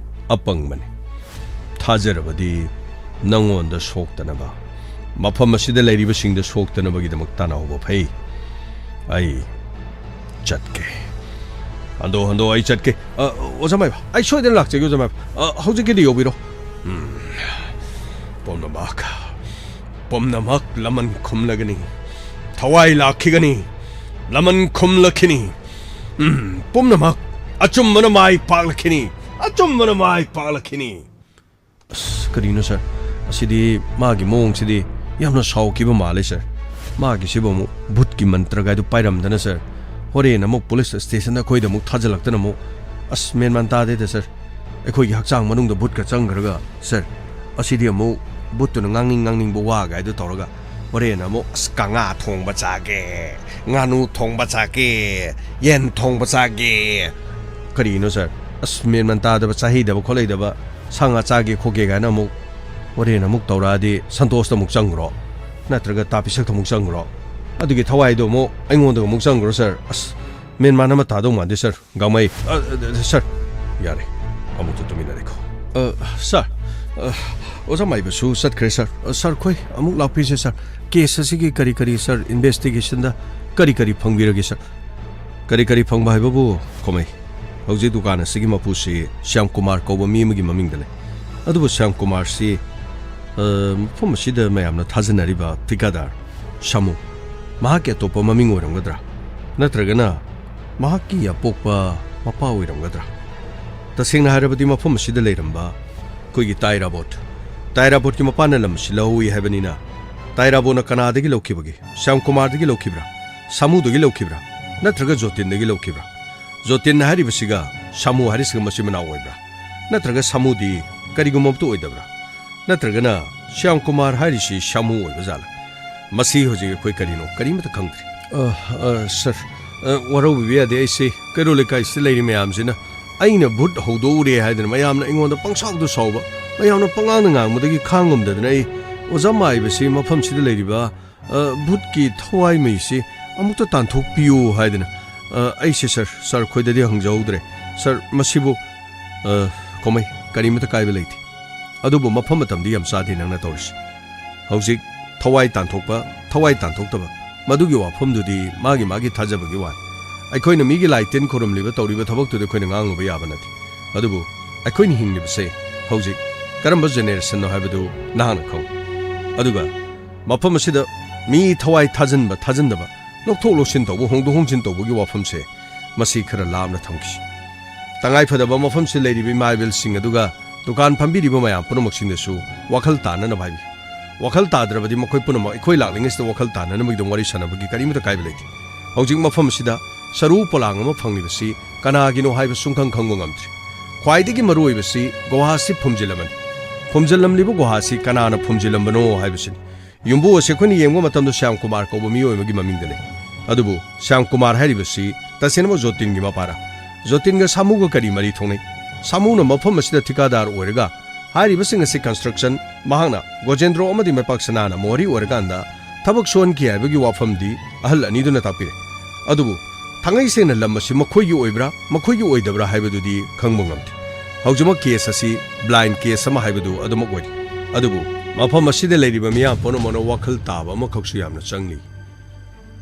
ꯑꯄꯪꯕꯅꯤ꯫ ꯊꯥꯖꯔꯕꯗꯤ ꯅꯪꯉꯣꯟꯗ ꯁꯣꯛꯇꯅꯕ, ꯃꯐꯝ ꯑꯁꯤꯗ ꯂꯩꯔꯤꯕꯁꯤꯡꯗ ꯁꯣꯛꯇꯅꯕꯒꯤꯗꯃꯛ ꯇꯥꯟꯅꯍꯧꯕ ꯐꯩ꯫ ꯑꯩ ꯆꯠꯀꯦ꯫ ꯍꯟꯗꯣ, ꯍꯟꯗꯣ, ꯑꯩ ꯆꯠꯀꯦ꯫ ꯑ, ꯑꯣꯖꯥ ꯃꯥꯏꯕ, ꯑꯩ ꯁꯣꯏꯗꯅ ꯂꯥꯛꯆꯒꯦ, ꯑꯣꯖꯥ ꯃꯥꯏꯕ꯫ ꯑ, ꯍꯧꯖꯤꯛꯀꯤꯗꯤ ꯌꯧꯕꯤꯔꯣ꯫ ꯎꯝ, ꯄꯨꯝꯅꯃꯛ, ꯄꯨꯝꯅꯃꯛ ꯂꯃꯟ ꯈꯨꯝꯂꯒꯅꯤ꯫ ꯊꯋꯥꯏ ꯂꯥꯛꯈꯤꯒꯅꯤ꯫ ꯂꯃꯟ ꯈꯨꯝꯂꯛꯈꯤꯅꯤ꯫ ꯎꯝ, ꯄꯨꯝꯅꯃꯛ ꯑꯆꯨꯝꯕꯅ ꯃꯥꯏ ꯄꯥꯛꯂꯛꯈꯤꯅꯤ꯫ ꯑꯆꯨꯝꯕꯅ ꯃꯥꯏ ꯄꯥꯛꯂꯛꯈꯤꯅꯤ꯫ ꯑꯁ, ꯀꯔꯤꯅꯣ ꯁꯥꯔ? ꯑꯁꯤꯗꯤ ꯃꯥꯒꯤ ꯃꯑꯣꯡꯁꯤꯗꯤ ꯌꯥꯝꯅ ꯁꯥꯎꯈꯤꯕ ꯃꯥꯜꯂꯦ ꯁꯥꯔ꯫ ꯃꯥꯒꯤꯁꯤꯕꯨ ꯑꯃꯨꯛ ꯚꯨꯠꯀꯤ ꯃꯟꯇ꯭ꯔꯒꯥꯏꯗꯨ ꯄꯥꯏꯔꯝꯗꯅ ꯁꯥꯔ, ꯍꯣꯔꯦꯟ ꯑꯃꯨꯛ ꯄꯨꯂꯤꯁ ꯁ꯭ꯇꯦꯁꯟꯗ ꯑꯩꯈꯣꯏꯗ ꯑꯃꯨꯛ ꯊꯥꯖꯤꯜꯂꯛꯇꯅ ꯑꯃꯨꯛ, ꯑꯁ, ꯃꯦꯟ ꯃꯥꯟ ꯇꯥꯗꯦꯗ ꯁꯥꯔ꯫ ꯑꯩꯈꯣꯏꯒꯤ ꯍꯛꯆꯥꯡ ꯃꯅꯨꯡꯗ ꯚꯨꯠꯀ ꯆꯪꯈ꯭ꯔꯒ ꯁꯥꯔ, ꯑꯁꯤꯗꯤ ꯑꯃꯨꯛ ꯚꯨꯠꯇꯨꯅ ꯉꯥꯡꯅꯤꯡ ꯉꯥꯡꯅꯤꯡꯕ ꯋꯥꯒꯥꯏꯗꯨ ꯇꯧꯔꯒ ꯍꯣꯔꯦꯟ ꯑꯃꯨꯛ, "ꯑꯁ, ꯀꯪꯉꯥ ꯊꯣꯡꯕ ꯆꯥꯒꯦ, ꯉꯥꯅꯨ ꯊꯣꯡꯕ ꯆꯥꯒꯦ, ꯌꯦꯟ ꯊꯣꯡꯕ ꯆꯥꯒꯦ"꯫ ꯀꯔꯤꯅꯣ ꯁꯥꯔ? ꯑꯁ, ꯃꯦꯟ ꯃꯥꯟ ꯇꯥꯗꯕ, ꯆꯥꯍꯩꯗꯕ ꯈꯣꯠꯂꯩꯗꯕ, ꯁꯥ ꯉꯥ ꯆꯥꯒꯦ ꯈꯣꯠꯀꯦ ꯀꯥꯏꯅ ꯑꯃꯨꯛ ꯍꯣꯔꯦꯟ ꯑꯃꯨꯛ ꯇꯧꯔꯛꯑꯗꯤ ꯁꯟꯇꯣꯁꯇ ꯑꯃꯨꯛ ꯆꯪꯈ꯭ꯔꯣ, ꯅꯠꯇ꯭ꯔꯒ ꯇꯥ ꯄꯤꯁꯛꯇ ꯑꯃꯨꯛ ꯆꯪꯈ꯭ꯔꯣ, ꯑꯗꯨꯒꯤ ꯊꯋꯥꯏꯗꯣ ꯑꯃꯨꯛ ꯑꯩꯉꯣꯟꯗꯒ ꯑꯃꯨꯛ ꯆꯪꯈ꯭ꯔꯣ ꯁꯥꯔ꯫ ꯑꯁ, ꯃꯦꯟ ꯃꯥꯟ ꯑꯃ ꯇꯥꯗꯧ ꯃꯥꯟꯗꯦ ꯁꯥꯔ꯫ ꯒꯥꯡꯃꯩ, ꯑ, ꯑ, ꯁꯥꯔ, ꯌꯥꯔꯦ, ꯑꯃꯨꯛꯇ ꯇꯨꯃꯤꯟꯅ ꯂꯩꯈꯣ꯫ ꯑ, ꯁꯥꯔ, ꯑ, ꯑꯣꯖꯥ ꯃꯥꯏꯕꯁꯨ ꯆꯠꯈ꯭ꯔꯦ ꯁꯥꯔ꯫ ꯑ, ꯁꯥꯔ, ꯈꯣꯏ ꯑꯃꯨꯛ ꯂꯥꯛꯄꯤꯁꯦ ꯁꯥꯔ꯫ ꯀꯦꯁ ꯑꯁꯤꯒꯤ ꯀꯔꯤ ꯀꯔꯤ ꯁꯥꯔ, ꯏꯟꯚꯦꯁꯇꯤꯒꯦꯁꯟꯗ ꯀꯔꯤ ꯀꯔꯤ ꯐꯪꯕꯤꯔꯒꯦ ꯁꯥꯔ? ꯀꯔꯤ ꯀꯔꯤ ꯐꯪꯕ ꯍꯥꯏꯕꯕꯨ, ꯈꯣꯃꯩ, ꯍꯧꯖꯤꯛ ꯗꯨꯀꯥꯟ ꯑꯁꯤꯒꯤ ꯃꯄꯨꯁꯤ ꯁ꯭ꯌꯥꯝ ꯀꯨꯃꯥꯔ ꯀꯧꯕ ꯃꯤ ꯑꯃꯒꯤ ꯃꯃꯤꯡꯗ ꯂꯩ꯫ ꯑꯗꯨꯕꯨ ꯁ꯭ꯌꯥꯝ ꯀꯨꯃꯥꯔꯁꯤ, ꯑ, ꯃꯐꯝ ꯑꯁꯤꯗ ꯃꯌꯥꯝꯅ ꯊꯥꯖꯅꯔꯤꯕ ꯊꯤꯀꯥꯗꯥꯔ ꯁꯥꯃꯨ, ꯃꯍꯥꯛꯀꯤ ꯑꯇꯣꯞꯄ ꯃꯃꯤꯡ ꯑꯣꯏꯔꯝꯒꯗ꯭ꯔꯥ? ꯅꯠꯇ꯭ꯔꯒꯅ ꯃꯍꯥꯛꯀꯤ ꯑꯄꯣꯛꯄ ꯃꯄꯥ ꯑꯣꯏꯔꯝꯒꯗ꯭ꯔꯥ? ꯇꯁꯦꯡꯅ ꯍꯥꯏꯔꯕꯗꯤ ꯃꯐꯝ ꯑꯁꯤꯗ ꯂꯩꯔꯝꯕ ꯑꯩꯈꯣꯏꯒꯤ ꯇꯥꯏ ꯔꯥꯕꯣꯠ, ꯇꯥꯏ ꯔꯥꯕꯣꯠꯀꯤ ꯃꯄꯥꯅ ꯂꯝ ꯑꯁꯤ ꯂꯧꯍꯧꯏ ꯍꯥꯏꯕꯅꯤꯅ, ꯇꯥꯏ ꯔꯥꯕꯣꯠꯅ ꯀꯅꯥꯗꯒꯤ ꯂꯧꯈꯤꯕꯒꯦ? ꯁ꯭ꯌꯥꯝ ꯀꯨꯃꯥꯔꯗꯒꯤ ꯂꯧꯈꯤꯕ꯭ꯔꯥ? ꯁꯥꯃꯨꯗꯒꯤ ꯂꯧꯈꯤꯕ꯭ꯔꯥ? ꯅꯠꯇ꯭ꯔꯒ ꯖꯣꯇꯤꯟꯗꯒꯤ ꯂꯧꯈꯤꯕ꯭ꯔꯥ? ꯖꯣꯇꯤꯟ ꯍꯥꯏꯔꯤꯕꯁꯤꯒ ꯁꯥꯃꯨ ꯍꯥꯏꯔꯤꯁꯤꯒ ꯃꯆꯤꯟ ꯃꯅꯥꯎ ꯑꯣꯏꯕ꯭ꯔꯥ? ꯅꯠꯇ꯭ꯔꯒ ꯁꯥꯃꯨꯗꯤ ꯀꯔꯤꯒꯨꯝꯕ ꯑꯃꯠꯇ ꯑꯣꯏꯗꯕ꯭ꯔꯥ? ꯅꯠꯇ꯭ꯔꯒꯅ ꯁ꯭ꯌꯥꯝ ꯀꯨꯃꯥꯔ ꯍꯥꯏꯔꯤꯁꯤ ꯁꯥꯃꯨ ꯑꯣꯏꯕ ꯖꯥꯠꯂꯥ? ꯃꯁꯤ ꯍꯧꯖꯤꯛ ꯑꯩꯈꯣꯏ ꯀꯔꯤꯅꯣ ꯀꯔꯤꯃꯠꯇ ꯈꯪꯗ꯭ꯔꯤ꯫ ꯑ, ꯑ, ꯁꯥꯔ, ꯑ, ꯋꯥꯔꯧꯕꯤꯕ ꯌꯥꯗꯦ꯫ ꯑꯩꯁꯦ ꯀꯩꯔꯣꯜ ꯂꯩꯀꯥꯏꯁꯤꯗ ꯂꯩꯔꯤ ꯃꯌꯥꯝꯁꯤꯅ ꯑꯩꯅ ꯚꯨꯠ ꯍꯧꯗꯣꯛꯎꯔꯦ ꯍꯥꯏꯗꯅ ꯃꯌꯥꯝꯅ ꯑꯩꯉꯣꯟꯗ ꯄꯪꯁꯥꯎꯗ ꯁꯥꯎꯕ, ꯃꯌꯥꯝꯅ ꯄꯉꯥꯡꯗ ꯉꯥꯡꯕꯗꯒꯤ ꯈꯥꯡꯉꯝꯗꯗꯅ ꯑꯩ ꯑꯣꯖꯥ ꯃꯥꯏꯕꯁꯤ ꯃꯐꯝꯁꯤꯗ ꯂꯩꯔꯤꯕ, ꯑ, ꯚꯨꯠꯀꯤ ꯊꯋꯥꯏꯃꯩꯁꯤ ꯑꯃꯨꯛꯇ ꯇꯥꯟꯊꯣꯛꯄꯤꯌꯨ ꯍꯥꯏꯗꯅ, ꯑ, ꯑꯩꯁꯦ ꯁꯥꯔ, ꯁꯥꯔ ꯈꯣꯏꯗꯗꯤ ꯍꯪꯖꯍꯧꯗ꯭ꯔꯦ꯫ ꯁꯥꯔ, ꯃꯁꯤꯕꯨ, ꯑ, ꯈꯣꯃꯩ, ꯀꯔꯤꯃꯠꯇ ꯀꯥꯏꯕ ꯂꯩꯇꯦ꯫ ꯑꯗꯨꯕꯨ ꯃꯐꯝ ꯃꯇꯝꯗꯤ ꯌꯥꯝ ꯆꯥꯗꯦ ꯅꯪꯅ ꯇꯧꯔꯤꯁꯤ꯫ ꯍꯧꯖꯤꯛ ꯊꯋꯥꯏ ꯇꯥꯟꯊꯣꯛꯄ, ꯊꯋꯥꯏ ꯇꯥꯟꯊꯣꯛꯇꯕ, ꯃꯗꯨꯒꯤ ꯋꯥꯐꯝꯗꯨꯗꯤ ꯃꯥꯒꯤ ꯃꯥꯒꯤ ꯊꯥꯖꯕꯒꯤ ꯋꯥꯅꯤ꯫ ꯑꯩꯈꯣꯏꯅ ꯃꯤꯒꯤ ꯂꯥꯏ ꯇꯤꯟ ꯈꯨꯔꯨꯝꯂꯤꯕ ꯇꯧꯔꯤꯕ ꯊꯕꯛꯇꯨꯗꯤ ꯑꯩꯈꯣꯏꯅ ꯉꯥꯡꯂꯨꯕ ꯌꯥꯕ ꯅꯠꯇꯦ꯫ ꯑꯗꯨꯕꯨ ꯑꯩꯈꯣꯏꯅ ꯍꯤꯡꯂꯤꯕꯁꯦ ꯍꯧꯖꯤꯛ ꯀꯔꯝꯕ ꯖꯦꯅꯦꯔꯦꯁꯟꯅꯣ ꯍꯥꯏꯕꯗꯨ ꯅꯍꯥꯛꯅ ꯈꯪꯉꯨ꯫ ꯑꯗꯨꯒ ꯃꯐꯝ ꯑꯁꯤꯗ ꯃꯤ ꯊꯋꯥꯏ ꯊꯥꯖꯤꯟꯕ ꯊꯥꯖꯤꯟꯗꯕ ꯂꯧꯊꯣꯛ ꯂꯧꯁꯤꯟ ꯇꯧꯕ, ꯍꯣꯡꯗꯣꯛ ꯍꯣꯡꯖꯤꯟ ꯇꯧꯕꯒꯤ ꯋꯥꯐꯝꯁꯦ, ꯃꯁꯤ ꯈꯔ ꯂꯥꯞꯅ ꯊꯝꯈꯤꯁꯤ꯫ ꯇꯉꯥꯏ ꯐꯗꯕ ꯃꯐꯝꯁꯤ ꯂꯩꯔꯤꯕ ꯏꯃꯥ ꯏꯕꯦꯜꯁꯤꯡ ꯑꯗꯨꯒ ꯗꯨꯀꯥꯟ ꯐꯝꯕꯤꯔꯤꯕ ꯃꯌꯥꯝ ꯄꯨꯝꯅꯃꯛꯁꯤꯡꯗꯁꯨ ꯋꯥꯈꯜ ꯇꯥꯅꯅꯕ ꯍꯥꯏꯕꯤꯌꯨ꯫ ꯋꯥꯈꯜ ꯇꯥꯗ꯭ꯔꯕꯗꯤ ꯃꯈꯣꯏ ꯄꯨꯝꯅꯃꯛ ꯑꯩꯈꯣꯏ ꯂꯥꯛꯂꯤꯉꯩꯁꯤꯗ ꯋꯥꯈꯜ ꯇꯥꯅꯅꯕꯒꯤꯗꯃꯛ ꯋꯥꯔꯤ ꯁꯥꯟꯅꯕꯒꯤ ꯀꯔꯤꯃꯠꯇ ꯀꯥꯏꯕ ꯂꯩꯇꯦ꯫ ꯍꯧꯖꯤꯛ ꯃꯐꯝ ꯑꯁꯤꯗ ꯁꯔꯨ ꯄꯣꯂꯥꯡ ꯑꯃ ꯐꯪꯂꯤꯕꯁꯤ ꯀꯅꯥꯒꯤꯅꯣ ꯍꯥꯏꯕ ꯁꯨꯡꯈꯪ ꯈꯪꯕ ꯉꯝꯗ꯭ꯔꯤ꯫ ꯈ꯭ꯋꯥꯏꯗꯒꯤ ꯃꯔꯨꯑꯣꯏꯕꯁꯤ ꯒꯨꯍꯥꯁꯤ ꯐꯨꯝꯖꯤꯜꯂꯝꯃꯅꯤ꯫ ꯐꯨꯝꯖꯤꯜꯂꯝꯂꯤꯕ ꯒꯨꯍꯥꯁꯤ ꯀꯅꯥꯅ ꯐꯨꯝꯖꯤꯜꯂꯝꯕꯅꯣ ꯍꯥꯏꯕꯁꯤꯅꯤ꯫ ꯌꯨꯝꯕꯨ ꯑꯁꯤ ꯑꯩꯈꯣꯏꯅ ꯌꯦꯡꯕ ꯃꯇꯝꯗ ꯁ꯭ꯌꯥꯝ ꯀꯨꯃꯥꯔ ꯀꯧꯕ ꯃꯤꯑꯣꯏ ꯑꯃꯒꯤ ꯃꯃꯤꯡꯗ ꯂꯩ꯫ ꯑꯗꯨꯕꯨ ꯁ꯭ꯌꯥꯝ ꯀꯨꯃꯥꯔ ꯍꯥꯏꯔꯤꯕꯁꯤ ꯇꯁꯦꯡꯅꯃꯛ ꯖꯣꯇꯤꯟꯒꯤ ꯃꯄꯥꯔꯥ? ꯖꯣꯇꯤꯟꯒ ꯁꯥꯃꯨꯒ ꯀꯔꯤ ꯃꯔꯤ ꯊꯣꯛꯅꯩ? ꯁꯥꯃꯨꯅ ꯃꯐꯝ ꯑꯁꯤꯗ ꯊꯤꯀꯥꯗꯥꯔ ꯑꯣꯏꯔꯒ ꯍꯥꯏꯔꯤꯕꯁꯤꯡ ꯑꯁꯤ construction, ꯃꯍꯥꯛꯅ ꯒꯣꯖꯦꯟꯗ꯭ꯔꯣ ꯑꯃꯗꯤ ꯃꯥꯏꯄꯥꯛ ꯁꯅꯥꯅ ꯃꯣꯍꯔꯤ ꯑꯣꯏꯔꯀꯥꯟꯗ ꯊꯕꯛ ꯁꯨꯍꯟꯈꯤ ꯍꯥꯏꯕꯒꯤ ꯋꯥꯐꯝꯗꯤ ꯑꯍꯜ ꯑꯅꯤꯗꯨꯅ ꯇꯥꯛꯄꯤꯔꯦ꯫ ꯑꯗꯨꯕꯨ ꯊꯥꯡꯉꯩ ꯁꯦꯡꯅ ꯂꯝ ꯑꯁꯤ ꯃꯈꯣꯏꯒꯤ ꯑꯣꯏꯕ꯭ꯔꯥ, ꯃꯈꯣꯏꯒꯤ ꯑꯣꯏꯗꯕ꯭ꯔꯥ ꯍꯥꯏꯕꯗꯨꯗꯤ ꯈꯪꯕ ꯉꯝꯗꯦ꯫ ꯍꯧꯖꯤꯛꯃꯛ case ꯑꯁꯤ blind case ꯑꯃ ꯍꯥꯏꯕꯗꯨ ꯑꯗꯨꯃꯛ ꯑꯣꯏꯔꯤ꯫ ꯑꯗꯨꯕꯨ ꯃꯐꯝ ꯑꯁꯤꯗ ꯂꯩꯔꯤꯕ ꯃꯤꯌꯥꯝ ꯄꯨꯝꯅꯃꯛꯅ ꯋꯥꯈꯜ ꯇꯥꯕ ꯑꯃꯈꯛꯁꯨ ꯌꯥꯝꯅ ꯆꯪꯂꯤ꯫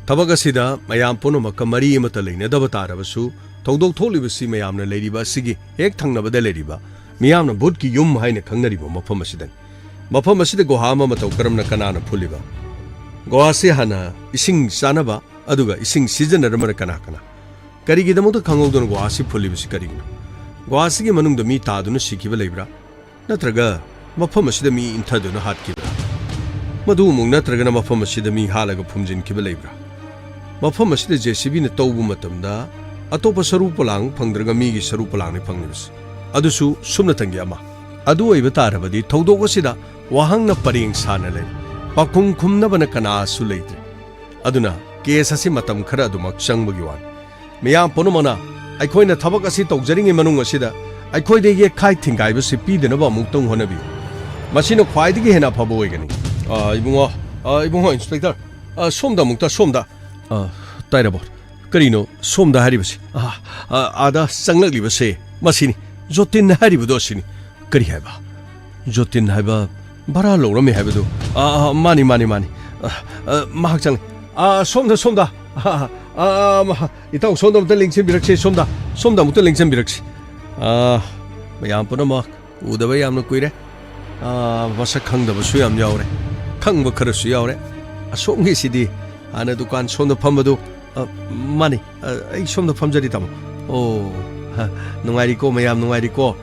ꯊꯕꯛ ꯑꯁꯤꯗ ꯃꯌꯥꯝ ꯄꯨꯝꯅꯃꯛꯀ ꯃꯔꯤ ꯑꯃꯠꯇ ꯂꯩꯅꯗꯕ ꯇꯥꯔꯕꯁꯨ, ꯊꯧꯗꯣꯛ ꯊꯣꯛꯂꯤꯕꯁꯤ ꯃꯌꯥꯝꯅ ꯂꯩꯔꯤꯕ ꯑꯁꯤꯒꯤ ꯍꯦꯛ ꯊꯪꯅꯕꯗ ꯂꯩꯔꯤꯕ ꯃꯤꯌꯥꯝꯅ ꯚꯨꯠꯀꯤ ꯌꯨꯝ ꯍꯥꯏꯅ ꯈꯪꯅꯔꯤꯕ ꯃꯐꯝ ꯑꯁꯤꯗꯅꯤ꯫ ꯃꯐꯝ ꯑꯁꯤꯗ ꯒꯨꯍꯥ ꯑꯃ ꯃꯇꯧ ꯀꯔꯝꯅ ꯀꯅꯥꯅ ꯐꯨꯜꯂꯤꯕ? ꯒꯨꯍꯥꯁꯤ ꯍꯥꯟꯅ ꯏꯁꯤꯡ ꯆꯥꯅꯕ ꯑꯗꯨꯒ ꯏꯁꯤꯡ ꯁꯤꯖꯤꯟꯅꯔꯝꯕꯅ ꯀꯅꯥ ꯀꯅꯥ? ꯀꯔꯤꯒꯤꯗꯃꯛꯇ ꯈꯪꯍꯧꯗꯅ ꯒꯨꯍꯥꯁꯤ ꯐꯨꯜꯂꯤꯕꯁꯤ ꯀꯔꯤꯒꯤꯅꯣ? ꯒꯨꯍꯥꯁꯤꯒꯤ ꯃꯅꯨꯡꯗ ꯃꯤ ꯇꯥꯗꯨꯅ ꯁꯤꯈꯤꯕ ꯂꯩꯕ꯭ꯔꯥ? ꯅꯠꯇ꯭ꯔꯒ ꯃꯐꯝ ꯑꯁꯤꯗ ꯃꯤ ꯏꯟꯊꯗꯨꯅ ꯍꯥꯠꯈꯤꯕ꯭ꯔꯥ? ꯃꯗꯨ ꯑꯃꯨꯛ ꯅꯠꯇ꯭ꯔꯒꯅ ꯃꯐꯝ ꯑꯁꯤꯗ ꯃꯤ ꯍꯥꯠꯂꯒ ꯐꯨꯝꯖꯤꯟꯈꯤꯕ ꯂꯩꯕ꯭ꯔꯥ? ꯃꯐꯝ ꯑꯁꯤꯗ JCBꯅ ꯇꯧꯕ ꯃꯇꯝꯗ ꯑꯇꯣꯞꯄ ꯁꯔꯨ ꯄꯣꯂꯥꯡ ꯐꯪꯗ꯭ꯔꯒ ꯃꯤꯒꯤ ꯁꯔꯨ ꯄꯣꯂꯥꯡꯅꯤ ꯐꯪꯂꯤꯕꯁꯤ, ꯑꯗꯨꯁꯨ ꯁꯨꯞꯅꯇꯪꯒꯤ ꯑꯃ꯫ ꯑꯗꯨ ꯑꯣꯏꯕ ꯇꯥꯔꯕꯗꯤ ꯊꯧꯗꯣꯛ ꯑꯁꯤꯗ ꯋꯥꯍꯪꯅ ꯄꯔꯦꯡ ꯁꯥꯅ ꯂꯩ꯫ ꯄꯥꯎꯈꯨꯝ ꯈꯨꯝꯅꯕꯅ ꯀꯅꯥꯁꯨ ꯂꯩꯇ꯭ꯔꯦ꯫ ꯑꯗꯨꯅ case ꯑꯁꯤ ꯃꯇꯝ ꯈꯔ ꯑꯗꯨꯃꯛ ꯆꯪꯕꯒꯤ ꯋꯥꯅꯤ꯫ ꯃꯤꯌꯥꯝ ꯄꯨꯝꯅꯃꯛꯅ ꯑꯩꯈꯣꯏꯅ ꯊꯕꯛ ꯑꯁꯤ ꯇꯧꯖꯔꯤꯉꯩ ꯃꯅꯨꯡ ꯑꯁꯤꯗ ꯑꯩꯈꯣꯏꯗ ꯌꯦꯠꯈꯥꯏ ꯊꯤꯡꯒꯥꯏꯕꯁꯤ ꯄꯤꯗꯅꯕ ꯑꯃꯨꯛꯇꯪ ꯍꯣꯠꯅꯕꯤꯌꯨ꯫ ꯃꯁꯤꯅ ꯈ꯭ꯋꯥꯏꯗꯒꯤ ꯍꯦꯟꯅ ꯑꯐꯕ ꯑꯣꯏꯒꯅꯤ꯫ ꯑ, ꯏꯕꯨꯡꯉꯣ, ꯑ, ꯏꯕꯨꯡꯉꯣ Inspector, ꯑ, ꯁꯣꯝꯗ ꯑꯃꯨꯛꯇ, ꯁꯣꯝꯗ꯫ ꯑ, ꯇꯥꯏꯔꯕꯣ? ꯀꯔꯤꯅꯣ ꯁꯣꯝꯗ ꯍꯥꯏꯔꯤꯕꯁꯤ? ꯑ, ꯑ, ꯑꯥꯗ ꯆꯪꯂꯛꯂꯤꯕꯁꯦ ꯃꯁꯤꯅꯤ, ꯖꯣꯇꯤꯟ ꯍꯥꯏꯔꯤꯕꯗꯣ ꯑꯁꯤꯅꯤ꯫ ꯀꯔꯤ ꯍꯥꯏꯕ? ꯖꯣꯇꯤꯟ ꯍꯥꯏꯕ ꯚꯔꯥ ꯂꯧꯔꯝꯃꯤ ꯍꯥꯏꯕꯗꯨ? ꯑ, ꯑ, ꯃꯥꯅꯤ, ꯃꯥꯅꯤ, ꯃꯥꯅꯤ꯫ ꯑ, ꯑ, ꯃꯍꯥꯛ ꯆꯪꯂꯦ꯫ ꯑ, ꯁꯣꯝꯗ, ꯁꯣꯝꯗ꯫ ꯑ, ꯑ, ꯑ, ꯃꯍꯥ-, ꯏꯇꯥꯎ, ꯁꯣꯝꯗ ꯑꯃꯨꯛꯇ ꯂꯦꯡꯁꯤꯟꯕꯤꯔꯛꯁꯤ, ꯁꯣꯝꯗ, ꯁꯣꯝꯗ ꯑꯃꯨꯛꯇ ꯂꯦꯡꯁꯤꯟꯕꯤꯔꯛꯁꯤ꯫ ꯑ, ꯃꯌꯥꯝ ꯄꯨꯝꯅꯃꯛ ꯎꯗꯕ ꯌꯥꯝꯅ ꯀꯨꯏꯔꯦ꯫ ꯑ, ꯃꯁꯛ ꯈꯪꯗꯕꯁꯨ ꯌꯥꯝ ꯌꯥꯎꯔꯦ, ꯈꯪꯕ ꯈꯔꯁꯨ ꯌꯥꯎꯔꯦ꯫ ꯑꯁꯣꯝꯒꯤꯁꯤꯗꯤ ꯍꯥꯟꯅ ꯗꯨꯀꯥꯟ ꯁꯣꯝꯗ ꯐꯝꯕꯗꯨ, ꯑ, ꯃꯥꯅꯤ, ꯑ, ꯑꯩ ꯁꯣꯝꯗ ꯐꯝꯖꯔꯤ, ꯇꯥꯃꯣ꯫ ꯑꯣ, ꯍ, ꯅꯨꯡꯉꯥꯏꯔꯤꯀꯣ ꯃꯌꯥꯝ, ꯅꯨꯡꯉꯥꯏꯔꯤꯀꯣ?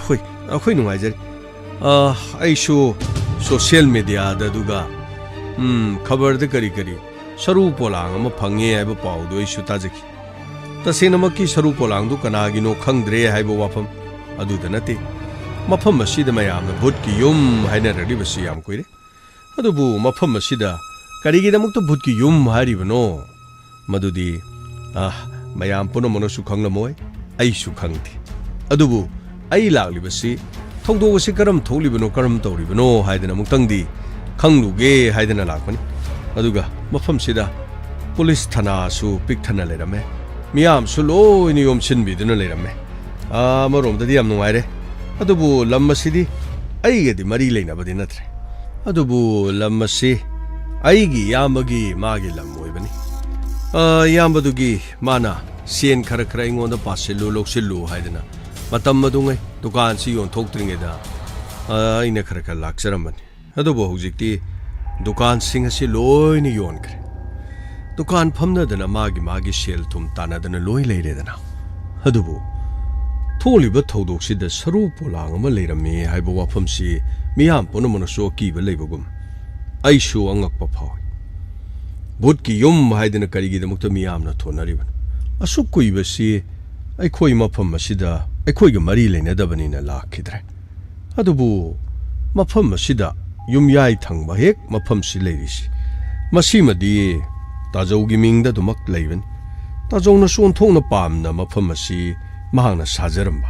ꯍꯣꯏ, ꯑꯩꯈꯣꯏ ꯅꯨꯡꯉꯥꯏꯖꯔꯤ꯫ ꯑ, ꯑꯩꯁꯨ ꯁꯣꯁꯤꯌꯦꯜ ꯃꯦꯗꯤꯌꯥꯗ ꯑꯗꯨꯒ, ꯎꯝ, ꯈꯕꯔꯗ ꯀꯔꯤ ꯀꯔꯤ ꯁꯔꯨ ꯄꯣꯂꯥꯡ ꯑꯃ ꯐꯪꯉꯦ ꯍꯥꯏꯕ ꯄꯥꯎꯗꯨ ꯑꯩꯁꯨ ꯇꯥꯖꯈꯤ꯫ ꯇꯁꯦꯡꯅꯃꯛꯀꯤ ꯁꯔꯨ ꯄꯣꯂꯥꯡꯗꯨ ꯀꯅꯥꯒꯤꯅꯣ ꯈꯪꯗ꯭ꯔꯦ ꯍꯥꯏꯕ ꯋꯥꯐꯝ ꯑꯗꯨꯗ ꯅꯠꯇꯦ꯫ ꯃꯐꯝ ꯑꯁꯤꯗ ꯃꯌꯥꯝꯅ ꯚꯨꯠꯀꯤ ꯌꯨꯝ ꯍꯥꯏꯅꯔꯛꯂꯤꯕꯁꯤ ꯌꯥꯝ ꯀꯨꯏꯔꯦ꯫ ꯑꯗꯨꯕꯨ ꯃꯐꯝ ꯑꯁꯤꯗ ꯀꯔꯤꯒꯤꯗꯃꯛꯇ ꯚꯨꯠꯀꯤ ꯌꯨꯝ ꯍꯥꯏꯔꯤꯕꯅꯣ? ꯃꯗꯨꯗꯤ, ꯑ, ꯃꯌꯥꯝ ꯄꯨꯝꯅꯃꯛꯅꯁꯨ ꯈꯪꯂꯝꯃꯣꯏ, ꯑꯩꯁꯨ ꯈꯪꯗꯦ꯫ ꯑꯗꯨꯕꯨ ꯑꯩ ꯂꯥꯛꯂꯤꯕꯁꯤ ꯊꯧꯗꯣꯛ ꯑꯁꯤ ꯀꯔꯝ ꯊꯣꯛꯂꯤꯕꯅꯣ, ꯀꯔꯝ ꯇꯧꯔꯤꯕꯅꯣ ꯍꯥꯏꯗꯅ ꯑꯃꯨꯛꯇꯪꯗꯤ ꯈꯪꯂꯨꯒꯦ ꯍꯥꯏꯗꯅ ꯂꯥꯛꯄꯅꯤ꯫ ꯑꯗꯨꯒ ꯃꯐꯝꯁꯤꯗ ꯄꯨꯂꯤꯁ ꯊꯅꯥꯁꯨ ꯄꯤꯛ ꯊꯟꯅ ꯂꯩꯔꯝꯃꯦ꯫ ꯃꯤꯌꯥꯝꯁꯨ ꯂꯣꯏꯅ ꯌꯣꯝꯁꯤꯟꯕꯤꯗꯨꯅ ꯂꯩꯔꯝꯃꯦ꯫ ꯑꯥ, ꯑꯃꯔꯣꯝꯗꯗꯤ ꯌꯥꯝ ꯅꯨꯡꯉꯥꯏꯔꯦ꯫ ꯑꯗꯨꯕꯨ ꯂꯝ ꯑꯁꯤꯗꯤ ꯑꯩꯒꯗꯤ ꯃꯔꯤ ꯂꯩꯅꯕꯗꯤ ꯅꯠꯇ꯭ꯔꯦ꯫ ꯑꯗꯨꯕꯨ ꯂꯝ ꯑꯁꯤ ꯑꯩꯒꯤ ꯏꯌꯥꯝꯕꯒꯤ, ꯃꯥꯒꯤ ꯂꯝ ꯑꯣꯏꯕꯅꯤ꯫ ꯑꯥ, ꯏꯌꯥꯝꯕꯗꯨꯒꯤ ꯃꯥꯅ ꯁꯦꯟ ꯈꯔ ꯈꯔ ꯑꯩꯉꯣꯟꯗ ꯄꯥꯁꯤꯜꯂꯨ, ꯂꯧꯁꯤꯜꯂꯨ ꯍꯥꯏꯗꯅ ꯃꯇꯝ ꯑꯗꯨꯉꯩ ꯗꯨꯀꯥꯟꯁꯤ ꯌꯣꯟꯊꯣꯛꯇ꯭ꯔꯤꯉꯩꯗ, ꯑꯥ, ꯑꯩꯅ ꯈꯔ ꯈꯔ ꯂꯥꯛꯆꯔꯝꯕꯅꯤ꯫ ꯑꯗꯨꯕꯨ ꯍꯧꯖꯤꯛꯇꯤ ꯗꯨꯀꯥꯟꯁꯤꯡ ꯑꯁꯤ ꯂꯣꯏꯅ ꯌꯣꯟꯈ꯭ꯔꯦ꯫ ꯗꯨꯀꯥꯟ ꯐꯝꯅꯗꯅ ꯃꯥꯒꯤ ꯃꯥꯒꯤ ꯁꯦꯜ ꯊꯨꯝ ꯇꯥꯟꯅꯗꯅ ꯂꯣꯏ ꯂꯩꯔꯦꯗꯅ꯫ ꯑꯗꯨꯕꯨ ꯊꯣꯛꯂꯤꯕ ꯊꯧꯗꯣꯛꯁꯤꯗ ꯁꯔꯨ ꯄꯣꯂꯥꯡ ꯑꯃ ꯂꯩꯔꯝꯃꯤ ꯍꯥꯏꯕ ꯋꯥꯐꯝꯁꯤ ꯃꯤꯌꯥꯝ ꯄꯨꯝꯅꯃꯛꯅꯁꯨ ꯑꯀꯤꯕ ꯂꯩꯕꯒꯨꯝ ꯑꯩꯁꯨ ꯑꯉꯛꯄ ꯐꯥꯎꯏ꯫ ꯚꯨꯠꯀꯤ ꯌꯨꯝ ꯍꯥꯏꯗꯅ ꯀꯔꯤꯒꯤꯗꯃꯛꯇ ꯃꯤꯌꯥꯝꯅ ꯊꯣꯟꯅꯔꯤꯕꯅꯣ? ꯑꯁꯨꯛ ꯀꯨꯏꯕꯁꯤ ꯑꯩꯈꯣꯏ ꯃꯐꯝ ꯑꯁꯤꯗ ꯑꯩꯈꯣꯏꯒ ꯃꯔꯤ ꯂꯩꯅꯗꯕꯅꯤꯅ ꯂꯥꯛꯈꯤꯗ꯭ꯔꯦ꯫ ꯑꯗꯨꯕꯨ ꯃꯐꯝ ꯑꯁꯤꯗ ꯌꯨꯝꯌꯥꯏ ꯊꯪꯕ ꯍꯦꯛ ꯃꯐꯝꯁꯤ ꯂꯩꯔꯤꯁꯤ, ꯃꯁꯤꯃꯗꯤ ꯇꯥꯖꯧꯒꯤ ꯃꯤꯡꯗ ꯑꯗꯨꯃꯛ ꯂꯩꯕꯅꯤ꯫ ꯇꯥꯖꯧꯅꯁꯨ ꯑꯣꯟꯊꯣꯛꯅ ꯄꯥꯝꯅ ꯃꯐꯝ ꯑꯁꯤ ꯃꯍꯥꯛꯅ ꯁꯥꯖꯔꯝꯕ,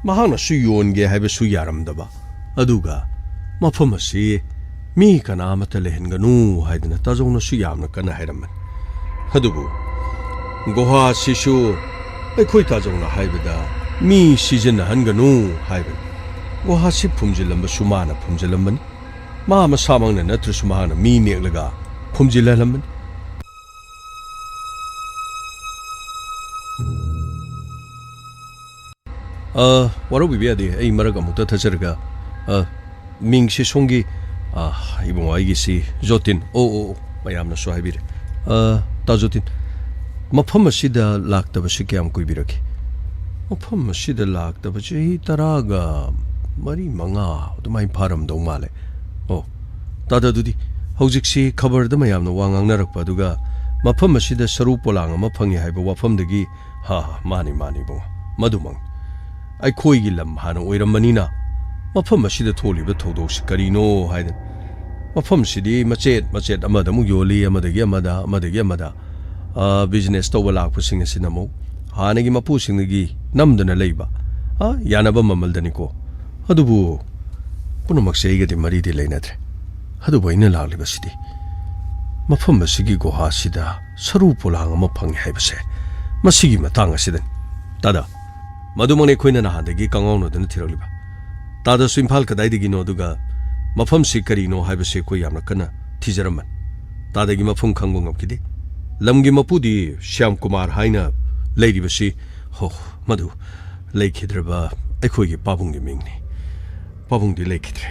ꯃꯍꯥꯛꯅꯁꯨ ꯌꯣꯟꯒꯦ ꯍꯥꯏꯕꯁꯨ ꯌꯥꯔꯝꯗꯕ, ꯑꯗꯨꯒ ꯃꯐꯝ ꯑꯁꯤ ꯃꯤ ꯀꯅꯥ ꯑꯃꯠꯇ ꯂꯩꯍꯟꯒꯅꯨ ꯍꯥꯏꯗꯅ ꯇꯥꯖꯧꯅꯁꯨ ꯌꯥꯝꯅ ꯀꯟꯅ ꯍꯥꯏꯔꯝꯕꯅꯤ꯫ ꯑꯗꯨꯕꯨ ꯒꯨꯍꯥꯁꯤꯁꯨ ꯑꯩꯈꯣꯏ ꯇꯥꯖꯧꯅ ꯍꯥꯏꯕꯗ ꯃꯤ ꯁꯤꯖꯤꯟꯅꯍꯟꯒꯅꯨ ꯍꯥꯏꯕꯅꯤ꯫ ꯒꯨꯍꯥꯁꯤ ꯐꯨꯝꯖꯤꯜꯂꯝꯕꯁꯨ ꯃꯥꯅ ꯐꯨꯝꯖꯤꯜꯂꯝꯕꯅꯤ꯫ ꯃꯥ ꯃꯁꯥꯃꯛꯅ ꯅꯠꯇ꯭ꯔꯁꯨ ꯃꯍꯥꯛꯅ ꯃꯤ ꯅꯦꯛꯂꯒ ꯐꯨꯝꯖꯤꯜꯍꯜꯂꯝꯕꯅꯤ꯫ ꯑ, ꯋꯥꯔꯧꯕꯤꯕ ꯌꯥꯗꯦ, ꯑꯩ ꯃꯔꯛ ꯑꯃꯨꯛꯇ ꯊꯠꯆꯔꯒ, ꯑ, ꯃꯤꯡꯁꯤ ꯁꯣꯝꯒꯤ, ꯑ, ꯏꯕꯨꯡꯉꯣ ꯑꯩꯒꯤꯁꯤ ꯖꯣꯇꯤꯟ꯫ ꯑꯣ, ꯑꯣ, ꯑꯣ꯫ ꯃꯌꯥꯝꯅꯁꯨ ꯍꯥꯏꯕꯤꯔꯦ꯫ "ꯑ, ꯇꯥꯖꯨꯗꯤꯟ, ꯃꯐꯝ ꯑꯁꯤꯗ ꯂꯥꯛꯇꯕꯁꯤ ꯀꯌꯥꯝ ꯀꯨꯏꯕꯤꯔꯒꯦ?" "ꯃꯐꯝ ꯑꯁꯤꯗ ꯂꯥꯛꯇꯕ ꯆꯍꯤ ꯇꯔꯥꯒ ꯃꯔꯤ, ꯃꯉꯥ ꯑꯗꯨꯃꯥꯏꯅ ꯐꯥꯔꯝꯗꯧ ꯃꯥꯜꯂꯦ꯫ ꯑꯣ, ꯇꯥꯗ, ꯑꯗꯨꯗꯤ ꯍꯧꯖꯤꯛꯁꯤ ꯈꯕꯔꯗ ꯃꯌꯥꯝꯅ ꯋꯥ ꯉꯥꯡꯅꯔꯛꯄ, ꯑꯗꯨꯒ ꯃꯐꯝ ꯑꯁꯤꯗ ꯁꯔꯨ ꯄꯣꯂꯥꯡ ꯑꯃ ꯐꯪꯉꯤ ꯍꯥꯏꯕ ꯋꯥꯐꯝꯗꯒꯤ, ꯍꯥ, ꯍꯥ, ꯃꯥꯅꯤ, ꯃꯥꯅꯤ, ꯏꯕꯨꯡꯉꯣ, ꯃꯗꯨꯃꯛꯅꯤ꯫ ꯑꯩꯈꯣꯏꯒꯤ ꯂꯝ ꯍꯥꯟꯅ ꯑꯣꯏꯔꯝꯕꯅꯤꯅ ꯃꯐꯝ ꯑꯁꯤꯗ ꯊꯣꯛꯂꯤꯕ ꯊꯧꯗꯣꯛꯁꯤ ꯀꯔꯤꯅꯣ ꯍꯥꯏꯗꯅ, ꯃꯐꯝꯁꯤꯗꯤ ꯃꯆꯦꯠ ꯃꯆꯦꯠ ꯑꯃꯗ ꯑꯃꯨꯛ ꯌꯣꯜꯂꯤ, ꯑꯃꯗꯒꯤ ꯑꯃꯗ, ꯑꯃꯗꯒꯤ ꯑꯃꯗ, ꯑ, ꯕꯤꯖꯤꯅꯦꯁ ꯇꯧꯕ ꯂꯥꯛꯄꯁꯤꯡ ꯑꯁꯤꯅ ꯑꯃꯨꯛ ꯍꯥꯟꯅꯒꯤ ꯃꯄꯨꯁꯤꯡꯗꯒꯤ ꯅꯝꯗꯨꯅ ꯂꯩꯕ, ꯑ, ꯌꯥꯅꯕ ꯃꯃꯜꯗꯅꯤꯀꯣ꯫ ꯑꯗꯨꯕꯨ ꯄꯨꯝꯅꯃꯛꯁꯦ ꯑꯩꯒꯗꯤ ꯃꯔꯤꯗꯤ ꯂꯩꯅꯗ꯭ꯔꯦ꯫ ꯑꯗꯨꯕꯨ ꯑꯩꯅ ꯂꯥꯛꯂꯤꯕꯁꯤꯗꯤ ꯃꯐꯝ ꯑꯁꯤꯒꯤ ꯒꯨꯍꯥꯁꯤꯗ ꯁꯔꯨ ꯄꯣꯂꯥꯡ ꯑꯃ ꯐꯪꯉꯦ ꯍꯥꯏꯕꯁꯦ, ꯃꯁꯤꯒꯤ ꯃꯇꯥꯡ ꯑꯁꯤꯗꯅꯤ꯫ ꯇꯥꯗ, ꯃꯗꯨꯃꯛꯅꯤ ꯑꯩꯈꯣꯏꯅ ꯅꯍꯥꯟꯗꯒꯤ ꯀꯉꯥꯎꯅꯗꯨꯅ ꯊꯤꯔꯛꯂꯤꯕ꯫ ꯇꯥꯗꯁꯨ ꯏꯝꯐꯥꯜ ꯀꯗꯥꯏꯗꯒꯤꯅꯣ, ꯑꯗꯨꯒ ꯃꯐꯝꯁꯤ ꯀꯔꯤꯅꯣ ꯍꯥꯏꯕꯁꯤ ꯑꯩꯈꯣꯏ ꯌꯥꯝꯅ ꯀꯟꯅ ꯊꯤꯖꯔꯝꯕꯅꯤ꯫ ꯇꯥꯗꯒꯤ ꯃꯐꯝ ꯈꯪꯕ ꯉꯝꯈꯤꯗꯦ꯫ ꯂꯝꯒꯤ ꯃꯄꯨꯗꯤ ꯁ꯭ꯌꯥꯝ ꯀꯨꯃꯥꯔ ꯍꯥꯏꯅ ꯂꯩꯔꯤꯕꯁꯤ, ꯍꯣ, ꯃꯗꯨ ꯂꯩꯈꯤꯗ꯭ꯔꯕ ꯑꯩꯈꯣꯏꯒꯤ ꯄꯥꯕꯨꯡꯒꯤ ꯃꯤꯡꯅꯤ꯫ ꯄꯥꯕꯨꯡꯗꯤ ꯂꯩꯈꯤꯗ꯭ꯔꯦ꯫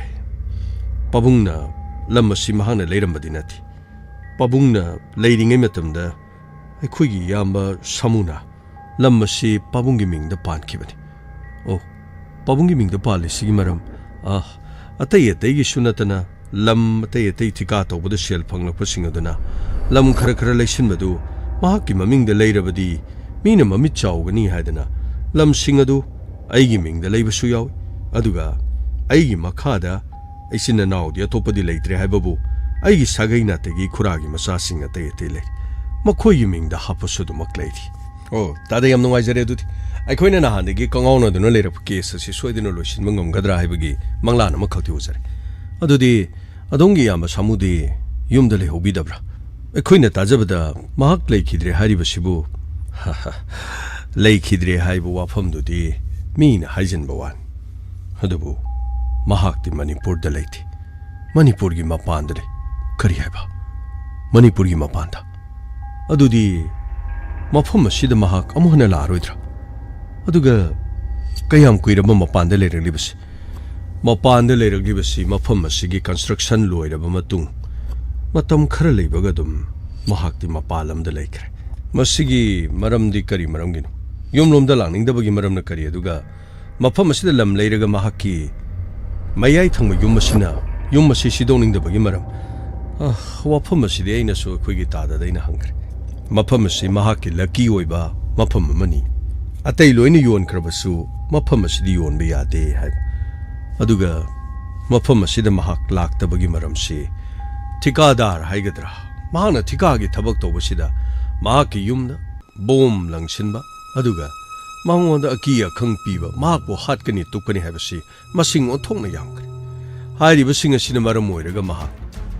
ꯄꯥꯕꯨꯡꯅ ꯂꯝ ꯑꯁꯤ ꯃꯍꯥꯛꯅ ꯂꯩꯔꯝꯕꯗꯤ ꯅꯠꯇꯦ꯫ ꯄꯥꯕꯨꯡꯅ ꯂꯩꯔꯤꯉꯩ ꯃꯇꯝꯗ ꯑꯩꯈꯣꯏꯒꯤ ꯏꯌꯥꯝꯕ ꯁꯥꯃꯨꯅ ꯂꯝ ꯑꯁꯤ ꯄꯥꯕꯨꯡꯒꯤ ꯃꯤꯡꯗ ꯄꯥꯟꯈꯤꯕꯅꯤ꯫ ꯑꯣ, ꯄꯥꯕꯨꯡꯒꯤ ꯃꯤꯡꯗ ꯄꯥꯜꯂꯤꯁꯤꯒꯤ ꯃꯔꯝ, ꯑ, ꯑꯇꯩ ꯑꯇꯩꯒꯤꯁꯨ ꯅꯠꯇꯅ ꯂꯝ ꯑꯇꯩ ꯑꯇꯩ ꯊꯤꯀꯥ ꯇꯧꯕꯗ ꯁꯦꯜ ꯐꯪꯂꯛꯄꯁꯤꯡ ꯑꯗꯨꯅ ꯂꯝ ꯈꯔ ꯈꯔ ꯂꯩꯁꯤꯟꯕꯗꯨ ꯃꯍꯥꯛꯀꯤ ꯃꯃꯤꯡꯗ ꯂꯩꯔꯕꯗꯤ ꯃꯤꯅ ꯃꯃꯤꯠ ꯆꯥꯎꯒꯅꯤ ꯍꯥꯏꯗꯅ ꯂꯝꯁꯤꯡ ꯑꯗꯨ ꯑꯩꯒꯤ ꯃꯤꯡꯗ ꯂꯩꯕꯁꯨ ꯌꯥꯎꯏ꯫ ꯑꯗꯨꯒ ꯑꯩꯒꯤ ꯃꯈꯥꯗ ꯏꯆꯤꯟ ꯏꯅꯥꯎꯗꯤ ꯑꯇꯣꯞꯄꯗꯤ ꯂꯩꯇ꯭ꯔꯦ ꯍꯥꯏꯕꯕꯨ ꯑꯩꯒꯤ ꯁꯥꯒꯩ ꯅꯥꯇꯩꯒꯤ ꯈꯨꯔꯥꯒꯤ ꯃꯆꯥꯁꯤꯡ ꯑꯇꯩ ꯑꯇꯩ ꯂꯩ꯫ ꯃꯈꯣꯏꯒꯤ ꯃꯤꯡꯗ ꯍꯥꯞꯄꯁꯨ ꯑꯗꯨꯃꯛ ꯂꯩꯔꯤ꯫ ꯑꯣ, ꯇꯥꯗ, ꯌꯥꯝ ꯅꯨꯡꯉꯥꯏꯖꯔꯦ꯫ ꯑꯗꯨꯗꯤ ꯑꯩꯈꯣꯏꯅ ꯅꯍꯥꯟꯗꯒꯤ ꯀꯉꯥꯎꯅꯗꯨꯅ ꯂꯩꯔꯛꯄ ꯀꯦꯁ ꯑꯁꯤ ꯁꯣꯏꯗꯅ ꯂꯣꯏꯁꯤꯟꯕ ꯉꯝꯒꯗ꯭ꯔꯥ ꯍꯥꯏꯕꯒꯤ ꯃꯪꯂꯥꯟ ꯑꯃꯈꯛꯇꯤ ꯎꯖꯔꯦ꯫ ꯑꯗꯨꯗꯤ ꯑꯗꯣꯝꯒꯤ ꯏꯌꯥꯝꯕ ꯁꯥꯃꯨꯗꯤ ꯌꯨꯝꯗ ꯂꯩꯍꯧꯕꯤꯗꯕ꯭ꯔꯥ? ꯑꯩꯈꯣꯏꯅ ꯇꯥꯖꯕꯗ ꯃꯍꯥꯛ ꯂꯩꯈꯤꯗ꯭ꯔꯦ ꯍꯥꯏꯔꯤꯕꯁꯤꯕꯨ, ꯂꯩꯈꯤꯗ꯭ꯔꯦ ꯍꯥꯏꯕ ꯋꯥꯐꯝꯗꯨꯗꯤ ꯃꯤꯅ ꯍꯥꯏꯖꯤꯟꯕ ꯋꯥꯅꯤ꯫ ꯑꯗꯨꯕꯨ ꯃꯍꯥꯛꯇꯤ ꯃꯅꯤꯄꯨꯔꯗ ꯂꯩꯇꯦ꯫ ꯃꯅꯤꯄꯨꯔꯒꯤ ꯃꯄꯥꯟꯗ ꯂꯩ꯫ ꯀꯔꯤ ꯍꯥꯏꯕ? ꯃꯅꯤꯄꯨꯔꯒꯤ ꯃꯄꯥꯟꯗ? ꯑꯗꯨꯗꯤ ꯃꯐꯝ ꯑꯁꯤꯗ ꯃꯍꯥꯛ ꯑꯃꯨꯛ ꯍꯟꯅ ꯂꯥꯛꯑꯔꯣꯏꯗ꯭ꯔꯥ? ꯑꯗꯨꯒ ꯀꯌꯥꯝ ꯀꯨꯏꯔꯕ ꯃꯄꯥꯟꯗ ꯂꯩꯔꯛꯂꯤꯕꯁꯤ? ꯃꯄꯥꯟꯗ ꯂꯩꯔꯛꯂꯤꯕꯁꯤ ꯃꯐꯝ ꯑꯁꯤꯒꯤ ꯀꯟꯁꯇ꯭ꯔꯛꯁꯟ ꯂꯣꯏꯔꯕ ꯃꯇꯨꯡ ꯃꯇꯝ ꯈꯔ ꯂꯩꯕꯒ ꯑꯗꯨꯝ ꯃꯍꯥꯛꯇꯤ ꯃꯄꯥꯟ ꯂꯝꯗ ꯂꯩꯈ꯭ꯔꯦ꯫ ꯃꯁꯤꯒꯤ ꯃꯔꯝꯗꯤ ꯀꯔꯤ ꯃꯔꯝꯒꯤꯅꯣ? ꯌꯨꯝꯂꯣꯝꯗ ꯂꯥꯛꯅꯤꯡꯗꯕꯒꯤ ꯃꯔꯝꯅ ꯀꯔꯤ? ꯑꯗꯨꯒ ꯃꯐꯝ ꯑꯁꯤꯗ ꯂꯝ ꯂꯩꯔꯒ ꯃꯍꯥꯛꯀꯤ ꯃꯌꯥꯏ ꯊꯪꯕ ꯌꯨꯝ ꯑꯁꯤꯅ, ꯌꯨꯝ ꯑꯁꯤ ꯁꯤꯗꯣꯛꯅꯤꯡꯗꯕꯒꯤ ꯃꯔꯝ? ꯑ, ꯋꯥꯐꯝ ꯑꯁꯤꯗꯤ ꯑꯩꯅꯁꯨ ꯑꯩꯈꯣꯏꯒꯤ ꯇꯥꯗꯗ ꯑꯩꯅ ꯍꯪꯈ꯭ꯔꯦ꯫ ꯃꯐꯝ ꯑꯁꯤ ꯃꯍꯥꯛꯀꯤ ꯂꯛꯀꯤ ꯑꯣꯏꯕ ꯃꯐꯝ ꯑꯃꯅꯤ꯫ ꯑꯇꯩ ꯂꯣꯏꯅ ꯌꯣꯟꯈ꯭ꯔꯕꯁꯨ ꯃꯐꯝ ꯑꯁꯤꯗꯤ ꯌꯣꯟꯕ ꯌꯥꯗꯦ ꯍꯥꯏꯕ꯫ ꯑꯗꯨꯒ ꯃꯐꯝ ꯑꯁꯤꯗ ꯃꯍꯥꯛ ꯂꯥꯛꯇꯕꯒꯤ ꯃꯔꯝꯁꯤ ꯊꯤꯀꯥꯗꯥꯔ ꯍꯥꯏꯒꯗ꯭ꯔꯥ, ꯃꯍꯥꯛꯅ ꯊꯤꯀꯥꯒꯤ ꯊꯕꯛ ꯇꯧꯕꯁꯤꯗ ꯃꯍꯥꯛꯀꯤ ꯌꯨꯝꯗ ꯕꯣꯝ ꯂꯪꯁꯤꯟꯕ, ꯑꯗꯨꯒ ꯃꯉꯣꯟꯗ ꯑꯀꯤ ꯑꯈꯪ ꯄꯤꯕ, ꯃꯍꯥꯛꯄꯨ ꯍꯥꯠꯀꯅꯤ ꯇꯨꯞꯀꯅꯤ ꯍꯥꯏꯕꯁꯤ ꯃꯁꯤꯡ ꯑꯣꯟꯊꯣꯛꯅ ꯌꯥꯝꯈ꯭ꯔꯦ꯫ ꯍꯥꯏꯔꯤꯕꯁꯤꯡ ꯑꯁꯤꯅ ꯃꯔꯝ ꯑꯣꯏꯔꯒ ꯃꯍꯥꯛ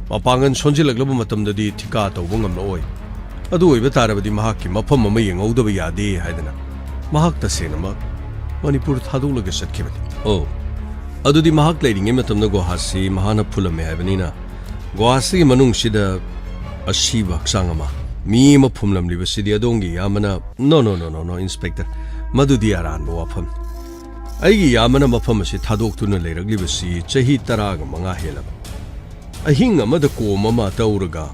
ꯃꯄꯥꯡꯒꯜ ꯁꯣꯟꯖꯤꯜꯂꯛꯂꯕ ꯃꯇꯝꯗꯗꯤ ꯊꯤꯀꯥ ꯇꯧꯕ ꯉꯝꯂꯛꯑꯣꯏ꯫ ꯑꯗꯨ ꯑꯣꯏꯕ ꯇꯥꯔꯕꯗꯤ ꯃꯍꯥꯛꯀꯤ ꯃꯐꯝ ꯑꯃ ꯌꯦꯡꯍꯧꯗꯕ ꯌꯥꯗꯦ ꯍꯥꯏꯗꯅ ꯃꯍꯥꯛ ꯇꯁꯦꯡꯅꯃꯛ ꯃꯅꯤꯄꯨꯔ ꯊꯥꯗꯣꯛꯂꯒ ꯆꯠꯈꯤꯕꯅꯤ꯫ ꯑꯣ, ꯑꯗꯨꯗꯤ ꯃꯍꯥꯛ ꯂꯩꯔꯤꯉꯩ ꯃꯇꯝꯗ ꯒꯨꯍꯥꯁꯤ ꯃꯍꯥꯛꯅ ꯐꯨꯜꯂꯝꯃꯦ ꯍꯥꯏꯕꯅꯤꯅ, ꯒꯨꯍꯥꯁꯤꯒꯤ ꯃꯅꯨꯡꯁꯤꯗ ꯑꯁꯤꯕ ꯍꯛꯆꯥꯡ ꯑꯃ, ꯃꯤ ꯑꯃ ꯐꯨꯝꯂꯝꯂꯤꯕꯁꯤꯗꯤ ꯑꯗꯣꯝꯒꯤ ꯏꯌꯥꯝꯕꯅ, "No, no, no, no, no, Inspector, ꯃꯗꯨꯗꯤ ꯑꯔꯥꯟꯕ ꯋꯥꯐꯝꯅꯤ꯫ ꯑꯩꯒꯤ ꯏꯌꯥꯝꯕꯅ ꯃꯐꯝ ꯑꯁꯤ ꯊꯥꯗꯣꯛꯇꯨꯅ ꯂꯩꯔꯛꯂꯤꯕꯁꯤ ꯆꯍꯤ ꯇꯔꯥꯒ ꯃꯉꯥ ꯍꯦꯜꯂꯕ꯫ ꯑꯍꯤꯡ ꯑꯃꯗ ꯀꯣꯝ ꯑꯃ ꯇꯧꯔꯒ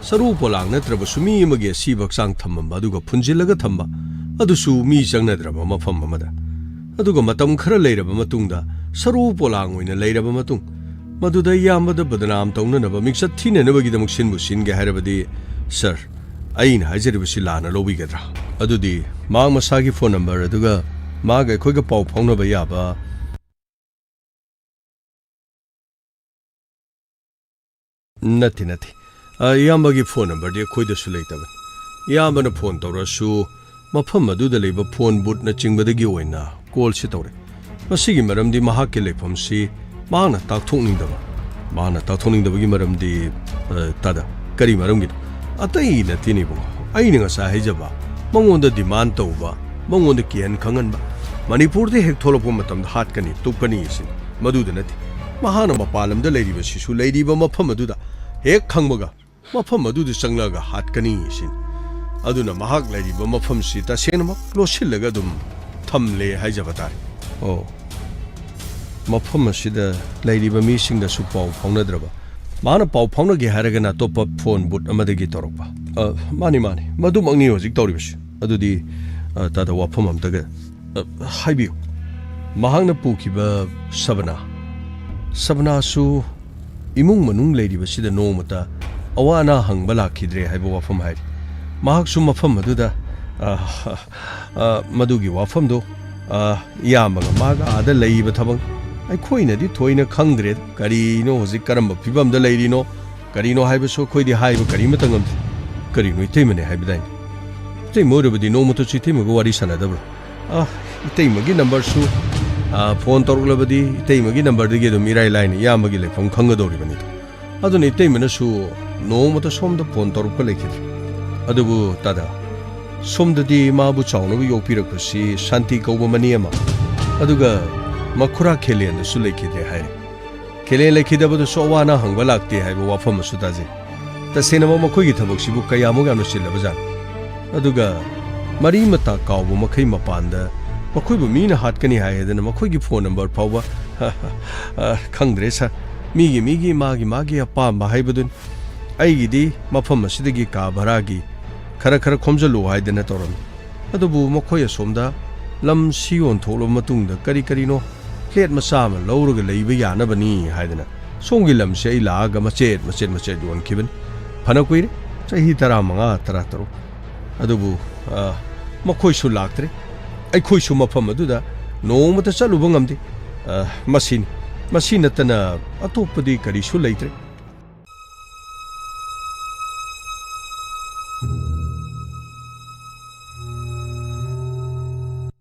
ꯁꯔꯨ ꯄꯣꯂꯥꯡ ꯅꯠꯇ꯭ꯔꯕꯁꯨ ꯃꯤ ꯑꯃꯒꯤ ꯑꯁꯤꯕ ꯍꯛꯆꯥꯡ ꯊꯝꯃꯝꯕ, ꯑꯗꯨꯒ ꯐꯨꯟꯖꯤꯜꯂꯒ ꯊꯝꯕ, ꯑꯗꯨꯁꯨ ꯃꯤ ꯆꯪꯅꯗ꯭ꯔꯕ ꯃꯐꯝ ꯑꯃꯗ꯫ ꯑꯗꯨꯒ ꯃꯇꯝ ꯈꯔ ꯂꯩꯔꯕ ꯃꯇꯨꯡꯗ, ꯁꯔꯨ ꯄꯣꯂꯥꯡ ꯑꯣꯏꯅ ꯂꯩꯔꯕ ꯃꯇꯨꯡ, ꯃꯗꯨꯗ ꯏꯌꯥꯝꯕꯗ ꯕꯗꯅꯥꯝ ꯇꯧꯅꯅꯕ, ꯃꯤꯡꯆꯠ ꯊꯤꯅꯅꯕꯒꯤꯗꯃꯛ ꯁꯤꯟꯕꯨ ꯁꯤꯟꯒꯦ ꯍꯥꯏꯔꯕꯗꯤ, ꯁꯥꯔ, ꯑꯩꯅ ꯍꯥꯏꯖꯔꯤꯕꯁꯤ ꯂꯥꯟꯅ ꯂꯧꯕꯤꯒꯗ꯭ꯔꯥ? ꯑꯗꯨꯗꯤ ꯃꯍꯥꯛ ꯃꯁꯥꯒꯤ ꯐꯣꯟ ꯅꯝꯕꯔ ꯑꯗꯨꯒ ꯃꯍꯥꯛ ꯑꯩꯈꯣꯏꯒ ꯄꯥꯎ ꯐꯥꯎꯅꯕ ꯌꯥꯕ꯫ ꯅꯠꯇꯦ, ꯅꯠꯇꯦ꯫ ꯑ, ꯏꯌꯥꯝꯕꯒꯤ ꯐꯣꯟ ꯅꯝꯕꯔꯗꯤ ꯑꯩꯈꯣꯏꯗꯁꯨ ꯂꯩꯇꯕꯅꯤ꯫ ꯏꯌꯥꯝꯕꯅ ꯐꯣꯟ ꯇꯧꯔꯁꯨ ꯃꯐꯝ ꯑꯗꯨꯗ ꯂꯩꯕ ꯐꯣꯟ ꯕꯨꯠꯅꯆꯤꯡꯕꯗꯒꯤ ꯑꯣꯏꯅ ꯀꯣꯜꯁꯤ ꯇꯧꯔꯦ꯫ ꯃꯁꯤꯒꯤ ꯃꯔꯝꯗꯤ ꯃꯍꯥꯛꯀꯤ ꯂꯩꯐꯝꯁꯤ ꯃꯍꯥꯛꯅ ꯇꯥꯛꯊꯣꯛꯅꯤꯡꯗꯕ꯫ ꯃꯍꯥꯛꯅ ꯇꯥꯛꯊꯣꯛꯅꯤꯡꯗꯕꯒꯤ ꯃꯔꯝꯗꯤ, ꯑ, ꯇꯥꯗ, ꯀꯔꯤ ꯃꯔꯝꯒꯤꯅꯣ? ꯑꯇꯩ ꯅꯠꯇꯦꯅꯦ ꯏꯕꯨꯡꯉꯣ꯫ ꯑꯩꯅ ꯉꯁꯥꯏ ꯍꯥꯏꯖꯕ, ꯃꯉꯣꯟꯗ ꯗꯤꯃꯥꯟ ꯇꯧꯕ, ꯃꯉꯣꯟꯗ ꯀꯤꯍꯟ ꯈꯪꯍꯟꯕ, ꯃꯅꯤꯄꯨꯔꯗ ꯍꯦꯛ ꯊꯣꯛꯂꯛꯄ ꯃꯇꯝꯗ ꯍꯥꯠꯀꯅꯤ, ꯇꯨꯞꯀꯅꯤ ꯁꯤꯅꯤ꯫ ꯃꯗꯨꯗ ꯅꯠꯇꯦ꯫ ꯃꯍꯥꯛꯅ ꯃꯄꯥꯟ ꯂꯝꯗ ꯂꯩꯔꯤꯕꯁꯤꯁꯨ ꯂꯩꯔꯤꯕ ꯃꯐꯝ ꯑꯗꯨꯗ ꯍꯦꯛ ꯈꯪꯕꯒ ꯃꯐꯝ ꯑꯗꯨꯗ ꯆꯪꯂꯒ ꯍꯥꯠꯀꯅꯤ ꯁꯤꯅꯤ꯫ ꯑꯗꯨꯅ ꯃꯍꯥꯛ ꯂꯩꯔꯤꯕ ꯃꯐꯝꯁꯤ ꯇꯁꯦꯡꯅꯃꯛ ꯂꯣꯠꯁꯤꯜꯂꯒ ꯑꯗꯨꯝ ꯊꯝꯂꯦ ꯍꯥꯏꯖꯕ ꯇꯥꯔꯦ꯫ ꯑꯣ, ꯃꯐꯝ ꯑꯁꯤꯗ ꯂꯩꯔꯤꯕ ꯃꯤꯁꯤꯡꯗꯁꯨ ꯄꯥꯎ ꯐꯥꯎꯅꯗ꯭ꯔꯕ? ꯃꯥꯅ ꯄꯥꯎ ꯐꯥꯎꯅꯒꯦ ꯍꯥꯏꯔꯒꯅ ꯑꯇꯣꯞꯄ ꯐꯣꯟ ꯕꯨꯠ ꯑꯃꯗꯒꯤ ꯇꯧꯔꯛꯄ꯫ ꯑ, ꯃꯥꯅꯤ, ꯃꯥꯅꯤ, ꯃꯗꯨꯃꯛꯅꯤ ꯍꯧꯖꯤꯛ ꯇꯧꯔꯤꯕꯁꯤ꯫ ꯑꯗꯨꯗꯤ, ꯑ, ꯇꯥꯗ, ꯋꯥꯐꯝ ꯑꯝꯇꯒ, ꯑ, ꯍꯥꯏꯕꯤꯌꯨ꯫ ꯃꯍꯥꯛꯅ ꯄꯨꯈꯤꯕ ꯁꯕꯅꯥ, ꯁꯕꯅꯥꯁꯨ ꯏꯃꯨꯡ ꯃꯅꯨꯡ ꯂꯩꯔꯤꯕꯁꯤꯗ ꯅꯣꯡꯃꯇ ꯑꯋꯥ ꯑꯅꯥ ꯍꯪꯕ ꯂꯥꯛꯈꯤꯗ꯭ꯔꯦ ꯍꯥꯏꯕ ꯋꯥꯐꯝ ꯍꯥꯏꯔꯤ꯫ ꯃꯍꯥꯛꯁꯨ ꯃꯐꯝ ꯑꯗꯨꯗ, ꯑ, ꯑ, ꯃꯗꯨꯒꯤ ꯋꯥꯐꯝꯗꯣ, ꯑ, ꯏꯌꯥꯝꯕꯒ ꯃꯥꯒ ꯑꯥꯗ ꯂꯩꯕ ꯊꯕꯛ꯫ ꯑꯩꯈꯣꯏꯅꯗꯤ ꯊꯣꯏꯅ ꯈꯪꯗ꯭ꯔꯦ꯫ ꯀꯔꯤꯅꯣ ꯍꯧꯖꯤꯛ ꯀꯔꯝꯕ ꯐꯤꯕꯝꯗ ꯂꯩꯔꯤꯅꯣ, ꯀꯔꯤꯅꯣ ꯍꯥꯏꯕꯁꯨ ꯑꯩꯈꯣꯏꯗꯤ ꯍꯥꯏꯕ ꯀꯔꯤꯃꯠꯇ ꯉꯝꯗꯦ꯫ ꯀꯔꯤꯅꯣ ꯏꯇꯩꯃꯅꯦ ꯍꯥꯏꯕꯗꯥꯏꯅꯦ? ꯏꯇꯩꯃ ꯑꯣꯏꯔꯕꯗꯤ ꯅꯣꯡꯃꯇꯁꯨ ꯏꯇꯩꯃꯒ ꯋꯥꯔꯤ ꯁꯥꯟꯅꯗꯕ꯭ꯔꯣ? ꯑ, ꯏꯇꯩꯃꯒꯤ ꯅꯝꯕꯔꯁꯨ, ꯑ, ꯐꯣꯟ ꯇꯧꯔꯛꯂꯕꯗꯤ ꯏꯇꯩꯃꯒꯤ ꯅꯝꯕꯔꯗꯒꯤ ꯑꯗꯨꯝ ꯏꯔꯥꯏ ꯂꯥꯏꯅ ꯏꯌꯥꯝꯕꯒꯤ ꯂꯩꯐꯝ ꯈꯪꯒꯗꯧꯔꯤꯕꯅꯤꯗꯣ꯫ ꯑꯗꯨꯅ ꯏꯇꯩꯃꯅꯁꯨ ꯅꯣꯡꯃꯇ ꯁꯣꯝꯗ ꯐꯣꯟ ꯇꯧꯔꯛꯄ ꯂꯩꯈꯤꯗ꯭ꯔꯦ꯫ ꯑꯗꯨꯕꯨ ꯇꯥꯗ, ꯁꯣꯝꯗꯗꯤ ꯃꯥꯕꯨ ꯆꯥꯎꯅꯕ ꯌꯣꯛꯄꯤꯔꯛꯄꯁꯤ ꯁꯥꯟꯇꯤ ꯀꯧꯕ ꯃꯅꯤ ꯑꯃ, ꯑꯗꯨꯒ ꯃꯈꯨꯔꯥ ꯈꯦꯂꯦꯟꯗꯁꯨ ꯂꯩꯈꯤꯗ꯭ꯔꯦ ꯍꯥꯏꯔꯦ꯫ ꯈꯦꯂꯦꯟ ꯂꯩꯈꯤꯗꯕꯗꯁꯨ ꯑꯋꯥ ꯑꯅꯥ ꯍꯪꯕ ꯂꯥꯛꯇꯦ ꯍꯥꯏꯕ ꯋꯥꯐꯝ ꯑꯃꯁꯨ ꯇꯥꯖꯩ꯫ ꯇꯁꯦꯡꯅꯃꯛ ꯃꯈꯣꯏꯒꯤ ꯊꯕꯛꯁꯤꯕꯨ ꯀꯌꯥꯃꯨꯛ ꯌꯥꯝꯅ ꯆꯤꯜꯂꯕꯖꯥꯠꯅꯣ? ꯑꯗꯨꯒ ꯃꯔꯤ ꯃꯇꯥ ꯀꯥꯎꯕ ꯃꯈꯩ ꯃꯄꯥꯟꯗ ꯃꯈꯣꯏꯕꯨ ꯃꯤꯅ ꯍꯥꯠꯀꯅꯤ ꯍꯥꯏꯗꯅ ꯃꯈꯣꯏꯒꯤ ꯐꯣꯟ ꯅꯝꯕꯔ ꯐꯥꯎꯕ, ꯑ, ꯈꯪꯗ꯭ꯔꯦ ꯁꯥꯔ꯫ ꯃꯤꯒꯤ, ꯃꯤꯒꯤ, ꯃꯥꯒꯤ, ꯃꯥꯒꯤ ꯑꯄꯥꯝꯕ ꯍꯥꯏꯕꯗꯨꯅꯤ꯫ ꯑꯩꯒꯤꯗꯤ ꯃꯐꯝ ꯑꯁꯤꯗꯒꯤ ꯀꯥ ꯚꯔꯥꯒꯤ ꯈꯔ ꯈꯔ ꯈꯣꯝꯖꯤꯜꯂꯨ ꯍꯥꯏꯗꯅ ꯇꯧꯔꯝꯃꯤ꯫ ꯑꯗꯨꯕꯨ ꯃꯈꯣꯏ ꯑꯁꯣꯝꯗ ꯂꯝ ꯁꯤ ꯌꯣꯟꯊꯣꯛꯂꯕ ꯃꯇꯨꯡꯗ ꯀꯔꯤ ꯀꯔꯤꯅꯣ ꯐ꯭ꯂꯦꯠ ꯃꯆꯥ ꯑꯃ ꯂꯧꯔꯒ ꯂꯩꯕ ꯌꯥꯅꯕꯅꯤ ꯍꯥꯏꯗꯅ ꯁꯣꯝꯒꯤ ꯂꯝꯁꯦ ꯑꯩ ꯂꯥꯛꯑꯒ ꯃꯆꯦꯠ ꯃꯆꯦꯠ ꯃꯆꯦꯠ ꯌꯣꯟꯈꯤꯕꯅꯤ꯫ ꯐꯅ ꯀꯨꯏꯔꯦ, ꯆꯍꯤ ꯇꯔꯥꯃꯉꯥ, ꯇꯔꯥꯇꯔꯨꯛ꯫ ꯑꯗꯨꯕꯨ, ꯑ, ꯃꯈꯣꯏꯁꯨ ꯂꯥꯛꯇ꯭ꯔꯦ꯫ ꯑꯩꯈꯣꯏꯁꯨ ꯃꯐꯝ ꯑꯗꯨꯗ ꯅꯣꯡꯃꯇ ꯆꯠꯂꯨꯕ ꯉꯝꯗꯦ꯫ ꯑ, ꯃꯁꯤꯅꯤ꯫ ꯃꯁꯤ ꯅꯠꯇꯅ ꯑꯇꯣꯞꯄꯗꯤ ꯀꯔꯤꯁꯨ ꯂꯩꯇ꯭ꯔꯦ꯫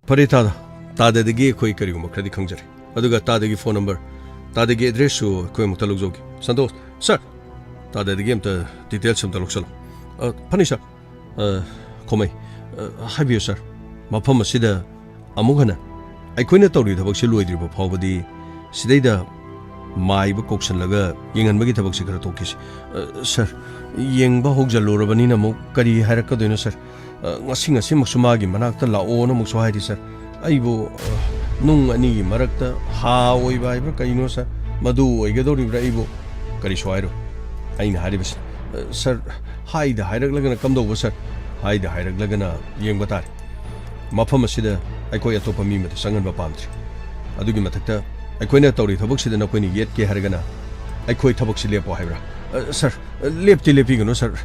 ꯐꯔꯦ ꯇꯥꯗ, ꯇꯥꯗꯗꯒꯤ ꯑꯩꯈꯣꯏ ꯀꯔꯤꯒꯨꯝꯕ ꯈꯔꯗꯤ ꯈꯪꯖꯔꯦ꯫ ꯑꯗꯨꯒ ꯇꯥꯗꯒꯤ ꯐꯣꯟ ꯅꯝꯕꯔ, ꯇꯥꯗꯒꯤ ꯑꯦꯗ꯭ꯔꯦꯁꯁꯨ ꯑꯩꯈꯣꯏ ꯑꯃꯨꯛꯇ ꯂꯧꯖꯧꯒꯦ꯫ ꯁꯟꯇꯣꯁ, ꯁꯥꯔ, ꯇꯥꯗꯗꯒꯤ ꯑꯝꯇ ꯗꯤꯇꯦꯜꯁ ꯑꯝꯇ ꯂꯧꯁꯜꯂꯣ꯫ ꯑ, ꯐꯅꯤ ꯁꯥꯔ꯫ ꯑ, ꯈꯣꯃꯩ, ꯑ, ꯍꯥꯏꯕꯤꯌꯨ ꯁꯥꯔ꯫ ꯃꯐꯝ ꯑꯁꯤꯗ ꯑꯃꯨꯛ ꯍꯟꯅ ꯑꯩꯈꯣꯏꯅ ꯇꯧꯔꯤꯕ ꯊꯕꯛꯁꯤ ꯂꯣꯏꯗ꯭ꯔꯤꯕ ꯐꯥꯎꯕꯗꯤ ꯁꯤꯗꯩꯗ ꯃꯥꯏꯕ ꯀꯧꯁꯜꯂꯒ ꯌꯦꯡꯍꯟꯕꯒꯤ ꯊꯕꯛꯁꯤ ꯈꯔ ꯇꯣꯛꯈꯤꯁꯤ꯫ ꯑ, ꯁꯥꯔ, ꯌꯦꯡꯕ ꯍꯧꯖꯜꯂꯨꯔꯕꯅꯤꯅ ꯑꯃꯨꯛ ꯀꯔꯤ ꯍꯥꯏꯔꯛꯀꯗꯣꯏꯅꯣ ꯁꯥꯔ? ꯑ, ꯉꯁꯤ ꯉꯁꯤꯃꯛꯁꯨ ꯃꯥꯒꯤ ꯃꯅꯥꯛꯇ ꯂꯥꯛꯑꯣꯅ ꯑꯃꯨꯛꯁꯨ ꯍꯥꯏꯔꯤ ꯁꯥꯔ꯫ ꯑꯩꯕꯨ, ꯑ, ꯅꯨꯡ ꯑꯅꯤꯒꯤ ꯃꯔꯛꯇ ꯍꯥ ꯑꯣꯏꯕ ꯍꯥꯏꯕ꯭ꯔꯥ ꯀꯔꯤꯅꯣ ꯁꯥꯔ? ꯃꯗꯨ ꯑꯣꯏꯒꯗꯧꯔꯤꯕ꯭ꯔꯥ ꯑꯩꯕꯨ? ꯀꯔꯤꯁꯨ ꯍꯥꯏꯔꯣꯏ꯫ ꯑꯩꯅ ꯍꯥꯏꯔꯤꯕꯁꯤ, "ꯑ, ꯁꯥꯔ, ꯍꯥꯏꯗ ꯍꯥꯏꯔꯛꯂꯒꯅ ꯀꯝꯗꯧꯕ, ꯁꯥꯔ? ꯍꯥꯏꯗ ꯍꯥꯏꯔꯛꯂꯒꯅ ꯌꯦꯡꯕ ꯇꯥꯔꯦ꯫ ꯃꯐꯝ ꯑꯁꯤꯗ ꯑꯩꯈꯣꯏ ꯑꯇꯣꯞꯄ ꯃꯤ ꯑꯃꯗ ꯆꯪꯍꯟꯕ ꯄꯥꯝꯗ꯭ꯔꯤ꯫ ꯑꯗꯨꯒꯤ ꯃꯊꯛꯇ ꯑꯩꯈꯣꯏꯅ ꯇꯧꯔꯤ ꯊꯕꯛꯁꯤꯗ ꯅꯈꯣꯏꯅ ꯌꯦꯠꯀꯦ ꯍꯥꯏꯔꯒꯅ ꯑꯩꯈꯣꯏ ꯊꯕꯛꯁꯤ ꯂꯦꯞꯄꯣ ꯍꯥꯏꯕ꯭ꯔꯥ?" "ꯑ, ꯁꯥꯔ, ꯂꯦꯞꯇꯤ ꯂꯦꯞꯄꯤꯒꯅꯨ, ꯁꯥꯔ꯫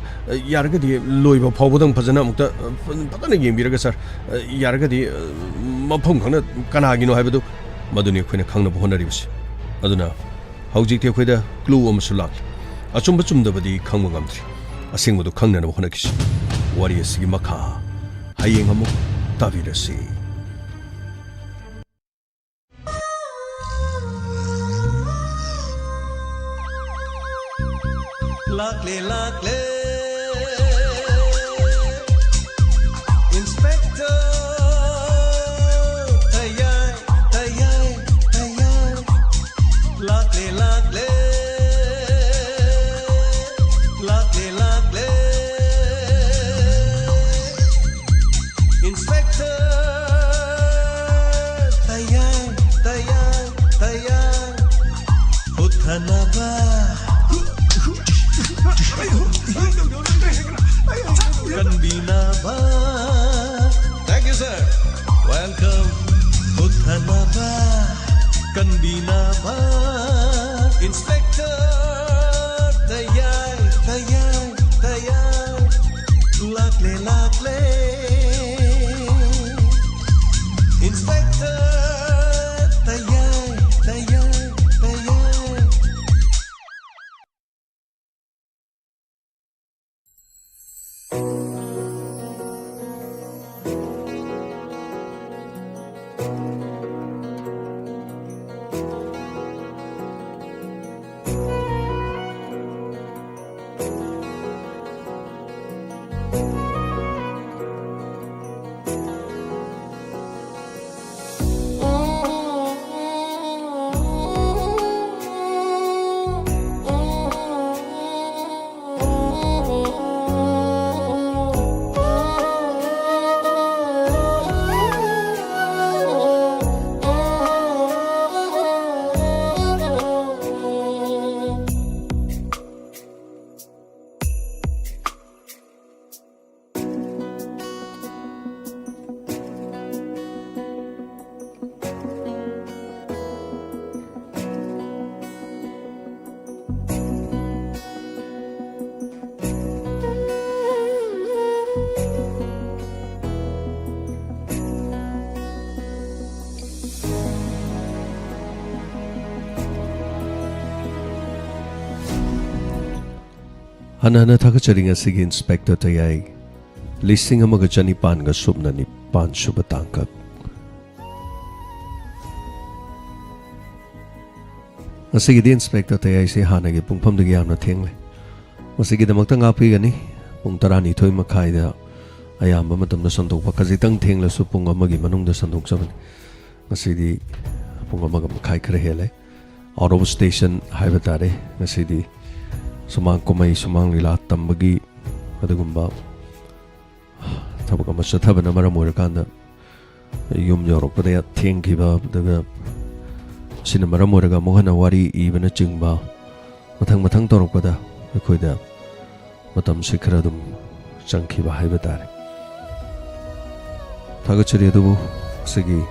ꯌꯥꯔꯒꯗꯤ ꯂꯣꯏꯕ ꯐꯥꯎꯕꯗꯪ ꯐꯖꯅ ꯑꯃꯨꯛꯇ, ꯑ, ꯐꯖꯅ ꯌꯦꯡꯕꯤꯔꯒ, ꯁꯥꯔ, ꯑ, ꯌꯥꯔꯒꯗꯤ, ꯑ, ꯃꯐꯝ ꯈꯪꯅ ꯀꯅꯥꯒꯤꯅꯣ ꯍꯥꯏꯕꯗꯨ, ꯃꯗꯨꯅꯤ ꯑꯩꯈꯣꯏꯅ ꯈꯪꯅꯕ ꯍꯣꯠꯅꯔꯤꯕꯁꯤ꯫ ꯑꯗꯨꯅ ꯍꯧꯖꯤꯛꯇꯤ ꯑꯩꯈꯣꯏꯗ clue ꯑꯃꯁꯨ ꯂꯥꯛꯂꯦ꯫ ꯑꯆꯨꯝꯕ ꯆꯨꯝꯗꯕꯗꯤ ꯈꯪꯕ ꯉꯝꯗ꯭ꯔꯤ꯫ ꯑꯁꯦꯡꯕꯗꯨ ꯈꯪꯅꯅꯕ ꯍꯣꯠꯅꯈꯤꯁꯤ꯫ ꯋꯥꯔꯤ ꯑꯁꯤꯒꯤ ꯃꯈꯥ ꯍꯌꯦꯡ ꯑꯃꯨꯛ ꯇꯥꯕꯤꯔꯁꯤ꯫ ꯂꯥꯛꯂꯦ, ꯂꯥꯛꯂꯦ, Inspector ꯇꯌꯥꯏ, ꯇꯌꯥꯏ, ꯇꯌꯥꯏ꯫ ꯂꯥꯛꯂꯦ, ꯂꯥꯛꯂꯦ, ꯂꯥꯛꯂꯦ, ꯂꯥꯛꯂꯦ꯫ Inspector ꯇꯌꯥꯏ, ꯇꯌꯥꯏ, ꯇꯌꯥꯏ꯫ ꯍꯨꯠꯊꯅꯕ, ꯀꯟꯕꯤꯅꯕ꯫ Thank you, sir. Welcome. ꯍꯨꯠꯊꯅꯕ, ꯀꯟꯕꯤꯅꯕ꯫ Inspector ꯇꯌꯥꯏ, ꯇꯌꯥꯏ, ꯇꯌꯥꯏ꯫ ꯂꯥꯛꯂꯦ, ꯂꯥꯛꯂꯦ꯫ Inspector ꯇꯌꯥꯏ, ꯇꯌꯥꯏ, ꯇꯌꯥꯏ꯫ ꯍꯟꯅ ꯍꯟꯅ ꯊꯥꯒꯠꯆꯔꯤ ꯉꯁꯤꯒꯤ ꯏꯟꯁꯄꯦꯛꯇꯔ ꯇꯌꯥꯏ, ꯂꯤꯁꯤꯡ ꯑꯃꯒ ꯆꯅꯤꯄꯥꯟꯒ ꯁꯨꯞꯅ ꯅꯤꯄꯥꯟ ꯁꯨꯕ ꯇꯥꯡꯀꯛ꯫ ꯉꯁꯤꯒꯤꯗꯤ ꯏꯟꯁꯄꯦꯛꯇꯔ ꯇꯌꯥꯏꯁꯤ ꯍꯥꯟꯅꯒꯤ ꯄꯨꯡꯐꯝꯗꯒꯤ ꯌꯥꯝꯅ ꯊꯦꯡꯂꯦ꯫ ꯃꯁꯤꯒꯤꯗꯃꯛꯇ ꯉꯥꯛꯄꯤꯒꯅꯤ꯫ ꯄꯨꯡ ꯇꯔꯥꯅꯤꯊꯣꯏ ꯃꯈꯥꯏꯗ ꯑꯌꯥꯝꯕ ꯃꯇꯝꯗ ꯁꯟꯗꯣꯛꯄ, ꯈꯖꯤꯛꯇꯪ ꯊꯦꯡꯂꯁꯨ ꯄꯨꯡ ꯑꯃꯒꯤ ꯃꯅꯨꯡꯗ ꯁꯟꯗꯣꯛꯆꯕꯅꯤ꯫ ꯉꯁꯤꯗꯤ ꯄꯨꯡ ꯑꯃꯒ ꯃꯈꯥꯏ ꯈꯔ ꯍꯦꯜꯂꯦ꯫ Out of station ꯍꯥꯏꯕ ꯇꯥꯔꯦ꯫ ꯉꯁꯤꯗꯤ ꯁꯨꯃꯥꯡ ꯀꯨꯝꯍꯩ, ꯁꯨꯃꯥꯡ ꯂꯤꯂꯥ ꯇꯝꯕꯒꯤ ꯑꯗꯨꯒꯨꯝꯕ ꯊꯕꯛ ꯑꯃ ꯆꯠꯊꯕꯅ ꯃꯔꯝ ꯑꯣꯏꯔꯀꯥꯟꯗ ꯌꯨꯝ ꯌꯧꯔꯛꯄꯗ ꯊꯦꯡꯈꯤꯕ, ꯑꯗꯨꯒ ꯑꯁꯤꯅ ꯃꯔꯝ ꯑꯣꯏꯔꯒ ꯑꯃꯨꯛ ꯍꯟꯅ ꯋꯥꯔꯤ ꯏꯕꯅꯆꯤꯡꯕ ꯃꯊꯪ ꯃꯊꯪ ꯇꯧꯔꯛꯄꯗ ꯑꯩꯈꯣꯏꯗ ꯃꯇꯝꯁꯤ ꯈꯔ ꯑꯗꯨꯝ ꯆꯪꯈꯤꯕ ꯍꯥꯏꯕ ꯇꯥꯔꯦ꯫ ꯊꯥꯒꯠꯆꯔꯤ꯫ ꯑꯗꯨꯕꯨ ꯉꯁꯤꯒꯤ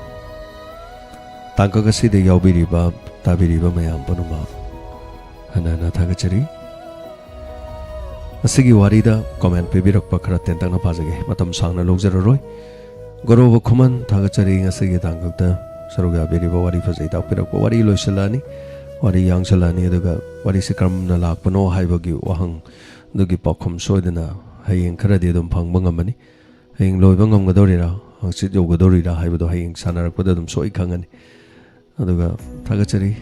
ꯇꯥꯡꯀꯛ ꯑꯁꯤꯗ ꯌꯥꯎꯕꯤꯔꯤꯕ, ꯇꯥꯕꯤꯔꯤꯕ ꯃꯌꯥꯝ ꯄꯨꯝꯅꯃꯛ ꯍꯟꯅ ꯍꯟꯅ ꯊꯥꯒꯠꯆꯔꯤ꯫ ꯉꯁꯤꯒꯤ ꯋꯥꯔꯤꯗ comment ꯄꯤꯕꯤꯔꯛꯄ ꯈꯔ ꯇꯦꯟꯇꯛꯅ ꯄꯥꯖꯒꯦ, ꯃꯇꯝ ꯁꯥꯡꯅ ꯂꯧꯖꯔꯔꯣꯏ꯫ ꯒꯣꯔꯣꯕ ꯈꯨꯃꯟ, ꯊꯥꯒꯠꯆꯔꯤ꯫ ꯉꯁꯤꯒꯤ ꯇꯥꯡꯀꯛꯇ ꯁꯔꯨꯛ ꯌꯥꯕꯤꯔꯤꯕ, ꯋꯥꯔꯤ ꯐꯖꯩ ꯇꯥꯛꯄꯤꯔꯛꯄ, ꯋꯥꯔꯤ ꯂꯣꯏꯁꯤꯜꯂꯛꯑꯅꯤ, ꯋꯥꯔꯤ ꯌꯥꯡꯁꯤꯜꯂꯛꯑꯅꯤ, ꯑꯗꯨꯒ ꯋꯥꯔꯤꯁꯤ ꯀꯔꯝꯅ ꯂꯥꯛꯄꯅꯣ ꯍꯥꯏꯕꯒꯤ ꯋꯥꯍꯪ ꯑꯗꯨꯒꯤ ꯄꯥꯎꯈꯨꯝ ꯁꯣꯏꯗꯅ ꯍꯌꯦꯡ ꯈꯔꯗꯤ ꯑꯗꯨꯝ ꯐꯪꯕ ꯉꯝꯃꯅꯤ꯫ ꯍꯌꯦꯡ ꯂꯣꯏꯕ ꯉꯝꯒꯗꯧꯔꯤꯔꯥ, ꯍꯪꯆꯤꯠ ꯌꯧꯒꯗꯧꯔꯤꯔꯥ ꯍꯥꯏꯕꯗꯣ ꯍꯌꯦꯡ ꯁꯥꯟꯅꯔꯛꯄꯗ ꯑꯗꯨꯝ ꯁꯣꯏ ꯈꯪꯉꯅꯤ꯫ ꯑꯗꯨꯒ ꯊꯥꯒꯠꯆꯔꯤ꯫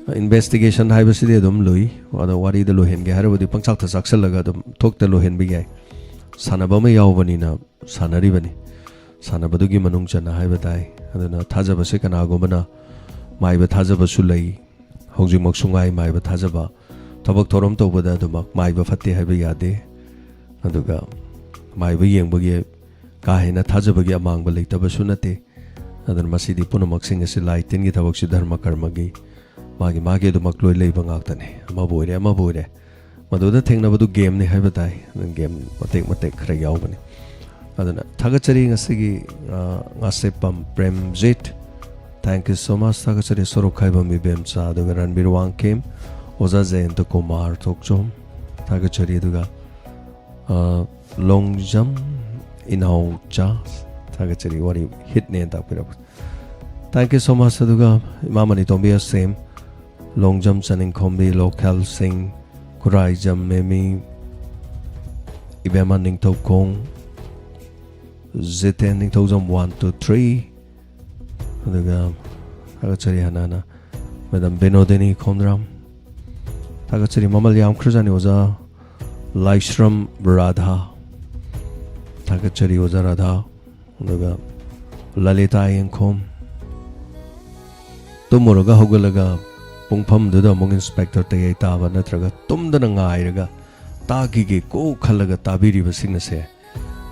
Investigation ꯍꯥꯏꯕꯁꯤꯗꯤ ꯑꯗꯨꯝ ꯂꯨꯏ, ꯑꯗꯣ ꯋꯥꯔꯤꯗ ꯂꯣꯏꯍꯟꯒꯦ ꯍꯥꯏꯔꯕꯗꯤ ꯄꯪꯆꯥꯛꯇ ꯆꯥꯛꯁꯜꯂꯒ ꯑꯗꯨꯝ ꯊꯣꯛꯇ ꯂꯣꯏꯍꯟꯕ ꯌꯥꯏ꯫ ꯁꯥꯟꯅꯕ ꯑꯃ ꯌꯥꯎꯕꯅꯤꯅ ꯁꯥꯟꯅꯔꯤꯕꯅꯤ, ꯁꯥꯟꯅꯕꯗꯨꯒꯤ ꯃꯅꯨꯡ ꯆꯟꯅ ꯍꯥꯏꯕ ꯇꯥꯏ꯫ ꯑꯗꯨꯅ ꯊꯥꯖꯕꯁꯦ ꯀꯅꯥꯒꯨꯝꯕꯅ ꯃꯥꯏꯕ ꯊꯥꯖꯕꯁꯨ ꯂꯩ, ꯍꯧꯖꯤꯛꯃꯛꯁꯨ ꯉꯥꯏ ꯃꯥꯏꯕ ꯊꯥꯖꯕ꯫ ꯊꯕꯛ ꯊꯧꯔꯝ ꯇꯧꯕꯗ ꯑꯗꯨꯃꯛ ꯃꯥꯏꯕ ꯐꯠꯇꯦ ꯍꯥꯏꯕ ꯌꯥꯗꯦ꯫ ꯑꯗꯨꯒ ꯃꯥꯏꯕ ꯌꯦꯡꯕꯒꯤ ꯀꯥ ꯍꯦꯟꯅ ꯊꯥꯖꯕꯒꯤ ꯑꯃꯥꯡꯕ ꯂꯩꯇꯕꯁꯨ ꯅꯠꯇꯦ꯫ ꯑꯗꯨꯅ ꯃꯁꯤꯗꯤ ꯄꯨꯝꯅꯃꯛꯁꯤꯡ ꯑꯁꯤ ꯂꯥꯏ ꯇꯤꯟꯒꯤ ꯊꯕꯛꯁꯤ ꯙꯔꯃ ꯀꯔꯃꯒꯤ ꯃꯥꯒꯤ ꯃꯥꯒꯤ ꯑꯗꯨꯃꯛ ꯂꯣꯏ ꯂꯩꯕ ꯉꯥꯛꯇꯅꯤ꯫ ꯑꯃꯕꯨ ꯑꯣꯏꯔꯦ, ꯑꯃꯕꯨ ꯑꯣꯏꯔꯦ, ꯃꯗꯨꯗ ꯊꯦꯡꯅꯕꯗꯨ game ꯅꯤ ꯍꯥꯏꯕ ꯇꯥꯏ꯫ ꯑꯗꯨꯅ game ꯃꯇꯦꯛ ꯃꯇꯦꯛ ꯈꯔ ꯌꯥꯎꯕꯅꯤ꯫ ꯑꯗꯨꯅ ꯊꯥꯒꯠꯆꯔꯤ ꯉꯁꯤꯒꯤ, ꯑ, Ngasheppam Premjit, thank you so much꯫ ꯊꯥꯒꯠꯆꯔꯤ ꯁꯣꯔꯣꯛꯈꯥꯏꯕꯝ ꯏꯕꯦꯝꯆꯥ, ꯑꯗꯨꯒ ꯔꯟꯕꯤꯔ ꯋꯥꯡꯈꯦꯝ, ꯑꯣꯖꯥ ꯖꯌꯟꯇ ꯀꯨꯃꯥꯔ ꯊꯣꯛꯆꯣꯝ, ꯊꯥꯒꯠꯆꯔꯤ꯫ ꯑꯗꯨꯒ, ꯑ, ꯂꯣꯡꯖꯝ ꯏꯅꯥꯎꯆꯥ, ꯊꯥꯒꯠꯆꯔꯤ, ꯋꯥꯔꯤ hit ꯅꯦꯅ ꯇꯥꯛꯄꯤꯔꯛꯄ, thank you so much꯫ ꯑꯗꯨꯒ ꯏꯃꯥ ꯃꯅꯤꯇꯣꯝꯕꯤ ꯑꯁꯦꯝ, ꯂꯣꯡꯖꯝ ꯆꯅꯤꯡꯈꯣꯝꯕꯤ, ꯂꯣꯈꯦꯜ ꯁꯤꯡ, ꯎꯔꯥꯏꯖꯝ ꯃꯦꯃꯤ, ꯏꯕꯦꯝꯃ ꯅꯤꯡꯊꯧꯈꯣꯡ, ꯖꯤꯇꯦꯟ ꯅꯤꯡꯊꯧꯖꯝ, ꯋꯥꯟ ꯇꯨ ꯊ꯭ꯔꯤ, ꯑꯗꯨꯒ ꯊꯥꯒꯠꯆꯔꯤ ꯍꯥꯟꯅ ꯍꯥꯟꯅ ꯃꯦꯗꯥꯝ ꯕꯤꯅꯣꯗꯤꯅꯤ ꯈꯣꯝꯗ꯭ꯔꯥꯝ, ꯊꯥꯒꯠꯆꯔꯤ꯫ ꯃꯃꯜ ꯌꯥꯝꯈ꯭ꯔꯖꯥꯠꯅꯤ ꯑꯣꯖꯥ꯫ ꯂꯥꯏꯁ꯭ꯔꯝ ꯔꯥꯙꯥ, ꯊꯥꯒꯠꯆꯔꯤ ꯑꯣꯖꯥ ꯔꯥꯙꯥ꯫ ꯑꯗꯨꯒ ꯂꯂꯤꯇꯥ ꯌꯦꯡꯈꯣꯝ, ꯇꯨꯝꯃꯨꯔꯒ ꯍꯧꯒꯠꯂꯒ ꯄꯨꯡꯐꯝꯗꯨꯗ ꯑꯃꯨꯛ ꯏꯟꯁꯄꯦꯛꯇꯔ ꯇꯌꯥꯏ ꯇꯥꯕ, ꯅꯠꯇ꯭ꯔꯒ ꯇꯨꯝꯗꯅ ꯉꯥꯏꯔꯒ ꯇꯥꯈꯤꯒꯦ ꯀꯣ ꯈꯜꯂꯒ ꯇꯥꯕꯤꯔꯤꯕꯁꯤꯡ ꯑꯁꯦ,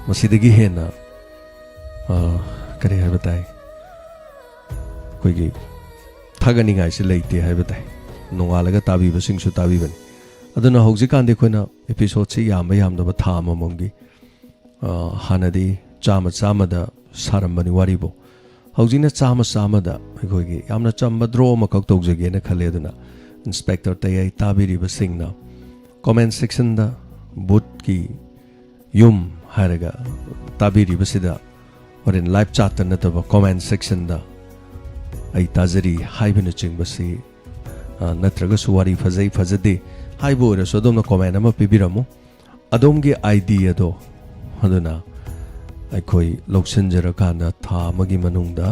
ꯃꯁꯤꯗꯒꯤ ꯍꯦꯟꯅ, ꯑ, ꯀꯔꯤ ꯍꯥꯏꯕ ꯇꯥꯏ, ꯑꯩꯈꯣꯏꯒꯤ ꯊꯥꯒꯠꯅꯤꯡꯉꯥꯏꯁꯤ ꯂꯩꯇꯦ ꯍꯥꯏꯕ ꯇꯥꯏ꯫ ꯅꯣꯡꯉꯥꯜꯂꯒ ꯇꯥꯕꯤꯕꯁꯤꯡꯁꯨ ꯇꯥꯕꯤꯕꯅꯤ꯫ ꯑꯗꯨꯅ ꯍꯧꯖꯤꯛꯀꯥꯟꯗꯤ ꯑꯩꯈꯣꯏꯅ ꯑꯦꯄꯤꯁꯣꯗꯁꯤ ꯌꯥꯝꯕ ꯌꯥꯝꯗꯕ ꯊꯥ ꯑꯃꯃꯝꯒꯤ, ꯑ, ꯍꯥꯟꯅꯗꯤ ꯆꯥꯝꯃ ꯆꯥꯝꯃꯗ ꯁꯥꯔꯝꯕꯅꯤ ꯋꯥꯔꯤꯕꯨ꯫ ꯍꯧꯖꯤꯛꯅ ꯆꯥꯝꯃ ꯆꯥꯝꯃꯗ ꯑꯩꯈꯣꯏꯒꯤ ꯌꯥꯝꯅ ꯆꯝꯕ ꯗ꯭ꯔꯣ ꯑꯃꯈꯛ ꯇꯧꯖꯒꯦꯅ ꯈꯜꯂꯦ꯫ ꯑꯗꯨꯅ ꯏꯟꯁꯄꯦꯛꯇꯔ ꯇꯌꯥꯏ ꯇꯥꯕꯤꯔꯤꯕꯁꯤꯡꯅ ꯀꯣꯃꯦꯟ ꯁꯦꯛꯁꯟꯗ ꯕꯨꯠꯀꯤ ꯌꯨꯝ ꯍꯥꯏꯔꯒ ꯇꯥꯕꯤꯔꯤꯕꯁꯤꯗ ꯍꯣꯔꯦꯟ ꯂꯥꯏꯚ ꯆꯥꯠꯇ ꯅꯠꯇꯕ ꯀꯣꯃꯦꯟ ꯁꯦꯛꯁꯟꯗ "ꯑꯩ ꯇꯥꯖꯔꯤ" ꯍꯥꯏꯕꯅꯆꯤꯡꯕꯁꯤ, ꯑ, ꯅꯠꯇ꯭ꯔꯒꯁꯨ "ꯋꯥꯔꯤ ꯐꯖꯩ ꯐꯖꯗꯦ" ꯍꯥꯏꯕ ꯑꯣꯏꯔꯁꯨ ꯑꯗꯣꯝꯅ ꯀꯣꯃꯦꯟ ꯑꯃ ꯄꯤꯕꯤꯔꯝꯃꯨ꯫ ꯑꯗꯣꯝꯒꯤ ꯑꯥꯏ ꯗꯤ ꯑꯗꯣ, ꯑꯗꯨꯅ ꯑꯩꯈꯣꯏ ꯂꯧꯁꯤꯟꯖꯔꯀꯥꯟꯗ ꯊꯥ ꯑꯃꯒꯤ ꯃꯅꯨꯡꯗ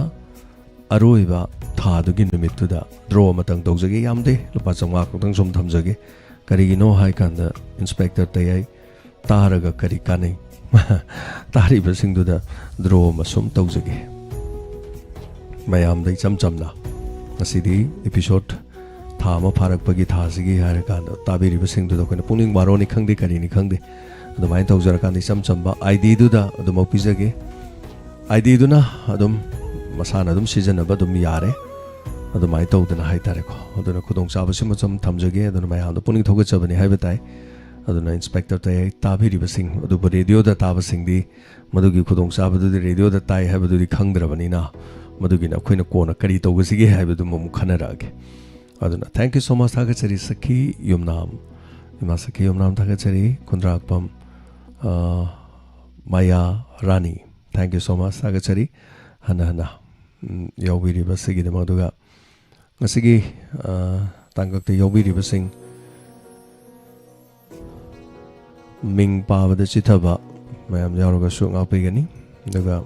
ꯑꯔꯣꯏꯕ ꯊꯥꯗꯨꯒꯤ ꯅꯨꯃꯤꯠꯇꯨꯗ ꯗ꯭ꯔꯣ ꯑꯃꯇꯪ ꯇꯧꯖꯒꯦ꯫ ꯌꯥꯝꯗꯦ, ꯂꯨꯄꯥ ꯆꯥꯝꯃꯉꯥ ꯈꯛꯇꯪ ꯁꯨꯝ ꯊꯝꯖꯒꯦ꯫ ꯀꯔꯤꯒꯤꯅꯣ ꯍꯥꯏꯀꯥꯟꯗ ꯏꯟꯁꯄꯦꯛꯇꯔ ꯇꯌꯥꯏ ꯇꯥꯔꯒ ꯀꯔꯤ ꯀꯥꯟꯅꯩ? ꯇꯥꯔꯤꯕꯁꯤꯡꯗꯨꯗ ꯗ꯭ꯔꯣ ꯑꯃ ꯁꯨꯝ ꯇꯧꯖꯒꯦ꯫ ꯃꯌꯥꯝꯗ ꯏꯆꯝ ꯆꯝꯅ ꯉꯁꯤꯗꯤ ꯑꯦꯄꯤꯁꯣꯗ ꯊꯥ ꯑꯃ ꯐꯥꯔꯛꯄꯒꯤ ꯊꯥꯁꯤꯒꯤ ꯍꯥꯏꯔꯀꯥꯟꯗ ꯇꯥꯕꯤꯔꯤꯕꯁꯤꯡꯗꯨꯗ ꯑꯩꯈꯣꯏꯅ ꯄꯨꯛꯅꯤꯡ ꯋꯥꯔꯣꯅꯤ ꯈꯪꯗꯦ, ꯀꯔꯤꯅꯤ ꯈꯪꯗꯦ, ꯑꯗꯨꯃꯥꯏꯅ ꯇꯧꯖꯔꯀꯥꯟꯗ ꯏꯆꯝ ꯆꯝꯕ ꯑꯥꯏ ꯗꯤꯗꯨꯗ ꯑꯗꯨꯃꯛ ꯄꯤꯖꯒꯦ꯫ ꯑꯥꯏ ꯗꯤꯗꯨꯅ ꯑꯗꯨꯝ ꯃꯁꯥꯅ ꯑꯗꯨꯝ ꯁꯤꯖꯤꯟꯅꯕ ꯑꯗꯨꯝ ꯌꯥꯔꯦ꯫ ꯑꯗꯨꯃꯥꯏꯅ ꯇꯧꯗꯅ ꯍꯥꯏꯇꯥꯔꯦꯀꯣ꯫ ꯑꯗꯨꯅ ꯈꯨꯗꯣꯡꯆꯥꯕꯁꯤꯃ ꯁꯨꯝ ꯊꯝꯖꯒꯦ꯫ ꯑꯗꯨꯅ ꯃꯌꯥꯝꯗ ꯄꯨꯛꯅꯤꯡ ꯊꯧꯒꯠꯆꯕꯅꯤ ꯍꯥꯏꯕ ꯇꯥꯏ꯫ ꯑꯗꯨꯅ ꯏꯟꯁꯄꯦꯛꯇꯔ ꯇꯌꯥꯏ ꯇꯥꯕꯤꯔꯤꯕꯁꯤꯡ ꯑꯗꯨꯕꯨ ꯔꯦꯗꯤꯑꯣꯗ ꯇꯥꯕꯁꯤꯡꯗꯤ ꯃꯗꯨꯒꯤ ꯈꯨꯗꯣꯡꯆꯥꯕꯗꯨꯗꯤ ꯔꯦꯗꯤꯑꯣꯗ ꯇꯥꯏ ꯍꯥꯏꯕꯗꯨꯗꯤ ꯈꯪꯗ꯭ꯔꯕꯅꯤꯅ, ꯃꯗꯨꯒꯤꯅ ꯑꯩꯈꯣꯏꯅ ꯀꯣꯟꯅ ꯀꯔꯤ ꯇꯧꯒꯁꯤꯒꯦ ꯍꯥꯏꯕꯗꯨꯃ ꯑꯃꯨꯛ ꯈꯟꯅꯔꯛꯑꯒꯦ꯫ ꯑꯗꯨꯅ thank you so much, ꯊꯥꯒꯠꯆꯔꯤ ꯁꯈꯤ ꯌꯨꯝꯅꯥꯝ, ꯏꯃꯥ ꯁꯈꯤ ꯌꯨꯝꯅꯥꯝ ꯊꯥꯒꯠꯆꯔꯤ꯫ ꯈꯨꯟꯗ꯭ꯔꯥꯛꯄꯝ, ꯑ, ꯃꯌꯥ ꯔꯥꯅꯤ, thank you so much, ꯊꯥꯒꯠꯆꯔꯤ ꯍꯟꯅ ꯍꯟꯅ, ꯎꯝ, ꯌꯥꯎꯕꯤꯔꯤꯕꯁꯤꯒꯤꯗꯃꯛ꯫ ꯑꯗꯨꯒ ꯉꯁꯤꯒꯤ, ꯑ, ꯇꯥꯡꯀꯛꯇ ꯌꯥꯎꯕꯤꯔꯤꯕꯁꯤꯡ, ꯃꯤꯡ ꯄꯥꯕꯗ ꯆꯤꯊꯕ ꯃꯌꯥꯝ ꯌꯥꯎꯔꯒꯁꯨ ꯉꯥꯛꯄꯤꯒꯅꯤ꯫ ꯑꯗꯨꯒ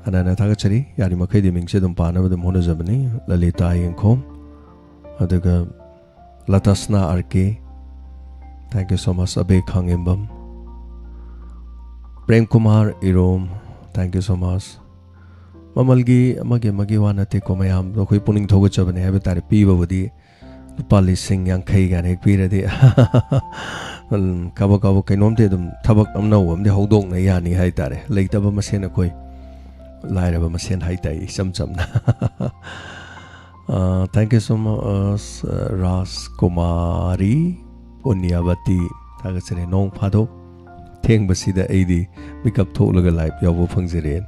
ꯍꯥꯟꯅ ꯊꯥꯒꯠꯆꯔꯤ, ꯌꯥꯔꯤꯃꯈꯩꯗꯤ ꯃꯤꯡꯁꯦ ꯑꯗꯨꯝ ꯄꯥꯅꯕ ꯑꯗꯨꯝ ꯍꯣꯠꯅꯖꯕꯅꯤ꯫ ꯂꯂꯤꯇꯥ ꯌꯦꯡꯈꯣꯝ, ꯑꯗꯨꯒ Latasana R K, thank you so much꯫ Abe Khangembam, Prem Kumar Irom, thank you so much꯫ ꯃꯃꯜꯒꯤ ꯑꯃꯒꯤ ꯑꯃꯒꯤ ꯋꯥ ꯅꯠꯇꯦꯀꯣ, ꯃꯌꯥꯝꯗꯣ ꯑꯩꯈꯣꯏ ꯄꯨꯛꯅꯤꯡ ꯊꯧꯒꯠꯆꯕꯅꯦ ꯍꯥꯏꯕ ꯇꯥꯔꯦ꯫ ꯄꯤꯕꯕꯨꯗꯤ ꯂꯨꯄꯥ ꯂꯤꯁꯤꯡ ꯌꯥꯡꯈꯩ ꯀꯥꯏꯅ ꯍꯦꯛ ꯄꯤꯔꯗꯤ ꯎꯝ, ꯀꯥꯕꯛ ꯀꯥꯕꯛ ꯀꯩꯅꯣꯝꯗꯤ ꯑꯗꯨꯝ ꯊꯕꯛ ꯑꯅꯧꯕ ꯑꯃꯗꯤ ꯍꯧꯗꯣꯛꯅ ꯌꯥꯅꯤ ꯍꯥꯏ ꯇꯥꯔꯦ꯫ ꯂꯩꯇꯕ ꯃꯁꯦꯟ ꯑꯩꯈꯣꯏ ꯂꯥꯏꯔꯕ ꯃꯁꯦꯟ ꯍꯥꯏ ꯇꯥꯏ, ꯏꯆꯝ ꯆꯝꯅ꯫ ꯑ, thank you so much, ꯑ, ꯔꯥꯖꯀꯨꯃꯥꯔꯤ ꯄꯨꯅ꯭ꯌꯥꯕꯇꯤ꯫ ꯊꯥꯒꯠꯆꯔꯤ꯫ ꯅꯣꯡ ꯐꯥꯗꯣꯛ ꯊꯦꯡꯕꯁꯤꯗ ꯑꯩꯗꯤ ꯃꯤꯀꯞ ꯊꯣꯛꯂꯒ live ꯌꯥꯎꯕ ꯐꯪꯖꯔꯦ꯫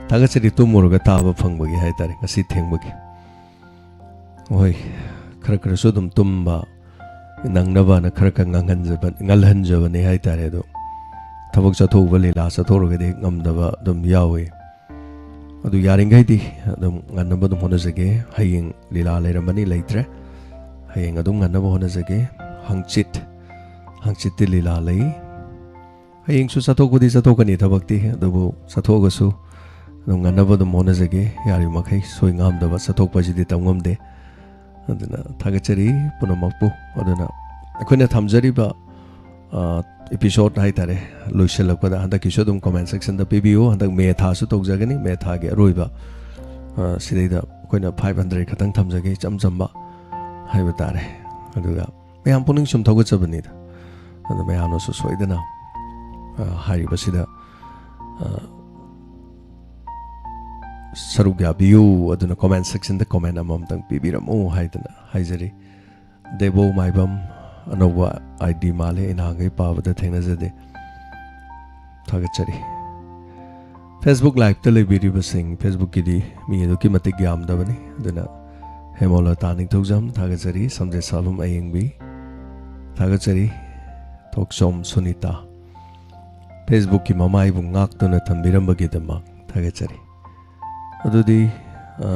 ꯊꯥꯒꯠꯆꯔꯤ, ꯇꯨꯝꯃꯨꯔꯒ ꯇꯥꯕ ꯐꯪꯕꯒꯤ ꯍꯥꯏ ꯇꯥꯔꯦ, ꯉꯁꯤ ꯊꯦꯡꯕꯒꯤ꯫ ꯍꯣꯏ, ꯈꯔ ꯈꯔꯁꯨ ꯑꯗꯨꯝ ꯇꯨꯝꯕ ꯅꯪꯅꯕꯅ ꯈꯔ ꯈꯔ ꯉꯥꯡꯍꯟꯖꯕ-, ꯉꯜꯍꯟꯖꯕꯅꯦ ꯍꯥꯏ ꯇꯥꯔꯦ꯫ ꯑꯗꯣ ꯊꯕꯛ ꯆꯠꯊꯣꯛꯎꯕ, ꯂꯤꯂꯥ ꯆꯠꯊꯣꯛꯎꯔꯒꯗꯤ ꯍꯦꯛ ꯉꯝꯗꯕ ꯑꯗꯨꯝ ꯌꯥꯎꯏ꯫ ꯑꯗꯨ ꯌꯥꯔꯤꯈꯩꯗꯤ ꯑꯗꯨꯝ ꯉꯟꯅꯕ ꯑꯗꯨꯝ ꯍꯣꯠꯅꯖꯒꯦ꯫ ꯍꯌꯦꯡ ꯂꯤꯂꯥ ꯂꯩꯔꯝꯃꯅꯤ, ꯂꯩꯇ꯭ꯔꯦ꯫ ꯍꯌꯦꯡ ꯑꯗꯨꯝ ꯉꯟꯅꯕ ꯍꯣꯠꯅꯖꯒꯦ꯫ ꯍꯪꯆꯤꯠ, ꯍꯪꯆꯤꯠꯇꯤ ꯂꯤꯂꯥ ꯂꯩ꯫ ꯍꯌꯦꯡꯁꯨ ꯆꯠꯊꯣꯛꯄꯗꯤ ꯆꯠꯊꯣꯛꯀꯅꯤ ꯊꯕꯛꯇꯤ, ꯑꯗꯨꯕꯨ ꯆꯠꯊꯣꯛꯑꯒꯁꯨ ꯑꯗꯨꯝ ꯉꯟꯅꯕ ꯑꯗꯨꯝ ꯍꯣꯠꯅꯖꯒꯦ꯫ ꯌꯥꯔꯤꯕ ꯃꯈꯩ ꯁꯣꯏ ꯉꯥꯝꯗꯕ ꯆꯠꯊꯣꯛꯄ ꯍꯥꯏꯁꯤꯗꯤ ꯇꯝ ꯉꯝꯗꯦ꯫ ꯑꯗꯨꯅ ꯊꯥꯒꯠꯆꯔꯤ ꯄꯨꯝꯅꯃꯛꯄꯨ꯫ ꯑꯗꯨꯅ ꯑꯩꯈꯣꯏꯅ ꯊꯝꯖꯔꯤꯕ, ꯑ, episode ꯍꯥꯏ ꯇꯥꯔꯦ, ꯂꯣꯏꯁꯤꯜꯂꯛꯄꯗ ꯍꯟꯗꯛꯀꯤꯁꯨ ꯑꯗꯨꯝ comment section ꯗ ꯄꯤꯕꯤꯌꯨ꯫ ꯍꯟꯗꯛ ꯃꯦ ꯊꯥꯁꯨ ꯇꯧꯖꯒꯅꯤ꯫ ꯃꯦ ꯊꯥꯒꯤ ꯑꯔꯣꯏꯕ, ꯑ, ꯁꯤꯗꯩꯗ ꯑꯩꯈꯣꯏꯅ five hundred ꯈꯛꯇꯪ ꯊꯝꯖꯒꯦ, ꯏꯆꯝ ꯆꯝꯕ ꯍꯥꯏꯕ ꯇꯥꯔꯦ꯫ ꯑꯗꯨꯒ ꯃꯌꯥꯝ ꯄꯨꯛꯅꯤꯡ ꯁꯨꯝ ꯊꯧꯒꯠꯆꯕꯅꯤꯗ꯫ ꯑꯗꯣ ꯃꯌꯥꯝꯅꯁꯨ ꯁꯣꯏꯗꯅ, ꯑ, ꯍꯥꯏꯔꯤꯕꯁꯤꯗ, ꯑ, ꯁꯔꯨꯛ ꯌꯥꯕꯤꯌꯨ꯫ ꯑꯗꯨꯅ comment section ꯗ comment ꯑꯃꯃꯝꯇꯪ ꯄꯤꯕꯤꯔꯝꯃꯨ ꯍꯥꯏꯗꯅ ꯍꯥꯏꯖꯔꯤ꯫ ꯗꯦꯕꯣ ꯃꯥꯏꯕꯝ, ꯑꯅꯧꯕ ID ꯃꯥꯜꯂꯦ, ꯑꯩ ꯅꯍꯥꯟꯈꯩ ꯄꯥꯕꯗ ꯊꯦꯡꯅꯖꯗꯦ꯫ ꯊꯥꯒꯠꯆꯔꯤ꯫ Facebook live ꯇ ꯂꯩꯕꯤꯔꯤꯕꯁꯤꯡ, Facebook ꯀꯤꯗꯤ ꯃꯤ ꯑꯗꯨꯛꯀꯤ ꯃꯇꯤꯛ ꯌꯥꯝꯗꯕꯅꯤ, ꯑꯗꯨꯅ ꯍꯦꯃꯣꯂꯇꯥ ꯅꯤꯡꯊꯧꯖꯝ ꯊꯥꯒꯠꯆꯔꯤ, ꯁꯝꯖꯦꯠ ꯁꯥꯕꯝ ꯑꯌꯦꯡꯕꯤ ꯊꯥꯒꯠꯆꯔꯤ, ꯊꯣꯛꯆꯣꯝ ꯁꯨꯅꯤꯇꯥ, Facebook ꯀꯤ ꯃꯃꯥꯏꯕꯨ ꯉꯥꯛꯇꯨꯅ ꯊꯝꯕꯤꯔꯝꯕꯒꯤꯗꯃꯛ ꯊꯥꯒꯠꯆꯔꯤ꯫ ꯑꯗꯨꯗꯤ, ꯑ,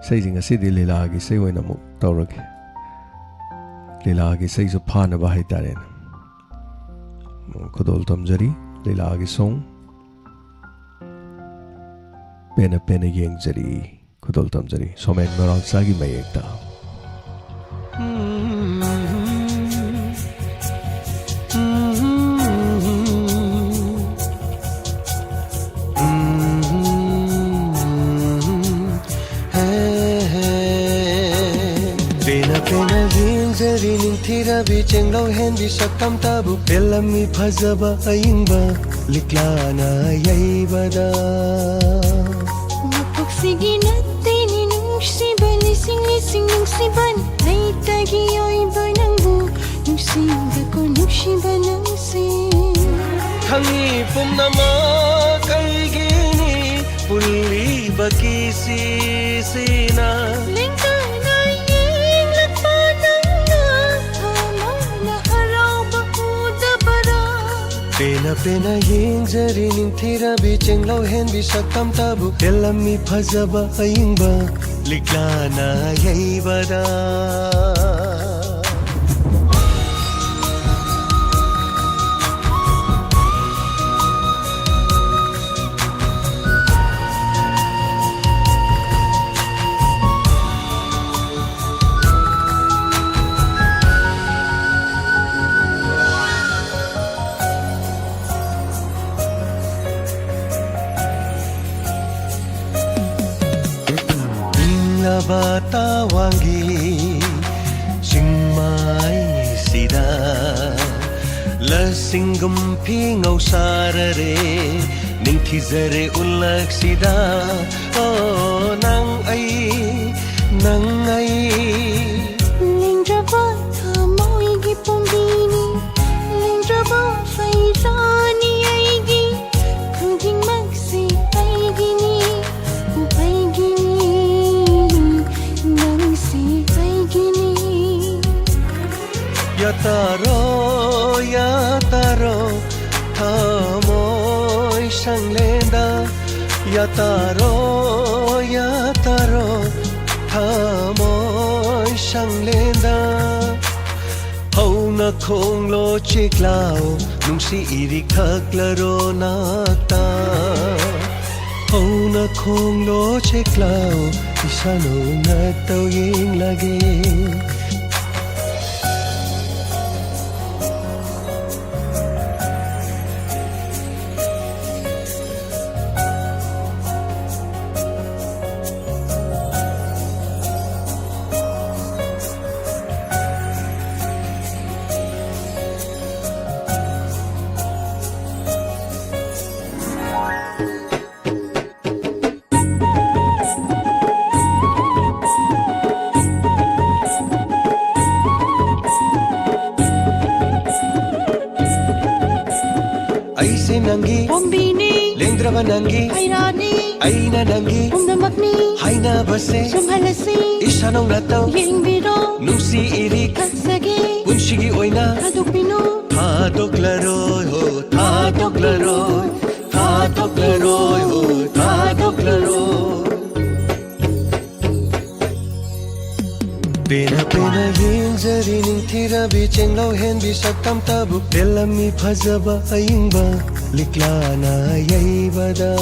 ꯏꯁꯩꯁꯤꯡ ꯑꯁꯤꯗꯤ ꯂꯤꯂꯥꯒꯤ ꯏꯁꯩ ꯑꯣꯏꯅ ꯑꯃꯨꯛ ꯇꯧꯔꯒꯦ꯫ ꯂꯤꯂꯥꯒꯤ ꯏꯁꯩꯁꯨ ꯐꯥꯅꯕ ꯍꯥꯏꯇꯥꯔꯦꯅꯦ꯫ ꯈꯨꯗꯣꯜ ꯇꯝꯖꯔꯤ ꯂꯤꯂꯥꯒꯤ ꯁꯣꯡ꯫ ꯄꯦꯟꯅ ꯄꯦꯟꯅ ꯌꯦꯡꯖꯔꯤ꯫ ꯈꯨꯗꯣꯜ ꯇꯝꯖꯔꯤ ꯁꯣꯃꯦꯟ ꯃꯣꯏꯔꯥꯡꯆꯥꯒꯤ ꯃꯌꯦꯛꯇ꯫ ꯄꯦꯟꯅ ꯄꯦꯟꯅ ꯌꯦꯡꯖꯔꯤ ꯅꯤꯡꯊꯤꯔꯕꯤ ꯆꯦꯡꯂꯧ ꯍꯦꯟꯕꯤ ꯁꯛꯇꯝꯇꯕꯨ ꯄꯦꯜꯂꯝꯃꯤ ꯐꯖꯕ ꯑꯏꯪꯕ ꯂꯤꯛꯂꯥꯅ ꯌꯩꯕꯗ꯫ ꯃꯄꯣꯛꯁꯤꯒꯤ ꯅꯠꯇꯦꯅꯤ ꯅꯨꯡꯁꯤꯕ ꯂꯤꯁꯤꯡ ꯂꯤꯁꯤꯡ ꯅꯨꯡꯁꯤꯕ ꯑꯩꯇꯒꯤ ꯑꯣꯏꯕ ꯅꯪꯕꯨ ꯅꯨꯡꯁꯤꯕꯀꯣ ꯅꯨꯡꯁꯤꯕ ꯅꯪꯁꯤ꯫ ꯈꯪꯉꯤ ꯄꯨꯝꯅꯃꯛ ꯑꯩꯒꯤꯅꯤ ꯄꯨꯜꯂꯤꯕ ꯀꯤꯁꯤꯁꯤꯅ꯫ ꯂꯦꯡꯗꯅ ꯌꯦꯡꯂꯛꯄ ꯅꯪꯅ ꯊꯃꯣꯏꯅ ꯍꯔꯥꯎꯕ ꯎꯗꯕꯔꯥ? ꯄꯦꯟꯅ ꯄꯦꯟꯅ ꯌꯦꯡꯖꯔꯤ ꯅꯤꯡꯊꯤꯔꯕꯤ ꯆꯦꯡꯂꯧ ꯍꯦꯟꯕꯤ ꯁꯛꯇꯝꯇꯕꯨ ꯄꯦꯜꯂꯝꯃꯤ ꯐꯖꯕ ꯑꯏꯪꯕ ꯂꯤꯛꯂꯥꯅ ꯌꯩꯕꯗ꯫ ꯏꯪꯂꯕ ꯇꯋꯥꯡꯒꯤ ꯆꯤꯡꯃꯥꯏꯁꯤꯗ ꯂꯁꯤꯡꯒꯨꯝ ꯐꯤꯉꯧ ꯁꯥꯔꯔꯦ ꯅꯤꯡꯊꯤꯖꯔꯦ ꯎꯜꯂꯛꯁꯤꯗ꯫ ꯑꯣ ꯅꯪ ꯑꯩ ꯅꯪ ꯑꯩ ꯂꯦꯡꯗ꯭ꯔꯕ ꯊꯃꯣꯏꯒꯤ ꯄꯣꯝꯕꯤꯅꯤ ꯂꯦꯡꯗ꯭ꯔꯕ ꯐꯩꯖꯥꯅꯤ ꯑꯩꯒꯤ ꯈꯨꯗꯤꯡꯃꯛꯁꯤ ꯑꯩꯒꯤꯅꯤ ꯑꯩꯒꯤꯅꯤ ꯅꯪꯁꯤ ꯑꯩꯒꯤꯅꯤ꯫ ꯌꯥꯇꯥꯔꯣ ꯌꯥꯇꯥꯔꯣ ꯊꯃꯣꯏ ꯁꯪꯂꯦꯟꯗ꯫ ꯌꯥꯇꯥꯔꯣ ꯌꯥꯇꯥꯔꯣ ꯊꯃꯣꯏ ꯁꯪꯂꯦꯟꯗ꯫ ꯈꯣꯡꯂꯣ ꯆꯦꯛꯂꯥꯎ, ꯅꯨꯡꯁꯤ ꯏꯔꯤꯛ ꯊꯛꯂꯔꯣ ꯅꯥꯛꯇ꯫ ꯍꯧꯅ ꯈꯣꯡꯂꯣ ꯆꯦꯛꯂꯥꯎ, ꯏꯁꯥ ꯅꯧꯅ ꯇꯧ ꯌꯦꯡꯂꯒꯦ꯫ ꯑꯩꯁꯦ ꯅꯪꯒꯤ ꯄꯣꯝꯕꯤꯅꯤ, ꯂꯦꯡꯗ꯭ꯔꯕ ꯅꯪꯒꯤ ꯍꯩꯔꯥꯅꯤ, ꯑꯩꯅ ꯅꯪꯒꯤ ꯄꯨꯝꯅꯃꯛꯅꯤ ꯍꯥꯏꯅꯕꯁꯦ ꯁꯨꯝꯍꯜꯂꯁꯤ, ꯏꯁꯥ ꯅꯧꯅ ꯇꯧ ꯌꯦꯡꯕꯤꯔꯣ, ꯅꯨꯡꯁꯤ ꯏꯔꯤꯛ ꯊꯛꯆꯒꯦ, ꯄꯨꯟꯁꯤꯒꯤ ꯑꯣꯏꯅ ꯊꯥꯗꯣꯛꯄꯤꯅꯨ, ꯊꯥꯗꯣꯛꯂꯔꯣꯏ ꯍꯣ, ꯊꯥꯗꯣꯛꯂꯔꯣꯏ, ꯊꯥꯗꯣꯛꯂꯔꯣꯏ ꯍꯣ, ꯊꯥꯗꯣꯛꯂꯔꯣꯏ꯫ ꯄꯦꯟꯅ ꯄꯦꯟꯅ ꯌꯦꯡꯖꯔꯤ ꯅꯤꯡꯊꯤꯔꯕꯤ ꯆꯦꯡꯂꯧ ꯍꯦꯟꯕꯤ ꯁꯛꯇꯝꯇꯕꯨ ꯄꯦꯜꯂꯝꯃꯤ ꯐꯖꯕ ꯑꯏꯪꯕ ꯂꯤꯛꯂꯥꯅ ꯌꯩꯕꯗ꯫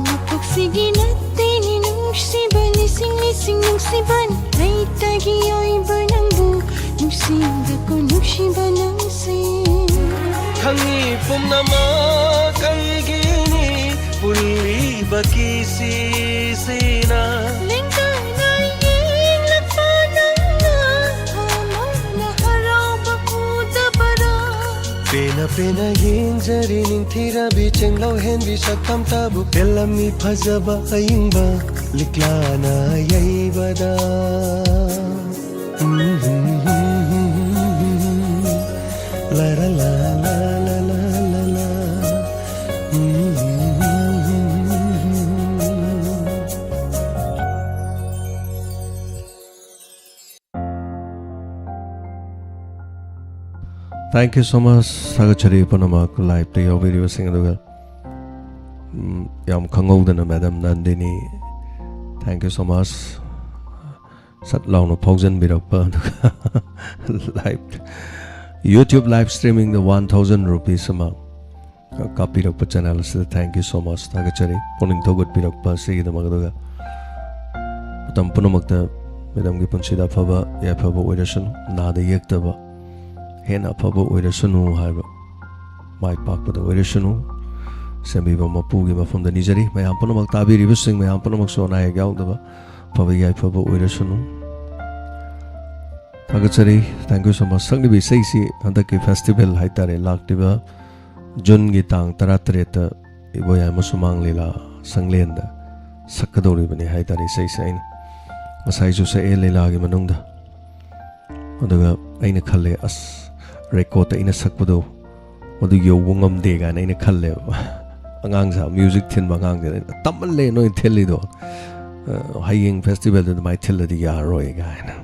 ꯃꯄꯣꯛꯁꯤꯒꯤ ꯅꯠꯇꯦꯅꯦ ꯅꯨꯡꯁꯤꯕ ꯂꯤꯁꯤꯡ ꯂꯤꯁꯤꯡ ꯅꯨꯡꯁꯤꯕꯅ ꯂꯩꯇꯒꯤ ꯑꯣꯏꯕ ꯅꯪꯕꯨ ꯅꯨꯡꯁꯤꯕꯀꯣ ꯅꯨꯡꯁꯤꯕ ꯅꯪꯁꯦ꯫ ꯈꯪꯉꯤ ꯄꯨꯝꯅꯃꯛ ꯑꯩꯒꯤꯅꯤ ꯄꯨꯜꯂꯤꯕ ꯀꯤꯁꯤꯁꯤꯅ꯫ ꯂꯦꯡꯗꯅ ꯌꯦꯡꯂꯛꯄ ꯅꯪꯅ ꯊꯃꯣꯏꯅ ꯍꯔꯥꯎꯕ ꯎꯗꯕꯔꯥ? ꯄꯦꯟꯅ ꯄꯦꯟꯅ ꯌꯦꯡꯖꯔꯤ ꯅꯤꯡꯊꯤꯔꯕꯤ ꯆꯦꯡꯂꯧ ꯍꯦꯟꯕꯤ ꯁꯛꯇꯝꯇꯕꯨ ꯄꯦꯜꯂꯝꯃꯤ ꯐꯖꯕ ꯑꯏꯪꯕ ꯂꯤꯛꯂꯥꯅ ꯌꯩꯕꯗ꯫ Thank you so much. ꯊꯥꯒꯠꯆꯔꯤ ꯄꯨꯝꯅꯃꯛ ꯂꯥꯏꯞꯇ ꯌꯥꯎꯕꯤꯔꯤꯕꯁꯤꯡ꯫ ꯑꯗꯨꯒ ꯎꯝ, ꯌꯥꯝ ꯈꯪꯍꯧꯗꯅ madam Nandini, thank you so much. ꯁꯠ ꯂꯥꯎꯅ ꯐꯥꯎꯖꯟꯕꯤꯔꯛꯄ, ꯑꯗꯨꯒ live, YouTube live streamingꯗ one thousand rupees ꯑꯃ ꯀꯥꯞꯄꯤꯔꯛꯄ channel ꯑꯁꯤꯗ thank you so much, ꯊꯥꯒꯠꯆꯔꯤ꯫ ꯄꯨꯛꯅꯤꯡ ꯊꯧꯒꯠꯄꯤꯔꯛꯄ ꯑꯁꯤꯒꯤꯗꯃꯛ꯫ ꯑꯗꯨꯒ ꯃꯇꯝ ꯄꯨꯝꯅꯃꯛꯇ madamꯒꯤ ꯄꯨꯟꯁꯤꯗ ꯑꯐꯕ ꯌꯥꯏꯐꯕ ꯑꯣꯏꯔꯁꯅꯨ, ꯅꯥꯗ ꯌꯦꯛꯇꯕ ꯍꯦꯟꯅ ꯑꯐꯕ ꯑꯣꯏꯔꯁꯅꯨ ꯍꯥꯏꯕ, ꯃꯥꯏ ꯄꯥꯛꯄꯗ ꯑꯣꯏꯔꯁꯅꯨ꯫ ꯁꯦꯝꯕꯤꯕ ꯃꯄꯨꯒꯤ ꯃꯐꯝꯗ ꯅꯤꯖꯔꯤ꯫ ꯃꯌꯥꯝ ꯄꯨꯝꯅꯃꯛ, ꯇꯥꯕꯤꯔꯤꯕꯁꯤꯡ ꯃꯌꯥꯝ ꯄꯨꯝꯅꯃꯛꯁꯨ ꯑꯅꯥ ꯑꯌꯦꯛ ꯌꯥꯎꯗꯕ ꯑꯐꯕ ꯌꯥꯏꯐꯕ ꯑꯣꯏꯔꯁꯅꯨ꯫ ꯊꯥꯒꯠꯆꯔꯤ꯫ Thank you so much꯫ ꯁꯛꯂꯤꯕ ꯏꯁꯩꯁꯤ ꯍꯟꯗꯛꯀꯤ festival ꯍꯥꯏꯇꯥꯔꯦ, ꯂꯥꯛꯂꯤꯕ Juneꯒꯤ ꯇꯥꯡ ꯇꯔꯥꯇꯔꯦꯠꯇ ꯏꯕꯣꯌꯥꯏꯃ ꯁꯨꯃꯥꯡ ꯂꯤꯂꯥ ꯁꯪꯂꯦꯟꯗ ꯁꯛꯀꯗꯧꯔꯤꯕꯅꯤ ꯍꯥꯏꯇꯥꯔꯦ ꯏꯁꯩꯁꯦ꯫ ꯑꯩꯅ ꯉꯁꯥꯏꯁꯨ ꯁꯛꯑꯦ ꯂꯤꯂꯥꯒꯤ ꯃꯅꯨꯡꯗ꯫ ꯑꯗꯨꯒ ꯑꯩꯅ ꯈꯜꯂꯦ, "ꯑꯁ, recordꯇ ꯑꯩꯅ ꯁꯛꯄꯗꯣ ꯃꯗꯨ ꯌꯧꯕ ꯉꯝꯗꯦ" ꯀꯥꯏꯅ ꯑꯩꯅ ꯈꯜꯂꯦꯕ꯫ ꯑꯉꯥꯡꯁꯥ, music ꯊꯤꯟꯕ ꯑꯉꯥꯡꯁꯤꯅ, "ꯇꯞꯃꯜꯂꯦ ꯅꯣꯏ ꯊꯤꯜꯂꯤꯗꯣ, ꯑ, ꯍꯌꯦꯡ festivalꯗ ꯑꯗꯨꯃꯥꯏꯅ ꯊꯤꯜꯂꯗꯤ ꯌꯥꯔꯔꯣꯏ" ꯀꯥꯏꯅ꯫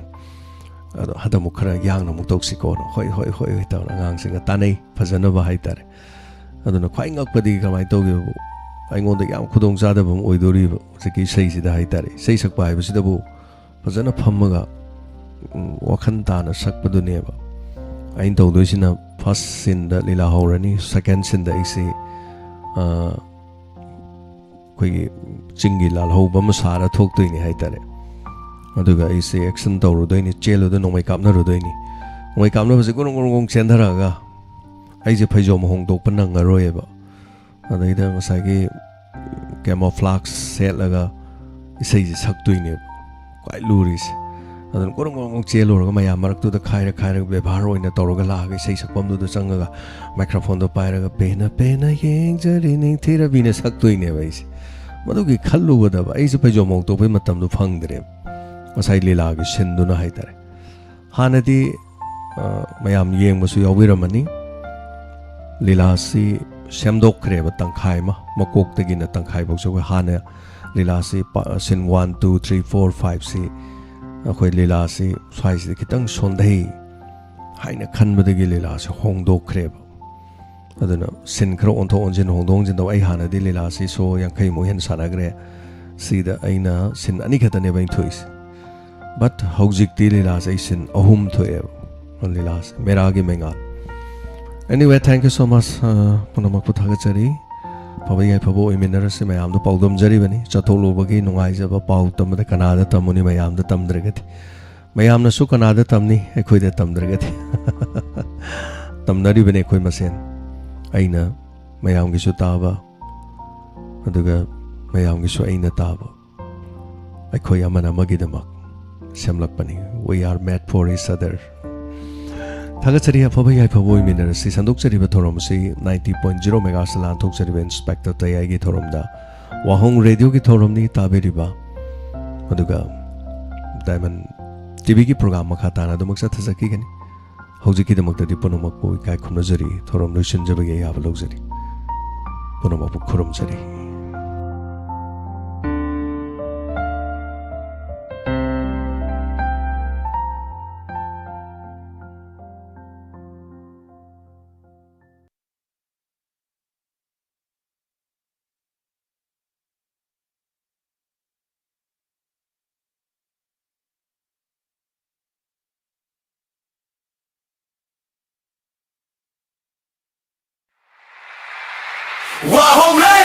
ꯑꯗꯣ ꯍꯟꯗꯛ ꯑꯃꯨꯛ ꯈꯔ ꯌꯥꯡꯅ ꯑꯃꯨꯛ ꯇꯧꯁꯤꯀꯣꯅ, "ꯍꯣꯏ, ꯍꯣꯏ, ꯍꯣꯏ, ꯍꯣꯏ" ꯇꯧꯔ ꯑꯉꯥꯡꯁꯤꯡꯒ ꯇꯥꯟꯅꯩ, ꯐꯖꯅꯕ ꯍꯥꯏꯇꯥꯔꯦ꯫ ꯑꯗꯨꯅ ꯈ꯭ꯋꯥꯏ ꯉꯛꯄꯗꯤ ꯀꯃꯥꯏꯅ ꯇꯧꯒꯦꯕꯨ, ꯑꯩꯉꯣꯟꯗ ꯌꯥꯝ ꯈꯨꯗꯣꯡ ꯆꯥꯗꯕ ꯑꯃ ꯑꯣꯏꯗꯣꯔꯤꯕ ꯍꯧꯖꯤꯛꯀꯤ ꯏꯁꯩꯁꯤꯗ ꯍꯥꯏꯇꯥꯔꯦ꯫ ꯏꯁꯩ ꯁꯛꯄ ꯍꯥꯏꯕꯁꯤꯗꯕꯨ ꯐꯖꯅ ꯐꯝꯃꯒ, ꯎꯝ, ꯋꯥꯈꯜ ꯇꯥꯅ ꯁꯛꯄꯗꯨꯅꯦꯕ꯫ ꯑꯩꯅ ꯇꯧꯗꯣꯏꯁꯤꯅ first sceneꯗ ꯂꯤꯂꯥ ꯍꯧꯔꯅꯤ, second sceneꯗ ꯑꯩꯁꯤ, ꯑ, ꯑꯩꯈꯣꯏꯒꯤ ꯆꯤꯡꯒꯤ ꯂꯥꯜꯍꯧꯕ ꯑꯃ ꯁꯥꯔ ꯊꯣꯛꯇꯣꯏꯅꯤ ꯍꯥꯏꯇꯥꯔꯦ꯫ ꯑꯗꯨꯒ ꯑꯩꯁꯦ action ꯇꯧꯔꯨꯗꯣꯏꯅꯤ, ꯆꯦꯜꯂꯨꯗ ꯅꯣꯡꯃꯩ ꯀꯥꯞꯅꯔꯨꯗꯣꯏꯅꯤ꯫ ꯅꯣꯡꯃꯩ ꯀꯥꯞꯅꯕꯁꯦ ꯒꯨꯔꯨꯡ ꯒꯨꯔꯨꯡ ꯒꯨꯔꯨꯡ ꯆꯦꯟꯊꯔꯛꯑꯒ ꯑꯩꯁꯦ ꯐꯩꯖꯣꯝ ꯍꯣꯡꯗꯣꯛꯄ ꯅꯪꯉꯔꯣꯏꯕ꯫ ꯑꯗꯩꯗ ꯉꯁꯥꯏꯒꯤ camouflage ꯁꯦꯠꯂꯒ ꯏꯁꯩꯁꯦ ꯁꯛꯇꯣꯏꯅꯦꯕ ꯈ꯭ꯋꯥꯏ ꯂꯨꯔꯤꯁꯦ꯫ ꯑꯗꯨꯅ ꯒꯨꯔꯨꯡ ꯒꯨꯔꯨꯡ ꯒꯨꯔꯨꯡ ꯆꯦꯜꯂꯨꯔꯒ ꯃꯌꯥꯝ ꯃꯔꯛꯇꯨꯗ ꯈꯥꯏꯔ ꯈꯥꯏꯔꯒ ꯕꯦꯕꯥꯔ ꯑꯣꯏꯅ ꯇꯧꯔꯒ ꯂꯥꯛꯑꯒ ꯏꯁꯩ ꯁꯛꯐꯝꯗꯨꯗ ꯆꯪꯉꯒ microphoneꯗꯣ ꯄꯥꯏꯔꯒ "ꯄꯦꯟꯅ ꯄꯦꯟꯅ ꯌꯦꯡꯖꯔꯤ ꯅꯤꯡꯊꯤꯔꯕꯤꯅ" ꯁꯛꯇꯣꯏꯅꯦꯕ ꯑꯩꯁꯦ꯫ ꯃꯗꯨꯒꯤ ꯈꯜꯂꯨꯕꯗꯕ ꯑꯩꯁꯦ ꯐꯩꯖꯣꯝ ꯍꯣꯡꯗꯣꯛꯄꯩ ꯃꯇꯝꯗꯣ ꯐꯪꯗ꯭ꯔꯦꯕ, ꯉꯁꯥꯏ ꯂꯤꯂꯥꯒꯤ sceneꯗꯨꯅ ꯍꯥꯏꯇꯥꯔꯦ꯫ ꯍꯥꯟꯅꯗꯤ, ꯑ, ꯃꯌꯥꯝ ꯌꯦꯡꯕꯁꯨ ꯌꯥꯎꯕꯤꯔꯝꯃꯅꯤ, ꯂꯤꯂꯥꯁꯤ ꯁꯦꯝꯗꯣꯛꯈ꯭ꯔꯦꯕ ꯇꯪꯈꯥꯏ ꯑꯃ, ꯃꯀꯣꯛꯇꯒꯤꯅ ꯇꯪꯈꯥꯏꯐꯥꯎꯁꯦ꯫ ꯑꯩꯈꯣꯏ ꯍꯥꯟꯅ ꯂꯤꯂꯥꯁꯤ ꯄ-, scene one, two, three, four, fiveꯁꯤ ꯑꯩꯈꯣꯏ ꯂꯤꯂꯥꯁꯤ ꯁ꯭ꯋꯥꯏꯁꯤꯗ ꯈꯤꯇꯪ ꯁꯣꯟꯊꯩ ꯍꯥꯏꯅ ꯈꯟꯕꯗꯒꯤ ꯂꯤꯂꯥꯁꯤ ꯍꯣꯡꯗꯣꯛꯈ꯭ꯔꯦꯕ꯫ ꯑꯗꯨꯅ scene ꯈꯔ ꯑꯣꯟꯊꯣꯛ ꯑꯣꯟꯁꯤꯟ, ꯍꯣꯡꯗꯣꯛ ꯍꯣꯡꯖꯤꯟ ꯇꯧ꯫ ꯑꯩ ꯍꯥꯟꯅꯗꯤ ꯂꯤꯂꯥꯁꯤ show ꯌꯥꯡꯈꯩꯃꯨꯛ ꯍꯦꯟꯅ ꯁꯥꯟꯅꯈ꯭ꯔꯦ꯫ ꯁꯤꯗ ꯑꯩꯅ scene ꯑꯅꯤ ꯈꯛꯇꯅꯦꯕ ꯑꯩꯅ ꯊꯣꯛꯏꯁꯦ꯫ But ꯍꯧꯖꯤꯛꯇꯤ ꯂꯤꯂꯥꯁꯦ ꯑꯩ ꯁꯤꯟ ꯑꯍꯨꯝ ꯊꯣꯛꯑꯦꯕ, ꯂꯤꯂꯥꯁꯦ ꯃꯦꯔꯥꯒꯤ ꯃꯩꯉꯥꯜ꯫ Anyway, thank you so much. ꯑ, ꯄꯨꯝꯅꯃꯛꯄꯨ ꯊꯥꯒꯠꯆꯔꯤ꯫ ꯐꯕ ꯌꯥꯏꯐꯕ ꯑꯣꯏꯃꯤꯟꯅꯔꯁꯤ꯫ ꯃꯌꯥꯝꯗ ꯄꯥꯎꯗꯝꯖꯔꯤꯕꯅꯤ, ꯆꯠꯊꯣꯛꯂꯨꯕꯒꯤ ꯅꯨꯡꯉꯥꯏꯖꯕ ꯄꯥꯎ ꯇꯝꯕꯗ ꯀꯅꯥꯗ ꯇꯝꯃꯨꯅꯤ? ꯃꯌꯥꯝꯗ ꯇꯝꯗ꯭ꯔꯒꯗꯤ, ꯃꯌꯥꯝꯅꯁꯨ ꯀꯅꯥꯗ ꯇꯝꯅꯤ? ꯑꯩꯈꯣꯏꯗ ꯇꯝꯗ꯭ꯔꯒꯗꯤ꯫ ꯇꯝꯅꯔꯤꯕꯅꯤ ꯑꯩꯈꯣꯏ ꯃꯁꯦꯟ꯫ ꯑꯩꯅ ꯃꯌꯥꯝꯒꯤꯁꯨ ꯇꯥꯕ, ꯑꯗꯨꯒ ꯃꯌꯥꯝꯒꯤꯁꯨ ꯑꯩꯅ ꯇꯥꯕ꯫ ꯑꯩꯈꯣꯏ ꯑꯃꯅ ꯑꯃꯒꯤꯗꯃꯛ ꯁꯦꯝꯂꯛꯄꯅꯤ꯫ We are made for each other. ꯊꯥꯒꯠꯆꯔꯤ꯫ ꯑꯐꯕ ꯌꯥꯏꯐꯕ ꯑꯣꯏꯃꯤꯟꯅꯔꯁꯤ꯫ ꯁꯟꯗꯣꯛꯆꯔꯤꯕ ꯊꯧꯔꯝ ꯑꯁꯤ ninety point zero megahertz ꯂꯥꯟꯊꯣꯛꯆꯔꯤꯕ Inspector ꯇꯌꯥꯏꯒꯤ ꯊꯧꯔꯝꯗ, ꯋꯥꯍꯣꯡ ꯔꯦꯗꯤꯑꯣꯒꯤ ꯊꯧꯔꯝꯅꯤ ꯇꯥꯕꯤꯔꯤꯕ꯫ ꯑꯗꯨꯒ Diamond TVꯒꯤ program ꯃꯈꯥ ꯇꯥꯅ ꯑꯗꯨꯃꯛ ꯆꯠꯊꯖꯈꯤꯒꯅꯤ꯫ ꯍꯧꯖꯤꯛꯀꯤꯗꯃꯛꯇꯗꯤ ꯄꯨꯝꯅꯃꯛꯄꯨ ꯏꯀꯥꯏ ꯈꯨꯝꯅꯖꯔꯤ, ꯊꯧꯔꯝ ꯂꯣꯏꯁꯤꯟꯖꯕꯒꯤ ꯑꯌꯥꯕ ꯂꯧꯖꯔꯤ꯫ ꯄꯨꯝꯅꯃꯛꯄꯨ ꯈꯨꯔꯨꯝꯖꯔꯤ꯫ Wahoo!